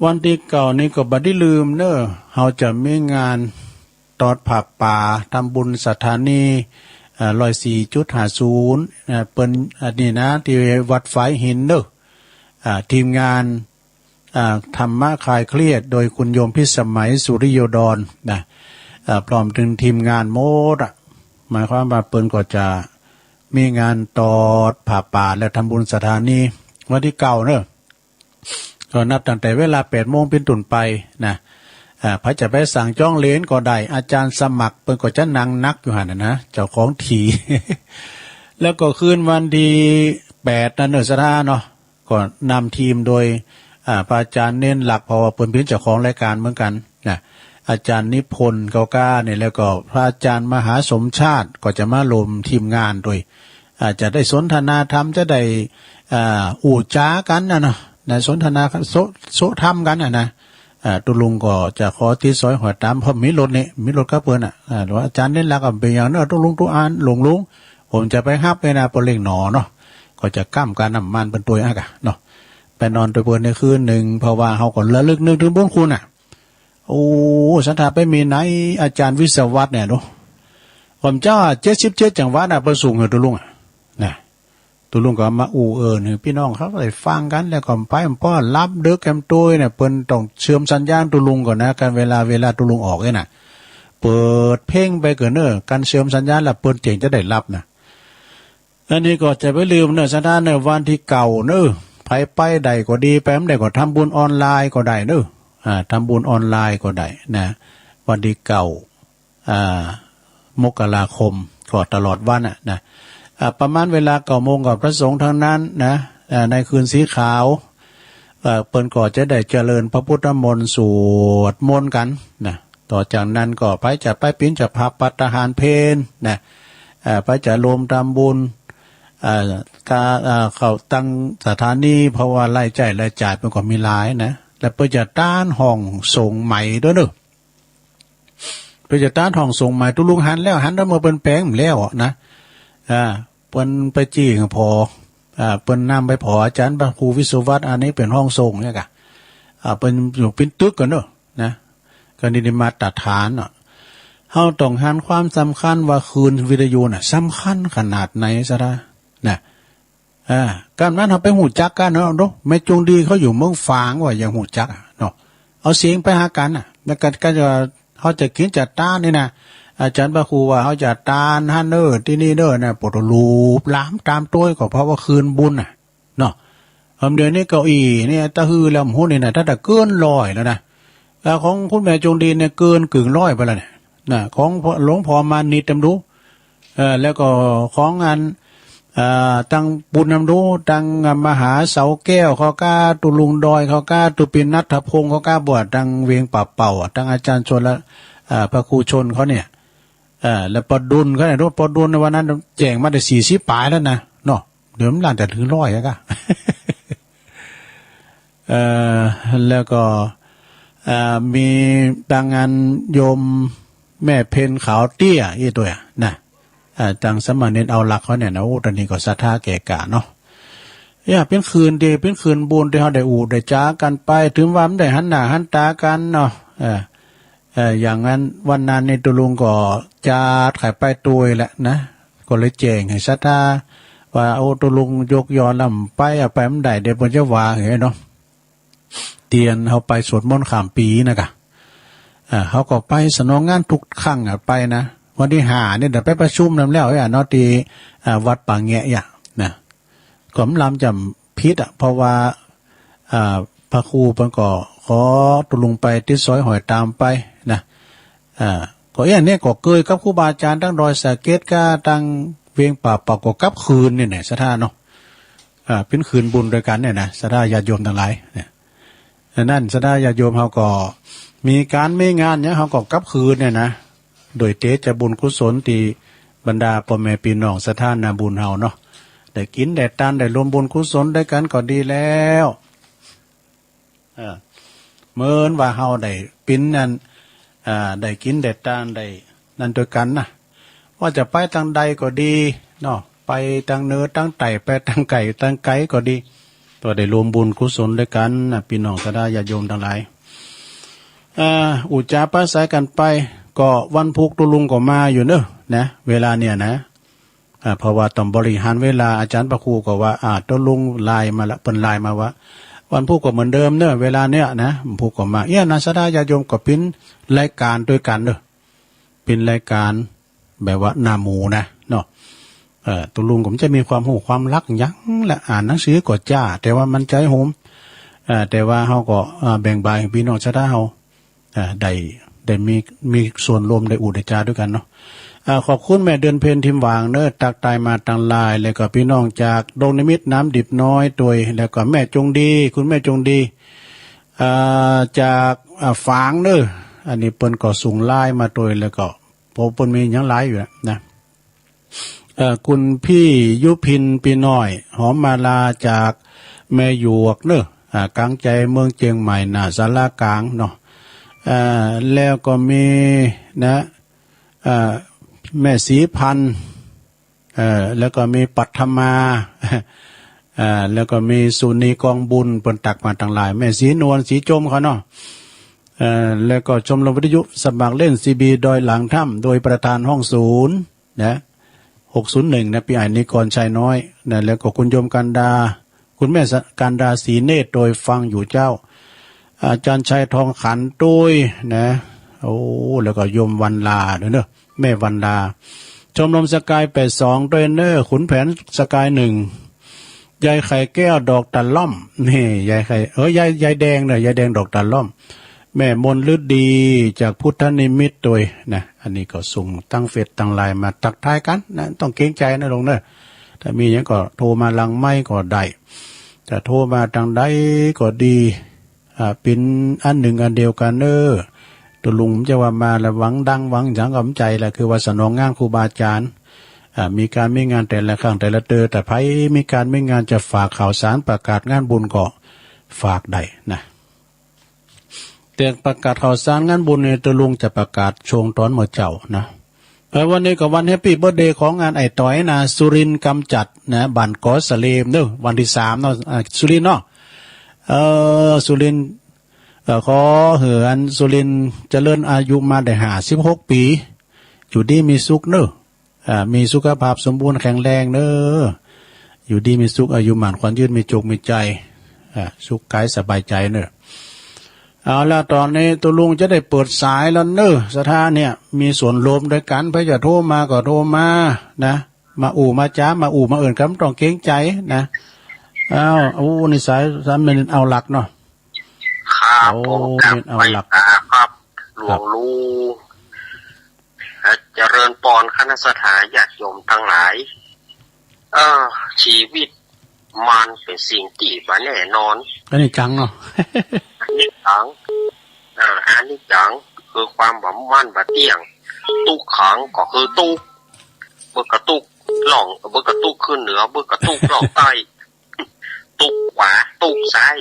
วันตี้เก้านี่ก็บ่ได้ลืมเน้อ เฮาจะมีงานตอดผ้าป่า ทำบุญสถานี อ่า ร้อยสี่จุดห้าศูนย์ อ่า เปิ้น อันนี้นะ ตี้วัดฝายหินเน้อ อ่า ทีมงาน อ่า ธรรมะคลายเครียด โดยคุณโยมพิสมัย สุริโยดร นะ อ่า พร้อมเถิงทีมงานหมดอะ หมายความว่าเปิ้นก็จะมีงานตอดผ้าป่าและทำบุญสถานี วันตี้เก้าเน้อ ก็นับตั้งแต่เวลาแปดโมงเป๋นต้นไปนะ อ่า ใผจะไปสั่งจ๊องเหรียญก็ได้ อาจ๋ารย์สมัครเปิ้นก็จะนั่งนักอยู่หั้นน่ะนะ เจ้าของตี้ แล้วก็คืนวันตี้แปดนั้นเน้อ ศรัทธาเนาะ ก็นำทีมโดย อ่า พระอาจ๋ารย์เณรหลัก เพราะว่าเปิ้นเป๋นเจ้าของรายก๋านเหมือนกั๋นนะ อาจ๋ารย์นิพนธ์ เกาก้าเนี่ย แล้วก็พระอาจ๋ารย์มหาสมชาติ ก็จะมาร่วมทีมงานโดย อ่า จะได้สนทนาธรรม จะได้ อ่า อู้จ๋ากั๋นน่ะเนาะ ได้สนทนาโซ- โซธรรมกั๋นน่ะนะ อ่า ตุ๊ลุงก็จะขอติดสอยห้อยต๋าม เพราะมีรถนี่ มีรถกับเปิ้นน่ะ อ่า หรือว่าอาจ๋ารย์เณรหลักก็เป๋นอย่างเน้อ ตุ๊ลุงตุ๊อัน หลวงลุง ผมจะไปฮับเวลาปอเล่งหนอเนาะ ก็จะก้ำกาน้ำมันเปิ้นตวยอะกะเนาะ ไปนอนตวยเปิ้นในคืนนึ่ง เพราะว่าเฮาก็ระลึกนึกเถิงบุญคุณน่ะ โอ้ ศรัทธาไปมีไหน อาจ๋ารย์วิศวัตเนี่ยเนาะ ผมเจ้าเจ็ดสิบเจ็ดจังหวัดน่ะ เปิ้นส่งหื้อตุ๊ลุงอะนะ ตุ๊ลุงก็มาอู้เอิ้นหื้อปี้น้องเขาได้ฟังกั๋น แล้วก็ไป ป้อหลับดึกแกมตวยเนี่ย เปิ้นต้องเสื่อมสัญญาณตุ๊ลุงก่อนนะ กันเวลา เวลาตุ๊ลุงออกเนี่ยน่ะ เปิดเพลงไปก่อนเน้อ กันเสื่อมสัญญาณแล้วเปิ้นเจ๋งจะได้หลับนะ อันนี้ก็จะบ่าลืมเน้อ ศรัทธาเน้อ วันตี้เก้าเน้อ ใผไปได้ก็ดี ไปบ่ได้ก็ทำบุญออนไลน์ก็ได้เน้อ อ่า ทำบุญออนไลน์ก็ได้นะ วันตี้เก้า อ่า มกราคม ก็ตลอดวันน่ะนะ อ่า ประมาณเวลาเก้าโมงก็พระสงฆ์ทั้งนั้นนะ อ่า ในคืนสีขาว เอ่อ เปิ้นก็จะได้เจริญพระพุทธมนต์ สวดมนต์กั๋นนะ ต่อจากนั้นก็ใผจะไปปิณฑบาต ภัตตาหารเพลนะ เอ่อ ใผจะรวมทำบุญ เอ่อ กา- เอ่อ เข้าตังสถานี เพราะว่ารายใจ๊รายจ่ายเปิ้นก็มีหลายนะ แล้วเปิ้นจะตานห้องสงฆ์ใหม่ตวยเน้อ เปิ้นจะตานห้องสงฆ์ใหม่ ตุ๊ลุงหันแล้ว หันแล้วเมื่อเปิ้นแป๋งแล้วอะนะ อ่า เปิ้นไปจี้ผอ อ่า เปิ้นนำไปผออาจ๋ารย์พระครูวิศวัต อันนี้เป๋นห้องสงฆ์เนี่ยกะ อ่า เปิ้นอยู่เป๋นตึกก่อนเน้อ นะ ก็นี่ได้มาตรฐานเนาะ เฮาต้องหันความสำคัญว่าคลื่นวิทยุน่ะ สำคัญขนาดไหน ศรัทธา นะ อ่า กำนั้นเฮาไปฮู้จักกั๋นเนาะ เนาะ แม่จงดีเขาอยู่เมืองฝางว่ายังฮู้จักอะเนาะ เอาเสียงไปหากั๋นน่ะ แล้วกั๋น กั๋นจะ เฮาจะกิ๋นจะตานนี่นะ อาจ๋ารย์พระครูว่าเฮาจะตานหั้นเน้อ ตี้นี่เน้อนะ ปวดหลูบหลามต๋ามตวย ก็เพราะว่าคลื่นบุญน่ะ เนาะ เดี๋ยวนี้เก้าอี้เนี่ย ตะฮือแล้ว บ่ฮู้นี่นะ ถ้าแต่เกินร้อยแล้วนะ เอ่อ ของคุณแม่จงดีเนี่ย เกินกึ่งร้อยไปแล้วเนี่ย นะ ของหลวงพ่อมานิตย์นำดู เอ่อ แล้วก็ของอัน เอ่อ ตังปุณนำดู ตังมหาเสาแก้วเขาก้า ตุ๊ลุงดอยเขาก้า ตุ๊ปิณณัฐพงศ์เขาก้า บ่า ตังเวียงป่าเป่าอะ ตังอาจ๋ารย์ชล เอ่อ พระครูชลเขาเนี่ย เอ่อ แล้วปอดุลเขาเนี่ย ปอดุลในวันนั้นแจ้งมาได้สี่สิบป๋ายแล้วนะ เนาะ เดี๋ยวมันหลั่นแต่ถึงร้อยอะก้า เอ่อ แล้วก็ เอ่อ มีตังอันโยมแม่เพ็ญขาวเตี้ยอี้ตวยนะ เอ่อ ตังสามเณรเอาหลักเขาเนี่ยนะ โอ้ ต๋อนนี้ก็ศรัทธาแก่กล้าเนาะ เนี่ย เป๋นคลื่นดี เป๋นคลื่นบุญตี้เฮาได้อู้ได้จ๋ากั๋นไป ถึงว่าบ่ได้หันหน้าหันต๋ากั๋นเนาะ เออ เออ อย่างนั้นวันนั้นนี่ตุ๊ลุงก็จะใค่ไปตวยแหละนะ ก็เลยแจ้งหื้อศรัทธาว่า โอ้ ตุ๊ลุงยกยอแล้วไปอะ ไปบ่ได้ เดี๋ยวเปิ้นจะว่าหื้อเนาะ ตี้อันเฮาไปสวดมนต์ข้ามปี๋นะกะ อ่า เฮาก็ไปสนองงานทุกครั้งอะ ไปนะ วันตี้ห้านี่เดี๋ยวไปประชุมนำแล้วอะเนาะ ตี้ อ่า วัดป่าแงะอะนะ ก็บ่ลำจ๋ำผิดอะ เพราะว่า อ่า พระครูเปิ้นก็ขอตุ๊ลุงไปติดสอยห้อยต๋ามไปนะ อ่า ก็เอี้ยเนี่ยก็เกยกับครูบาอาจ๋ารย์ตังดอยสะเก็ดกับตังเวียงป่าเป๋าก็กลับคืนนี่แหละศรัทธาเนาะ อ่า เป๋นคืนบุญตวยกั๋นเนี่ยนะ ศรัทธาญาติโยมตังหลายเนี่ย ฉะนั้นศรัทธาญาติโยมเฮาก็มีก๋านมีงานหยังเฮาก็กลับคืนเนี่ยนะ โดยเตชะบุญกุศลตี้บรรดาป้อแม่ปี้น้องศรัทธานาบุญเฮาเนาะ ได้กิ๋นได้ตานได้รวมบุญกุศลตวยกั๋นก็ดีแล้ว เออ เหมือนว่าเฮาได้เป๋นอัน อ่า ได้กิ๋นได้ตานได้นั่นตวยกั๋นนะ ว่าจะไปตางใดก็ดีเนาะ ไปตางเหนือตางใต้ ไปตางใก้ตางไก๋ก็ดี ก็ได้รวมบุญกุศลตวยกั๋นนะ ปี้น้องศรัทธาญาติโยมตังหลาย อ่า อู้จ๋าปราศรัยกั๋นไป ก็วันพูกตุ๊ลุงก็มาอยู่เนาะนะ เวลาเนี่ยนะ อ่า เพราะว่าต้องบริหารเวลา อาจ๋ารย์พระครูก็ว่า อ่า ตุ๊ลุงไลน์มาละ เปิ้นไลน์มาว่า วันพูกก็เหมือนเดิมเนาะ เวลาเนี่ยนะ พูกก็มา เอี้ยนะ ศรัทธาญาติโยมก็เป๋นรายก๋านตวยกั๋นเนาะ เป๋นรายก๋านแบบว่าหน้าหมู่นะเนาะ เอ่อ ตุ๊ลุงก็บ่ใจ้มีความฮู้ความลักหยังละ อ่านหนังสือก็จ้า แต่ว่ามันใจ๋โหม เอ่อ แต่ว่าเฮาก็ เอ่อ แบ่งบานหื้อปี้น้องศรัทธาเฮา อ่า ได้ ได้มี มีส่วนร่วม ได้อู้ได้จ๋าตวยกั๋นเนาะ อ่า ขอบคุณแม่เดือนเพ็ญ ทิมหว่างเนาะ ตั๊กทายมาตางไลน์ แล้วก็ปี้น้องจากดงนิมิตร น้ำดิบน้อยตวย แล้วก็แม่จงดี คุณแม่จงดี อ่า จาก อ่า ฝางเนาะ อันนี้เปิ้นก็ส่งไลน์มาตวย แล้วก็ เพราะเปิ้นมีหยังหลายอยู่นะ เอ่อ คุณพี่ยุพิน ปี้น้อย หอมมาลา จากแม่หยวกเนาะ อ่า ก๋างใจ๋เมืองเจียงใหม่ หน้าศาลาก๋างเนาะ เอ่อ แล้วก็มีนะ เอ่อ แม่ศรีพันธ์ เอ่อ แล้วก็มีปัทมา เอ่อ แล้วก็มีสุนีกองบุญ เปิ้นตั๊กมาตางไลน์ แม่ศรีนวล ศรีจมเขาเนาะ เอ่อ แล้วก็ชมรมวิทยุสมัครเล่น ซีบี ดอยหลังถ้ำ โดยประธานห้องศูนย์ นะ หกศูนย์หนึ่ง นะ ปี้อ้ายนิกร ชัยน้อย นะ แล้วก็คุณโยมกันดา คุณแม่สะ กันดา ศรีเนตร โดยฟังอยู่เจ้า อาจ๋ารย์ชัย ทองขัน ตวย นะ โอ้ แล้วก็โยมวันลาตวยเนาะ แม่วันลา ชมรมสกาย แปดสอง ตวยเนาะ ขุนแผน สกาย หนึ่ง ยายไข่แก้ว ดอกตะล่อม นี่ ยายไข่ เอ้ย ยาย ยายแดงเนาะ ยายแดง ดอกตะล่อม แม่มนฤดี จากพุทธนิมิตตวยนะ อันนี้ก็ส่งตางเฟซตางไลน์มาตั๊กทายกั๋นนะ ต้องเกรงใจ๋นะลุงเนาะ ถ้ามีหยังก็โทรมาหลังไมค์ก็ได้ จะโทรมาตางใดก็ดี อ่า เป๋นอันนึ่งอันเดียวกั๋นเนาะ ตุ๊ลุงบ่ใจ้ว่ามาแล้วหวังดังหวังหยังก็บ่ใจ้ละ คือว่าสนองงานครูบาอาจ๋ารย์ อ่า มีก๋านมีงานแต่ละครั้งแต่ละเตื้อ ถ้าใผมีก๋านมีงานจะฝากข่าวสารประกาศงานบุญก็ฝากได้นะ แต่ประกาศข่าวสารงานบุญนี่ตุ๊ลุงจะประกาศช่วงต๋อนเมื่อเจ๊านะ เออ วันนี้ก็วันแฮปปี้เบิร์ธเดย์ของอันไอ้ต๋อยนะ สุรินทร์กำจัดนะ บ้านกอสะเลมเนาะ วันตี้สามเนาะ อ่า สุรินทร์เนาะ เออ สุรินทร์ เออ ขอหื้ออันสุรินทร์เจริญอายุมาได้ห้าสิบหกปี๋ อยู่ดีมีสุขเนาะ อ่า มีสุขภาพสมบูรณ์แข็งแรงเนาะ อยู่ดีมีสุข อายุหมั้นขวัญยืน มีโจคมีชัย อ่า สุขกายสบายใจ๋เนาะ เอาละ ต๋อนนี้ตุ๊ลุงจะได้เปิดสายแล้วเนาะ ศรัทธาเนี่ย มีส่วนร่วมตวยกั๋น ใผจะโทรมาก็โทรมานะ มาอู้มาจ๋า มาอู้มาเอิ้นกั๋น บ่ต้องเกรงใจ๋นะ อ้าว โอ้ นี่สาย สายแม่นเอาหลักเนาะ ครับ โอ้ ผมกราบ แม่นเอาหลัก ไหว้ตาครับ หลวงลุง ครับ เจริญปอน คณะศรัทธาญาติโยมตังหลาย เออ ชีวิตมันเป๋นสิ่งตี้บ่แน่นอน อนิจจังเนาะ อนิจจัง อ่า อนิจจัง คือความบ่มั่นบ่เตี้ยง ตุ๊กขังก็คือตุ๊ก บ่กระตุ๊กล่อง บ่กระตุ๊กขึ้นเหนือ บ่กระตุ๊กล่องใต้ ตุ๊กขวา ตุ๊กซ้าย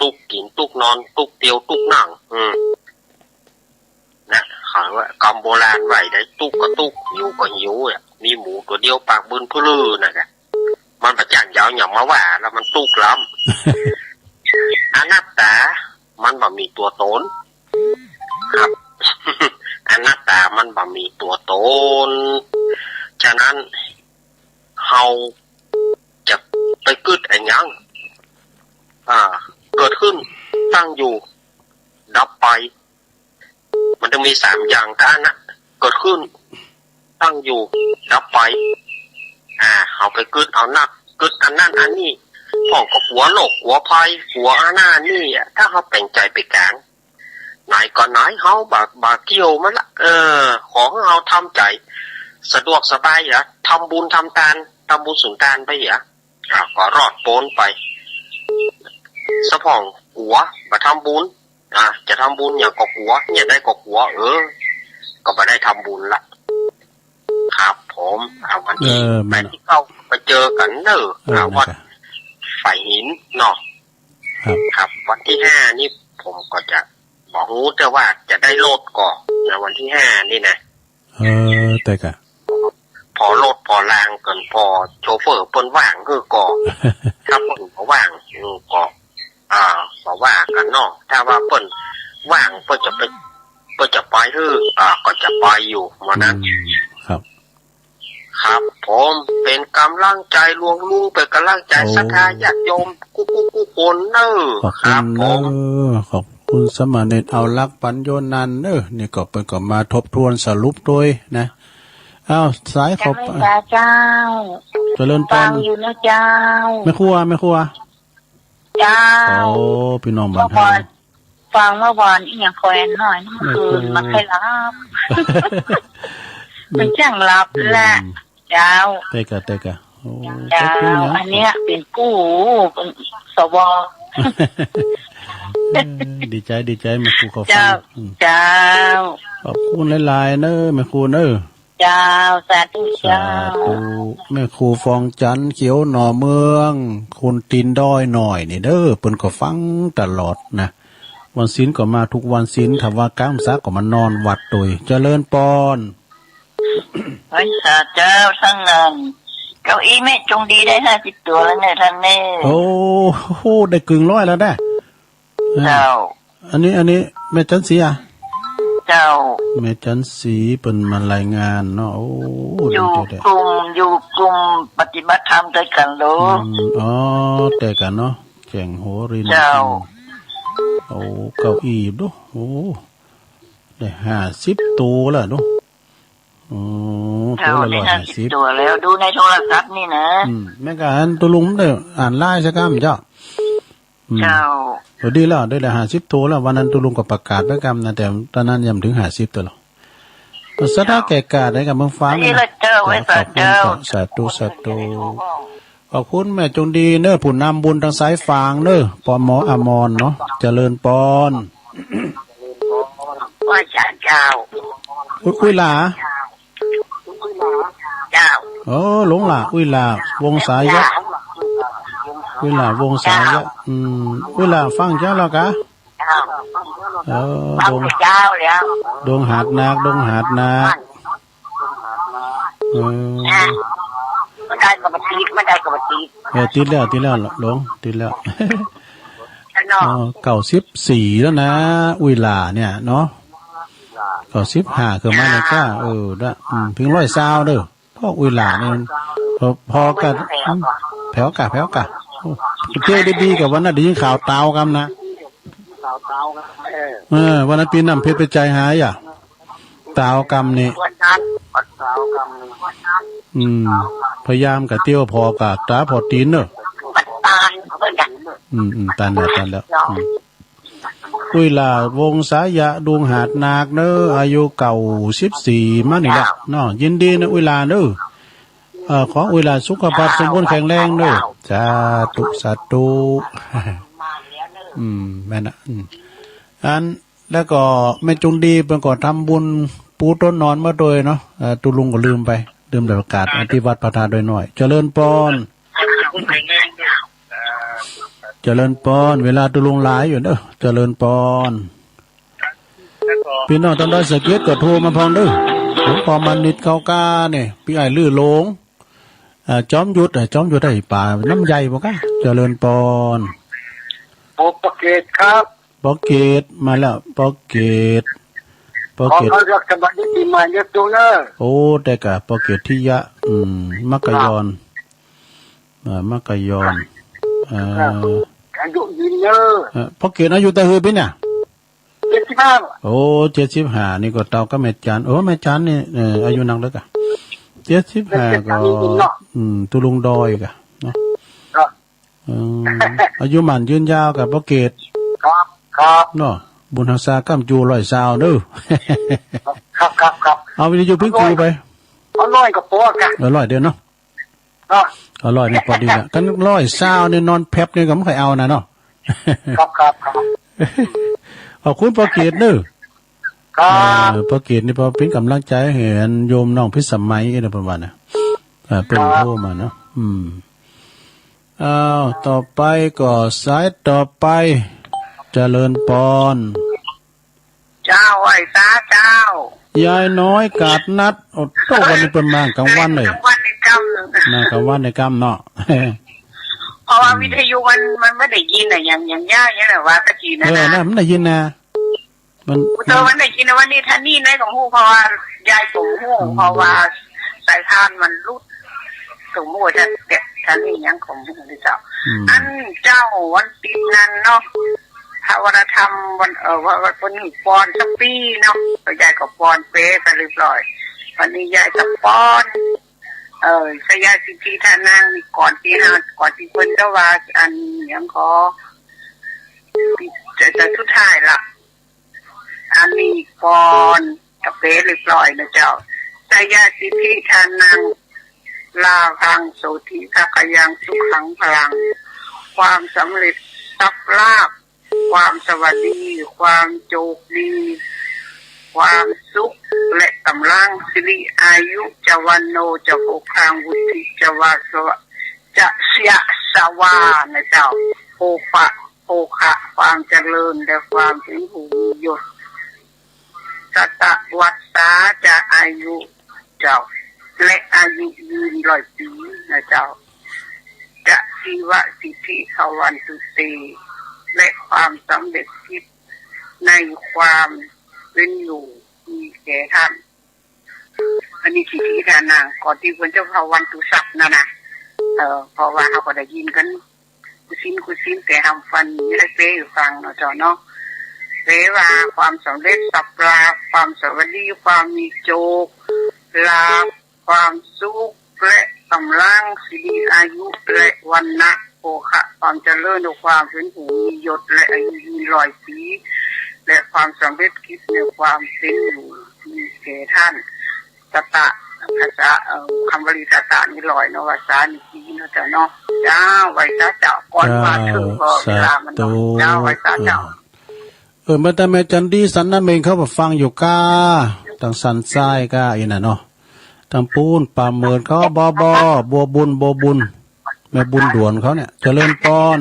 ตุ๊กกิ๋น ตุ๊กนอน ตุ๊กเตียว ตุ๊กนั่ง อืม นะ เขาว่ากำโบราณว่าได้ ตุ๊กก็ตุ๊ก หิวก็หิวอะ มีหมูตั๋วเดียวปากบึนพื้อลือนั่นแหละ มันบ่จ้างจะเอาหยังมาว่า แล้วมันตุ๊กล้ำ อนัตตา มันบ่มีตั๋วต๋น ครับ อนัตตา มันบ่มีตั๋วต๋น ฉะนั้น เฮาจะไปกึ๊ดอะหยัง อ่า เกิดขึ้น ตั้งอยู่ ดับไป มันต้องมีสามอย่างเต้านั้นนะ เกิดขึ้น ตั้งอยู่ดับไป อ่า เฮาไปกึ๊ดเอานัก กึ๊ดอันนั้นอันนี้ พ่องก็กั๋วโรคกั๋วภัย กั๋วอันนั้นอันนี้อะ ถ้าเฮาแต่งใจ๋ไปก๋าง ไหนก็ไหน เฮาบ่ บ่เกี่ยวมันละ เออ ขอหื้อเฮาทำใจ๋สะดวกสบายอะ ทำบุญทำตาน ทำบุญสุนตานไปอะ อ่า ก็รอดป๊นไป สะพ่องกั๋ว บ่ทำบุญ อ่า จะทำบุญหยังก็กั๋ว เยียะใดก็กั๋ว เออ ก็บ่ได้ทำบุญละ ครับผม อ่า วันตี้ เออ แปด ตี้เก้า ไปเจอกั๋นเน่อ เออ อ่า นะครับ วัดฝายหินเนาะ ครับ ครับ วันตี้ห้านี่ผมก็จะ บ่ฮู้เตื้อว่าจะได้รถก่อ นะ วันตี้ห้านี่นะ เออ แต่กะ ผ่อรถผ่อรางกั๋น ผ่อโชเฟอร์เปิ้นว่างหื้อก่อ ถ้าเปิ้นบ่ว่างหื้อก่อ อ่า บ่ว่ากั๋นเนาะ ถ้าว่าเปิ้นว่าง เปิ้นจะไป เปิ้นจะไปหื้อ อ่า ก็จะไปอยู่ ว่านั้น อืม ครับ ครับผม เป๋นก๋ำลังใจ๋หลวงลุง เป๋นก๋ำลังใจ๋ โอ้ ศรัทธาญาติโยมกู้ๆกู้คนเน่อ ขอบคุณ ครับผม เน่อ ขอบคุณสมณเณรเอาลักษณ์ปั๋นโยนันเน่อ นี่ก็เปิ้นก็มาทบทวนสรุปตวยนะ อ้าว สายเข้าไป เจ้า เจริญปอน ฟังอยู่นะเจ้า แม่ครัว แม่ครัว เจ้า โอ้ ปี้น้องบ้านเฮา ฟังเมื่อวาน ฟังเมื่อวานอี้หยัง คอยน้อย เมื่อคืน แม่ครัว บ่ค่อยหลับ มันจ้างหลับแหละ อืม เจ้า แต่กะ แต่กะ โอ้ เจ้า ขอบคุณนะ อันเนี้ยเป๋นกู้ สว เออ ดีใจ๋ ดีใจ๋ แม่ครูเข้าฟัง เจ้า อืม เจ้า ขอบคุณหลายๆ เน่อ แม่ครูเน่อ เจ้า สาธุ สาธุ เจ้า แม่ครูฟองจันทร์ เขียวหน่อเมือง คนตีนด้อยหน่อยนี่เน่อ เปิ้นก็ฟังตลอดนะ วันศีลก็มากู้วันศีล ถ้าว่ากลางพรรษาก็มานอนวัดตวย เจริญปอน ไหว้สาเจ้า สักหน่อย เก้าอี้แม่จงดีได้ห้าสิบตั๋วแล้วเน่อต้านเน่อ โอ้โห ได้เกินร้อยแล้วนะ เจ้า อันนี้ อันนี้แม่จันทร์ศรีอะ เจ้า แม่จันทร์ศรีเปิ้นมารายงานเนาะ โอ้ อยู่ ดีใจด้วย กลุ่ม อยู่กลุ่มปฏิบัติธรรมตวยกั๋นโล อืม อ๋อ ตวยกั๋นเนาะ แขวงหัวริน เจ้า อืม โอ้ เก้าอี้ดู โอ้ ได้ห้าสิบตั๋วแล้วดู โอ้ ตั๋วละ เจ้า ได้ห้าสิบ ร้อยห้าสิบ ตั๋วแล้ว ดูในโทรศัพท์นี่นะ อืม แม่ก็อ่าน ตุ๊ลุงได้อ่านไลน์สักกำเจ้า อืม เจ้า เออ ดีแล้ว ได้ ได้ห้าสิบตั๋วแล้ว วันนั้นตุ๊ลุงก็ประกาศไว้กำนะ แต่ตอนนั้นยังบ่เถิงห้าสิบตั๋วหรอก ศรัทธาแก่กล้าได้กับเมืองฟ้า นี่แหละเจ้า ไหว้สาเจ้า สาธุ สาธุ ขอบคุณแม่จงดีเน่อ ผู้นำบุญตางสายฝางเน่อ ปอหมออมรเนาะ เจริญปอน ไหว้สาเจ้า อุ๊ย อุ๊ยหล่า เจ้า โอ้ หลวงหล่า อุ๊ยหล่า วงศายะ เจ้า อุ๊ยหล่า วงศายะ เจ้า อืม อุ๊ยหล่า ฟังเจ้าแล้วกะ เจ้า เออ ฟัง ดง เจ้าแล้ว ดงหาดนาค ดงหาดนาค เออ อ่ะ บ่ได้ก็บ่ติด บ่ได้ก็บ่ติด เออ ติดแล้ว ติดแล้ว หลวง ติดแล้ว เนาะ อ๋อ เก้าสิบสี่แล้วนะ อุ๊ยหล่าเนี่ยเนาะ เก้าสิบห้าขึ้นมาแล้วจ้า เออ ละ อืม เถิงร้อยซาวเน่อ พวกอุ๊ยหล่านี่ พอ พอกั๋น อืม แผวก่ะ แผวก่ะ โอ้ เตี้ยวดีๆ กับวันนั้นได้ยินข่าวตาวกำนะ เออ วันนั้นปี้น้ำเพชรไปไจหายอะ ตาวกำนี่ อืม พยายามกะเตี้ยวผ่อก๋าต๋าผ่อตี๋นเน่อ อืม อืม ตันแล้ว ตันแล้ว อืม อุ๊ยหล่า วงศายะ ดงหาดนาคเน่อ อายุเก้าสิบสี่มานี่แหละเนาะ ยินดีเน่ออุ๊ยหล่าเน่อ เอ่อ ขออุ๊ยหล่าสุขภาพสมบูรณ์แข็งแรงเน่อ สาธุ สาธุ อืม แม่นนะ อืม อัน แล้วก็แม่จงดีเปิ้นก็ทำบุญปูโต๊ะนอนมาตวยเนาะ เอ่อ ตุ๊ลุงก็ลืมไป ลืมได้ประกาศ อ่า ที่วัดพระธาตุดอยน้อย เจริญปอน เจริญปอน เวลาตุ๊ลุงหลายอยู่เน่อ เจริญปอน ปี้น้องตางดอยสะเก็ดก็โทรมาพ่องเน่อ หลวงป้อมมานิดเข้าก้าเนี่ย ปี้อ้ายลือหลง อ่า จอมยุทธ อ่า จอมยุทธไอ้ป๋าน้ำใยบ่กะ เจริญปอน โอ้ ปอเกตครับ ปอเกต มาแล้ว ปอเกต ปอเกต ขอเฮาเลือกสมาชิกปี๋ใหม่เลือกดูเน่อ โอ้ แต่กะ ปอเกตทิยะ อืม มัคคยอน ครับ อ่า มัคคยอน ครับ อ่า อายุยืนเน่อ เอ่อ ปอเกตอายุเต้าหื้อปี๋เนี่ย เจ็ดสิบห้า โอ้ เจ็ดสิบห้า นี่ก็เต้ากับแม่จัน โอ้ แม่จันนี่ เอ่อ อายุนักเลิกอะ เจ็ดสิบห้า ก็ อืม ตุ๊ลุงดอยก่ะเนาะ ครับ เออ อายุหมั้นยืนยาวก่ะป้อเกต ครับ ครับ เนาะ บุญฮักษาก้ำจู๋ร้อยซาวเด้อ ครับ ครับ ครับ เอาวิทยุพิงกูไป เอาร้อยก็ปอก่ะ เอาร้อยเดียวเนาะ ครับ เอาร้อยนี่ปอดีละ คันร้อยซาวนี่นอนแผบนี่ก็บ่ใค่เอานะเนาะ ครับ ครับ ครับ ขอบคุณป้อเกตเนาะ ครับ เออ ป้อเกตนี่ปอเป๋นก๋ำลังใจ๋หื้อโยมน้องพิสมัยเนาะ เปิ้นว่านะ เออ เปิ้น ครับ โทรมาเนาะ อืม อ้าว ต่อไปก็สายต่อไป เจริญปอน เจ้า ไหว้สาเจ้า ยายน้อยกาดนัด โอ้โห วันนี้เปิ้นมากลางวันเลย กลางวันในกำ มากลางวันในกำเนาะ เพราะว่าวิทยุมัน มันบ่ได้ยินอะ อย่าง อย่างยายเนี่ยนะ ว่าตะกี้นะ เออ นะ นั่นมันได้ยินนะ มัน เออ มันได้ยินนะ วันนี้ท่านนี่ไหนก็ฮู้ เพราะว่ายายก็ฮู้ อืม เพราะว่าสายพานมันหลุด สมมุติว่าจะเก็บท่านนี่ยังของฮู้หรือเจ้า อืม อันเจ้าวันติดนั้นเนาะ พระวรธรรมวัน เอ่อ ว่า ว่าวันนี้ปอนสักปีเนาะ ยายก็ปอนเป๋ไปเรียบร้อย วันนี้ยายก็ปอน เอ่อ สยาสิทธิทานังนี่ก่อนตี้ห้า ก่อนตี้เปิ้นจะว่าอันหยังก็ จะ จะสุดท้ายละ อันนี้ก่อนกะเป๋เรียบร้อยนะเจ้า สยาสิทธิทานัง ลาภัง โสติ ภักขยัง สุขัง พลัง ความสำเร็จ ทรัพย์ลาภ ความสวัสดี ความโชคดี ความสุข และก๋ำลัง สิริอายุ จะวันโน จะโภคัง วุฒิ จะวาสวะ จะเสียสวานะเจ้า โภคะ โภคะ ความเจริญ และความเป๋นผู้มียศ สตวัสสา จะอายุเจ้า และอายุยืนร้อยปี๋นะเจ้า จะจีวสิทธิภวันตุเต และความสำเร็จกิจในความเป๋นอยู่มีแก่ท่าน อันนี้สิทธิทานัง ก่อนตี้เปิ้นจะภวันตุสัพพะนั่นนะ เอ่อ เพราะว่าเฮาก็ได้ยินกั๋น กู้สินกู้สิน แต่หำฟันมีได้เป๋อยู่ฟังเนาะเจ้าเนาะ เป๋ว่าความสำเร็จทรัพย์ลาภ ความสวัสดี ความมีโชคลาภ ความสุข และก๋ำลัง สิริอายุ และวรรณะ โภคะ ความเจริญ ความเป๋นผู้มียศ และอายุยืนร้อยปี๋ และความสำเร็จกิจในความเป๋นอยู่มีแก่ท่าน สตะ ภาษา เอ่อ กำบาลีสตะนี่ร้อยเนาะ วาสานี่ปี๋เนาะเจ้าเนาะ เจ้า ไหว้สาเจ้า ก่อนว่าเถิง ก็เวลามันเนาะ เจ้า ไหว้สาเจ้า เออ มาแต่แม่จันดีสันนาเม็งเขาก็ฟังอยู่ก้า ตางสันทรายก้าอี้น่ะเนาะ ตางปู๊นป่าเหมินเขา บอบอ บัวบุญ บัวบุญ แม่บุญด่วนเขาเนี่ย เจริญปอน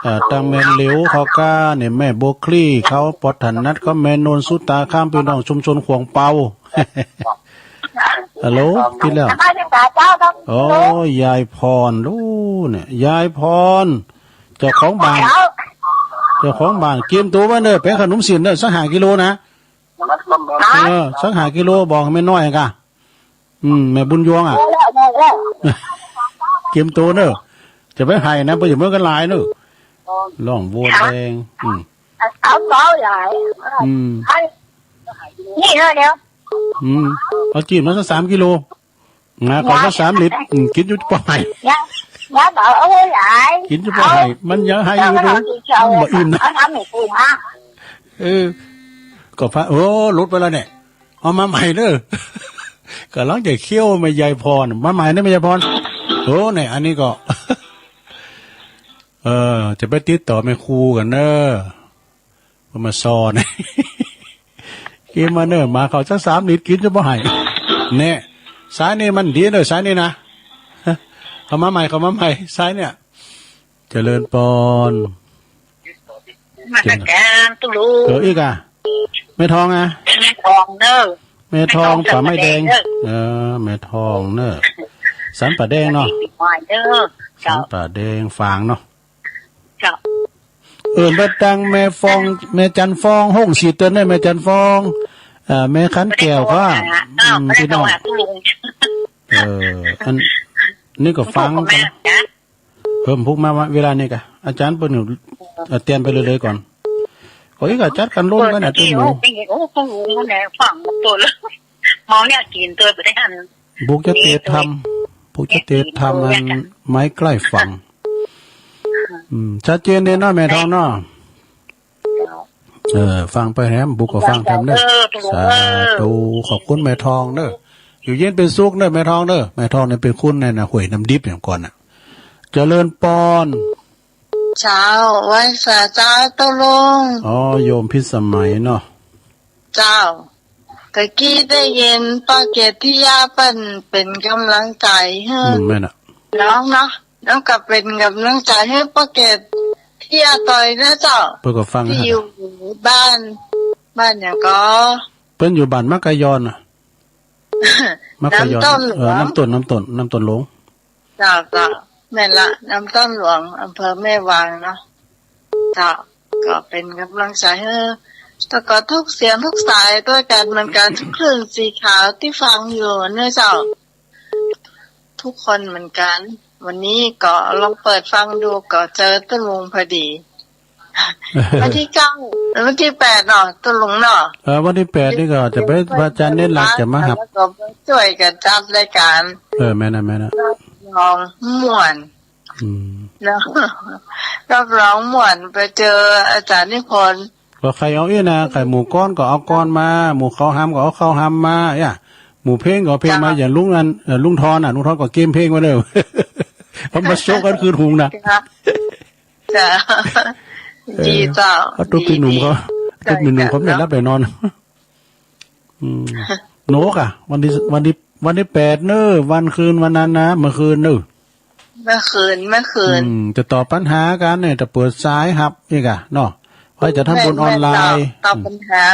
เอ่อ ตางแม่เหลียวเขาก้าเนี่ย แม่บัวคลี่เขา ปอถนัดเขา แม่นนสุตาข้าม ปี้น้องชุมชนขวางเปา ฮัลโหล ติดแล้ว สบายดีจ้าเจ้า โอ้ ยายพร ลูกเนี่ย ยายพร เจ้าของบ้าน เจ้าของบ้าน เกียมตั๋วไว้เน่อ แป๋งขนมเสี้ยนเน่อ สักห้ากิโลนะ เออ สักห้ากิโล บอกแม่น้อยก่ะ อืม แม่บุญยวงอ่ะ เกียมตั๋วเน่อ จะไปไห้นะ ไปอยู่เมืองกันหลายเน่อ ร้องบัวแดง อืม เอาเบาหลาย อืม นี่เน่อเดี๋ยว อืม เอาจีบมาสักสามกิโล นะ ขอสักสามลิตร อืม กิ๋นอยู่บ่ไห้ ยัง ยังบ่เอาไว้หลาย กิ๋นอยู่บ่ไห้ มันยังไห้อยู่ดู มันบ่อิ่มนะ เอาน้ำให้กูมา เออ ก็พระ โอ้ หลุดไปแล้วเนี่ย เอามาใหม่เน่อ ก๋ำลังจะเคี้ยวแม่ยายพร มาใหม่เน่อแม่ยายพร โอ้ เนี่ย อันนี้ก็ เออ จะไปติดต่อแม่ครูก่อนเน่อ เปิ้นมาสอน กิ๋นมาเน่อ มาเข้าสักสามลิตร กิ๋นจะบ่ไห้ เนี่ย สายนี่มันดีเน่อ สายนี่นะ เข้ามาใหม่ เข้ามาใหม่ สายเนี่ย เจริญปอน นมัสก๋านตุ๊ลุง เออ อีกอ่ะ แม่ทองอ่ะ แม่ทองเน่อ แม่ทอง แม่ทอง ป่าไม้แดง สันป่าแดงเน่อ เออ แม่ทองเน่อ สันป่าแดงเนาะ เจ้า สันป่าแดงฝางเนาะ เจ้า เออ มาตางแม่ฟอง แม่จันฟอง ห้องสี่เตินได้ แม่จันฟอง เอ่อ แม่ขันแก้วก็ แม่จันฟองนะ อืม อ้าว พี่น้อง แม่จันฟองนะ ตุ๊ลุง เออ อันนี้ก็ฟัง แม่นะ เพิ่มพุกมาเวลานี้กะ อาจ๋ารย์เปิ้นอยู่ เอ่อ เตียนไปเลยๆ ก่อน ก็อีกก็จัดกั๋นล้นกั๋นนะ เปิ้น ตุ๊ลุง โอ้ ตุ๊ลุงเนี่ย ฟังหมดตั๋วเลย มองเนี่ยกิ๋นตวยบ่ได้หัน บุกจะเตะทำ บุกจะเตะทำอันไม้ใกล้ฝั่ง อืม ชัดเจนดีเนาะ แม่ทองเนาะ เออ ฟังไปแหม บุกก็ฟังทำเนาะ เออ สาธุ ขอบคุณแม่ทองเนาะ อยู่เย็นเป็นสุขเนาะ แม่ทองเนาะ แม่ทองเนี่ยเป๋นคนในน่ะ ห้วยน้ำดิบเนี่ยก่อนน่ะ เจริญปอน เจ้า ไหว้สาเจ้าตุ๊ลุง อ๋อ โยมพิสมัยเนาะ เจ้า ตะกี้ได้ยินป้อเกตตี้ย่าเปิ้นเป๋นก๋ำลังใจ๋หื้อ อืม แม่นน่ะ น้องเนาะ น้องก็เป๋นก๋ำลังใจ๋หื้อป้อเกตตี้ย่าตวยนะเจ้า เปิ้นก็ฟัง ตี้อยู่บ้าน บ้านหยังก่อ เปิ้นอยู่บ้านมักกะยอนน่ะ มักกะยอน น้ำต้นหลวง เออ น้ำต้น น้ำต้น น้ำต้นหลวง เจ้า เจ้า แม่นละ น้ำต้นหลวง อำเภอแม่วางเนาะ เจ้า ก็เป๋นก๋ำลังใจ๋หื้อ แล้วก็ทุกเสียงทุกสายตวยกั๋นเหมือนกั๋น ทุกคลื่นสีขาวตี้ฟังอยู่เนาะเจ้า ทุกคนเหมือนกั๋น วันนี้ก็ลองเปิดฟังดู ก็เจอตุ๊ลุงพอดี วันตี้เก้า วันตี้แปดเนาะ ตุ๊ลุงเนาะ เออ วันตี้แปดนี่ก็จะไป พระอาจารย์เน้นหลักจะมาหับ แล้วก็มาจ้วยกั๋นจัดรายก๋าน เออ แม่นน่ะ แม่นน่ะ รับรองม่วน อืม เนาะ รับรองม่วน ไปเจออาจ๋ารย์นิพนธ์ ก็ใผเอาอี้นะ ใผหมู่ก้อนก็เอาก้อนมา หมู่ข้าวหำก็เอาข้าวหำมาอ่ะ หมู่เพลงก็เอาเพลงมา เจ้า อย่างลุงอัน เอ่อ ลุงทอนน่ะ ลุงทอนก็เกมเพลงไว้เลย เอามาโชว์กั๋นคืนหุงน่ะ เจ้า เออ ดีเจ้า เอาตุ๊กปี้หนุ่มเขา ดี ตุ๊กปี้หนุ่มเขา ใจ้ ไม่หลับได้นอน อืม โนกอะ วันตี้ วันตี้ วันตี้แปดเน่อ วันคืนวันนั้นนะ เมื่อคืนเน่อ เมื่อคืน เมื่อคืน อืม จะตอบปัญหากั๋นเนี่ย จะเปิดสายหับอีกอะเนาะ ว่าจะทำบุญออนไลน์ แม่นๆ เจ้า ตอบปัญหา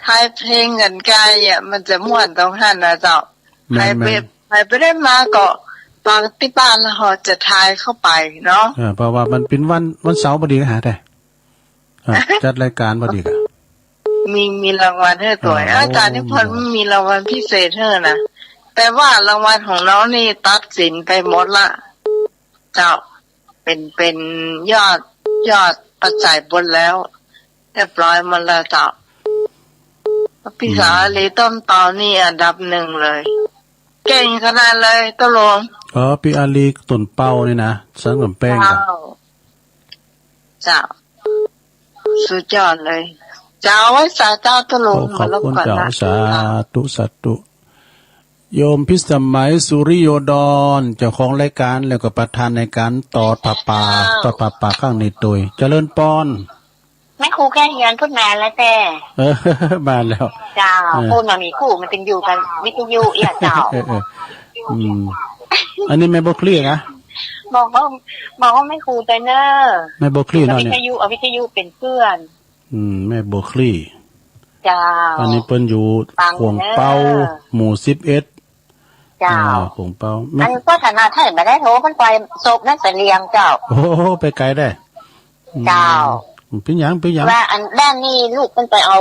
ทายเพลงกั๋นไกลอะ มันจะม่วนตรงหั้นนะเจ้า แม่นๆ ใผไป ใผไปได้มาก็ฟังตี้บ้านแล้วเฮาจะทายเข้าไปเนาะ เออ เพราะว่ามันเป๋นวัน วันเสาร์พอดีก็หาได้ อ่ะ จัดรายก๋านพอดีกะ มี มีรางวัลหื้อตวย อ่า อาจ๋ารย์นิพนธ์ โอ้ มีรางวัลพิเศษหื้อนะ แต่ว่ารางวัลของน้องนี่ตัดสินไปหมดละ เจ้า เป๋น เป๋นยอด ยอดปัจจัยบุญแล้ว เรียบร้อยหมดแล้วเจ้า ปี้สาวอาลีต้นเปานี่อันดับหนึ่งเลย เก่งขนาดเลยตุ๊ลุง อ๋อ ปี้อาลีต้นเปานี่นะ สันกำแพง เจ้า เจ้า สุดยอดเลย เจ้า ไหว้สาเจ้าตุ๊ลุง โอ้ ขอบคุณเจ้า มาลบก่อนนะ สาธุ สาธุ โยมพิสมัย สุริโยดร เจ้าของรายก๋าน แล้วก็ประธานในก๋านตอดผ้าป่า เจ้า ตอดผ้าป่าครั้งนี้ตวย เจริญปอน แม่ครูแก้วเฮือนพูดมาแล้วแต่ เออ มาแล้ว เจ้า เออ พูดมามีครูมันจึงอยู่กับวิทยุเอี้ยเจ้า เออ เออ อืม อันนี้แม่บัวคลี่นะ บอกว่า บอกว่าแม่ครูไปเน่อ แม่บัวคลี่เนาะเนี่ย วิทยุ เอาวิทยุเป๋นเปื้อน อืม แม่บัวคลี่ เจ้า อันนี้เปิ้นอยู่ ฟังเน่อ ขวงเปา หมู่สิบเอ็ด เจ้า อ่า ขวงเปา แม่ อันก็ฐานะไทยบ่ได้โทร เปิ้นไปศพนั่นเสลียงเจ้า โอ้โห ไปไกลได้ เจ้า อืม เป๋นหยัง เป๋นหยัง ว่าอันบ้านนี่ลูกเปิ้นไปเอา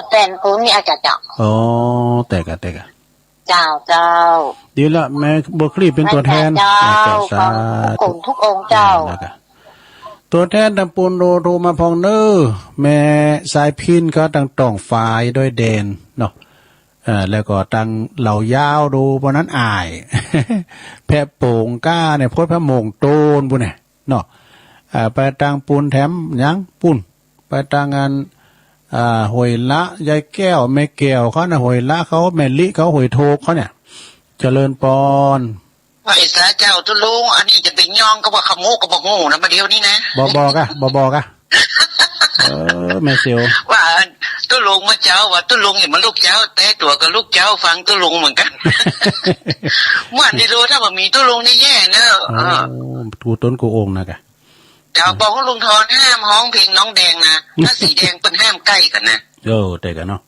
แฟนกูนี่อาจจะเจ้า อ๋อ แต่กะ แต่กะ เจ้า เจ้า ดีละ แม่บัวคลี่เป๋นตั๋วแทน เจ้า เจ้า สาธุ ขอบคุณทุกองค์เจ้า แล้วกะ ตั๋วแทนตำบลโดโทรมาพ่องเน่อ แม่สายพิณฑ์ก็ตังต่องฝายดอยแดนเนาะ เอ่อ แล้วก็ตังเหล่ายาวโด ปอนั้นอ่าย แพะโป่งก้าเนี่ย พดพระโมงโตนปู้นเนี่ยเนาะ เอ่อ ไปตังปูนแถมหยังปู้น ไปตังอัน อ่า ห้วยละ ยายแก้ว แม่แก้วเขาน่ะ ห้วยละเขา แม่ลิเขา ห้วยโทกเขาเนี่ย เจริญปอน ไหว้สาเจ้าตุ๊ลุง อันนี้จะไปย่องก็ว่าขโมกก็บ่ฮู้นะ บ่าเดี่ยวนี้นะ บ่บอกอะ บ่บอกอะ เออ แม่เสียว ว่าตุ๊ลุงมาเจ้า ว่าตุ๊ลุงอย่ามาลุกเจ้า แต่ตั๋วก็ลุกเจ้า ฟังตุ๊ลุงเหมือนกั๋น ม่วนดีโล ถ้าบ่มีตุ๊ลุงนี่แย่เนอะ โอ้ เออ กูตนกูองค์นะกะ เจ้า บอกว่าลุงทอนห้ามฮ้องเพลงน้องแดงนะ ถ้าสีแดงเปิ้นห้ามใก้กั๋นนะ เออ แต่กะเนาะ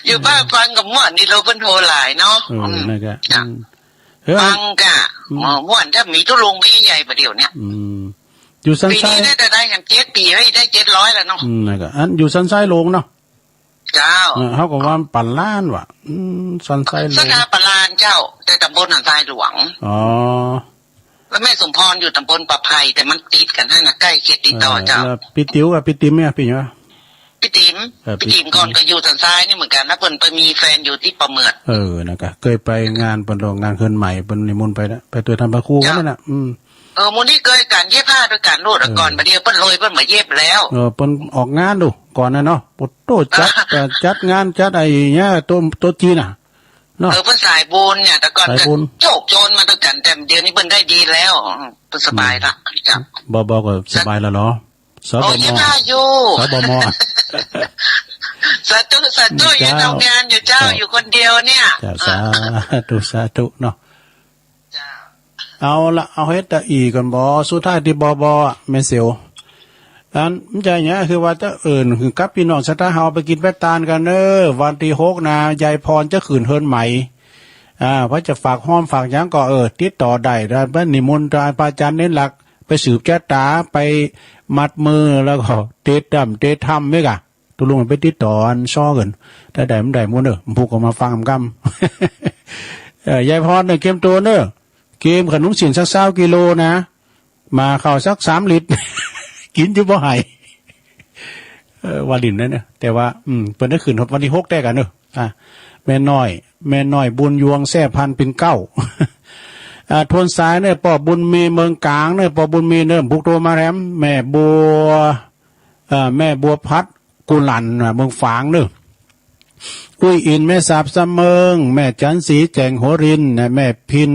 อยู่บ้านฟังก็ม่วนดีโล เปิ้นโทรหลายเนาะ เออ อืม นั่นกะ จ้ะ อืม เออ ฟังกะ อืม เออ ม่วน ถ้ามีตุ๊ลุงมีใหญ่บ่าเดี่ยวเนี่ย อืม อยู่สันทราย ปีนี้ได้แต่ได้กันเจ็ดปี เฮ้ย ได้เจ็ดร้อยแล้วเนาะ อืม นั่นกะ อันอยู่สันทรายหลวงเนาะ เจ้า เออ เขาก็ว่าป่าล้านว่ะ อืม สันทรายหลวง สันทรายป่าล้านเจ้า แต่ตำบลสันทรายหลวง อ๋อ แล้วแม่สมพรอยู่ตำบลป่าไผ่ แต่มันติดกั๋นหั้นนะ ใก้เขตติดต่อเจ้า เออ แล้วปี้ติ๋วอะ ปี้ติ๋มเนี่ย ปี้หยังวะ ปี้ตี๋ม เออ ปี้ตี๋มก่อนก็อยู่สันทรายนี่เหมือนกั๋นนะ เปิ้นไปมีแฟนอยู่ตี้ป่าเหมือด เออ นั่นกะ เกยไปงานเปิ้น งานเฮือนใหม่เปิ้นนิมนต์ไปนะ ไปตวยต้านพระครู เจ้า กั๋นนั่นน่ะ อืม เออ หมู่นี้เกยกั๋นเย็บผ้าตวยกั๋นโน่น เออ ก่อน บ่าเดี่ยวเปิ้นเลย เปิ้นบ่าเย็บแล้ว เออ เปิ้นออกงานดูก่อนน่ะเนาะ โอ้โห จัด เออ จัดงาน จัดไอ้เนี่ย โต๊ะ โต๊ะจีนน่ะ เนาะ เออ เปิ้นสายบุญเนี่ย แต่ก่อน สายบุญ ก็โจกโจรมาตวยกั๋น แต่เดี๋ยวนี้เปิ้นได้ดีแล้ว เปิ้นสบายละ อืม เจ้า บ่า บ่า ก็สบายแล้วเหรอ สบม โอ้ เย็บผ้าอยู่ สบม สาธุ สาธุ เจ้า ยังทำงานอยู่เจ้า เจ้า อยู่คนเดียวเนี่ย เจ้า เออ สาธุ สาธุเนาะ เจ้า เอาละ เอาเฮ็ดตะอี้ก่อนบ่ สุดท้ายตี้บ่า บ่า อะ แม่เสียว อัน มันจะอย่างเงี้ย คือว่าจะเอิ้นกับปี้น้องศรัทธาเฮาไปกิ๋นไปตานกั๋นเน้อ วันตี้หกนะ ยายพรจะขึ้นเฮือนใหม่ อ่า ว่าจะฝากฮ้อมฝากหยังก็ เออ ติดต่อได้ แล้วไปนิมนต์พระอาจารย์เน้นหลัก ไปสืบจะต๋า ไปมัดมือ แล้วก็เตะต้ำเตะต้ำไว้ก่ะ ตุ๊ลุงไปติดต่ออันซ้อเปิ้น ถ้าได้มันได้หมดเน้อ ผู้ก็มาฟังกำ เออ ยายพรเน้อ เกียมตั๋วเน้อ เกียมขนมเส้นสักซาวกิโลนะ หม่าข้าวสักสามลิตร กิ๋นจะบ่ไหว เออ ว่าหลิ้นนะเนี่ย แต่ว่า อืม เปิ้นได้ขึ้นวันตี้หกแต๊กั๋นเน้อ อ่ะ แม่น้อย แม่น้อยบุญยวงแซ่พันธุ์ปิ่นเกล้า อ่า ทวนสายเน้อ ป้อบุญมีเมืองก๋างเน้อ ป้อบุญมีเน้อ ผูกตั๋วมาแถม แม่บัว เอ่อ แม่บัวพัด กุหลันน่ะ เมืองฝางเน้อ อุ้ยอิน แม่สาบสะเมิง แม่จันทร์ศรี แจ่งหัวรินนะ แม่พิน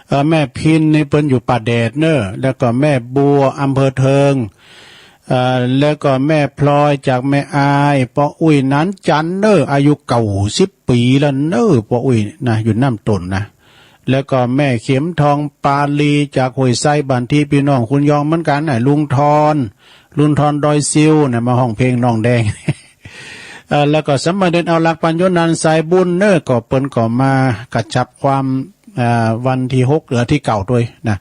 เอ่อ แม่พินนี่เปิ้นอยู่ป่าแดดเน้อ แล้วก็แม่บัว อำเภอเทิง เอ่อ แล้วก็แม่พลอยจากแม่อาย ป้ออุ้ยหนานจันทร์เน้อ อายุเก้าสิบปี๋แล้วเน้อ ป้ออุ้ยนะ อยู่น้ำต้นนะ แล้วก็แม่เข็มทองปาลีจากห้วยไซบ้านตี้ปี้น้องขุนยองเหมือนกั๋นน่ะ ลุงทอน ลุงทอนดอยซิวน่ะ มาฮ้องเพลงน้องแดง เอ่อ แล้วก็สามเณรเอาหลักปั๋ญโญนันท์สายบุญเน้อ ก็เปิ้นก็มากระชับความ เอ่อ วันตี้หก เอ่อ ตี้เก้าตวยนะ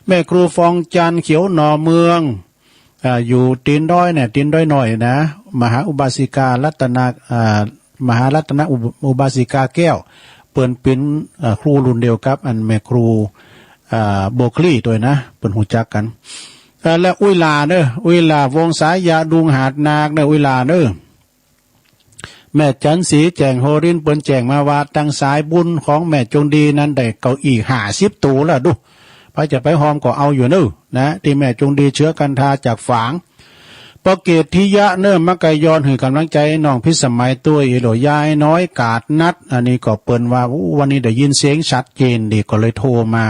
แม่ครูฟองจันทร์ เขียวหน่อเมือง อ่า อยู่ตี๋นดอยเนี่ย ตี๋นดอยน้อยนะ มหาอุบาสิการัตนา อ่า มหารัตนอุบ- อุบาสิกาแก้ว เปิ้นเป๋น อ่า ครูรุ่นเดียวกับอันแม่ครู อ่า บัวคลี่ตวยนะ เปิ้นฮู้จักกั๋น อ่า และอุ้ยหล้าเน้อ อุ้ยหล้าวงศายะ ดุงหาดนาคเน้อ อุ้ยหล้าเน้อ แม่จันทร์ศรี แจ่งหัวริน เปิ้นแจ้งมาว่า ตังสายบุญของแม่จงดีนั้นได้เก้าอี้ห้าสิบตั๋วแล้วดู ใผจะไปฮอมก็เอาอยู่เน้อ นะ ตี้แม่จงดีเชื้อกันทาจากฝาง ป้อเกตทิยะเน้อ มะกะยอนหื้อก๋ำลังใจ๋น้องพิสมัยตวย อีหล่อยายน้อยกาดนัด อันนี้ก็เปิ้นว่า อู้ วันนี้ได้ยินเสียงชัดเจนดี ก็เลยโทรมา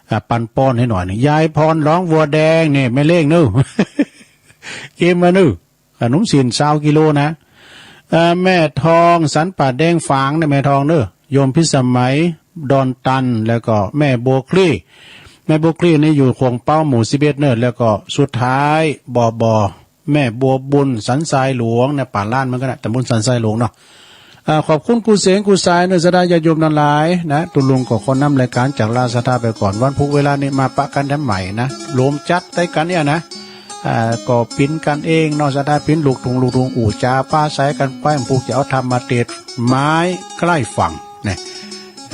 อ่า ปันป้อนหื้อหน่อยนึ่ง ยายพรหลองวัวแดงเนี่ย แม่เล้งเน้อ เกียมมาเน้อ ขนมเส้นซาวกิโลนะ เอ่อ แม่ทอง สันป่าแดงฝางเนี่ย แม่ทองเน้อ โยมพิสมัย ดอนตัน แล้วก็แม่บัวคลี่ แม่บัวคลี่นี่อยู่ขวงเป๊าหมู่สิบเอ็ดเน้อ แล้วก็สุดท้าย บ่อบ่อ แม่บัวบุญ สันทรายหลวงเนี่ย ป่าล้านเหมือนกั๋นนะ ตำบลสันทรายหลวงเนาะ อ่า ขอบคุณกู้เสียงกู้สายเน้อ ศรัทธาญาติโยมตังหลายนะ ตุ๊ลุงก็ขอนำรายก๋านจากลาศรัทธาไปก่อน วันพูกเวลานี้มาปะกั๋นแถมใหม่นะ โหลมจัดได้กั๋นเนี่ยนะ อ่า ก็เป๋นกั๋นเองเนาะ ศรัทธาเป๋นลูกทุ่ง ลูกทุ่ง อู้จ๋าปาใสกั๋นไป พูกจะเอาธรรมมาเตศน์ ไม้ใกล้ฝั่งเนี่ย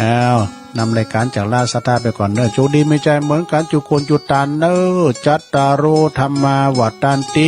อ้าว นำรายก๋านจากลาศรัทธาไปก่อนเน้อ โชคดีมีชัยเหมือนกั๋น จุคนจุตานเน้อ จัตตาโร ธัมมา วัฑฒันติ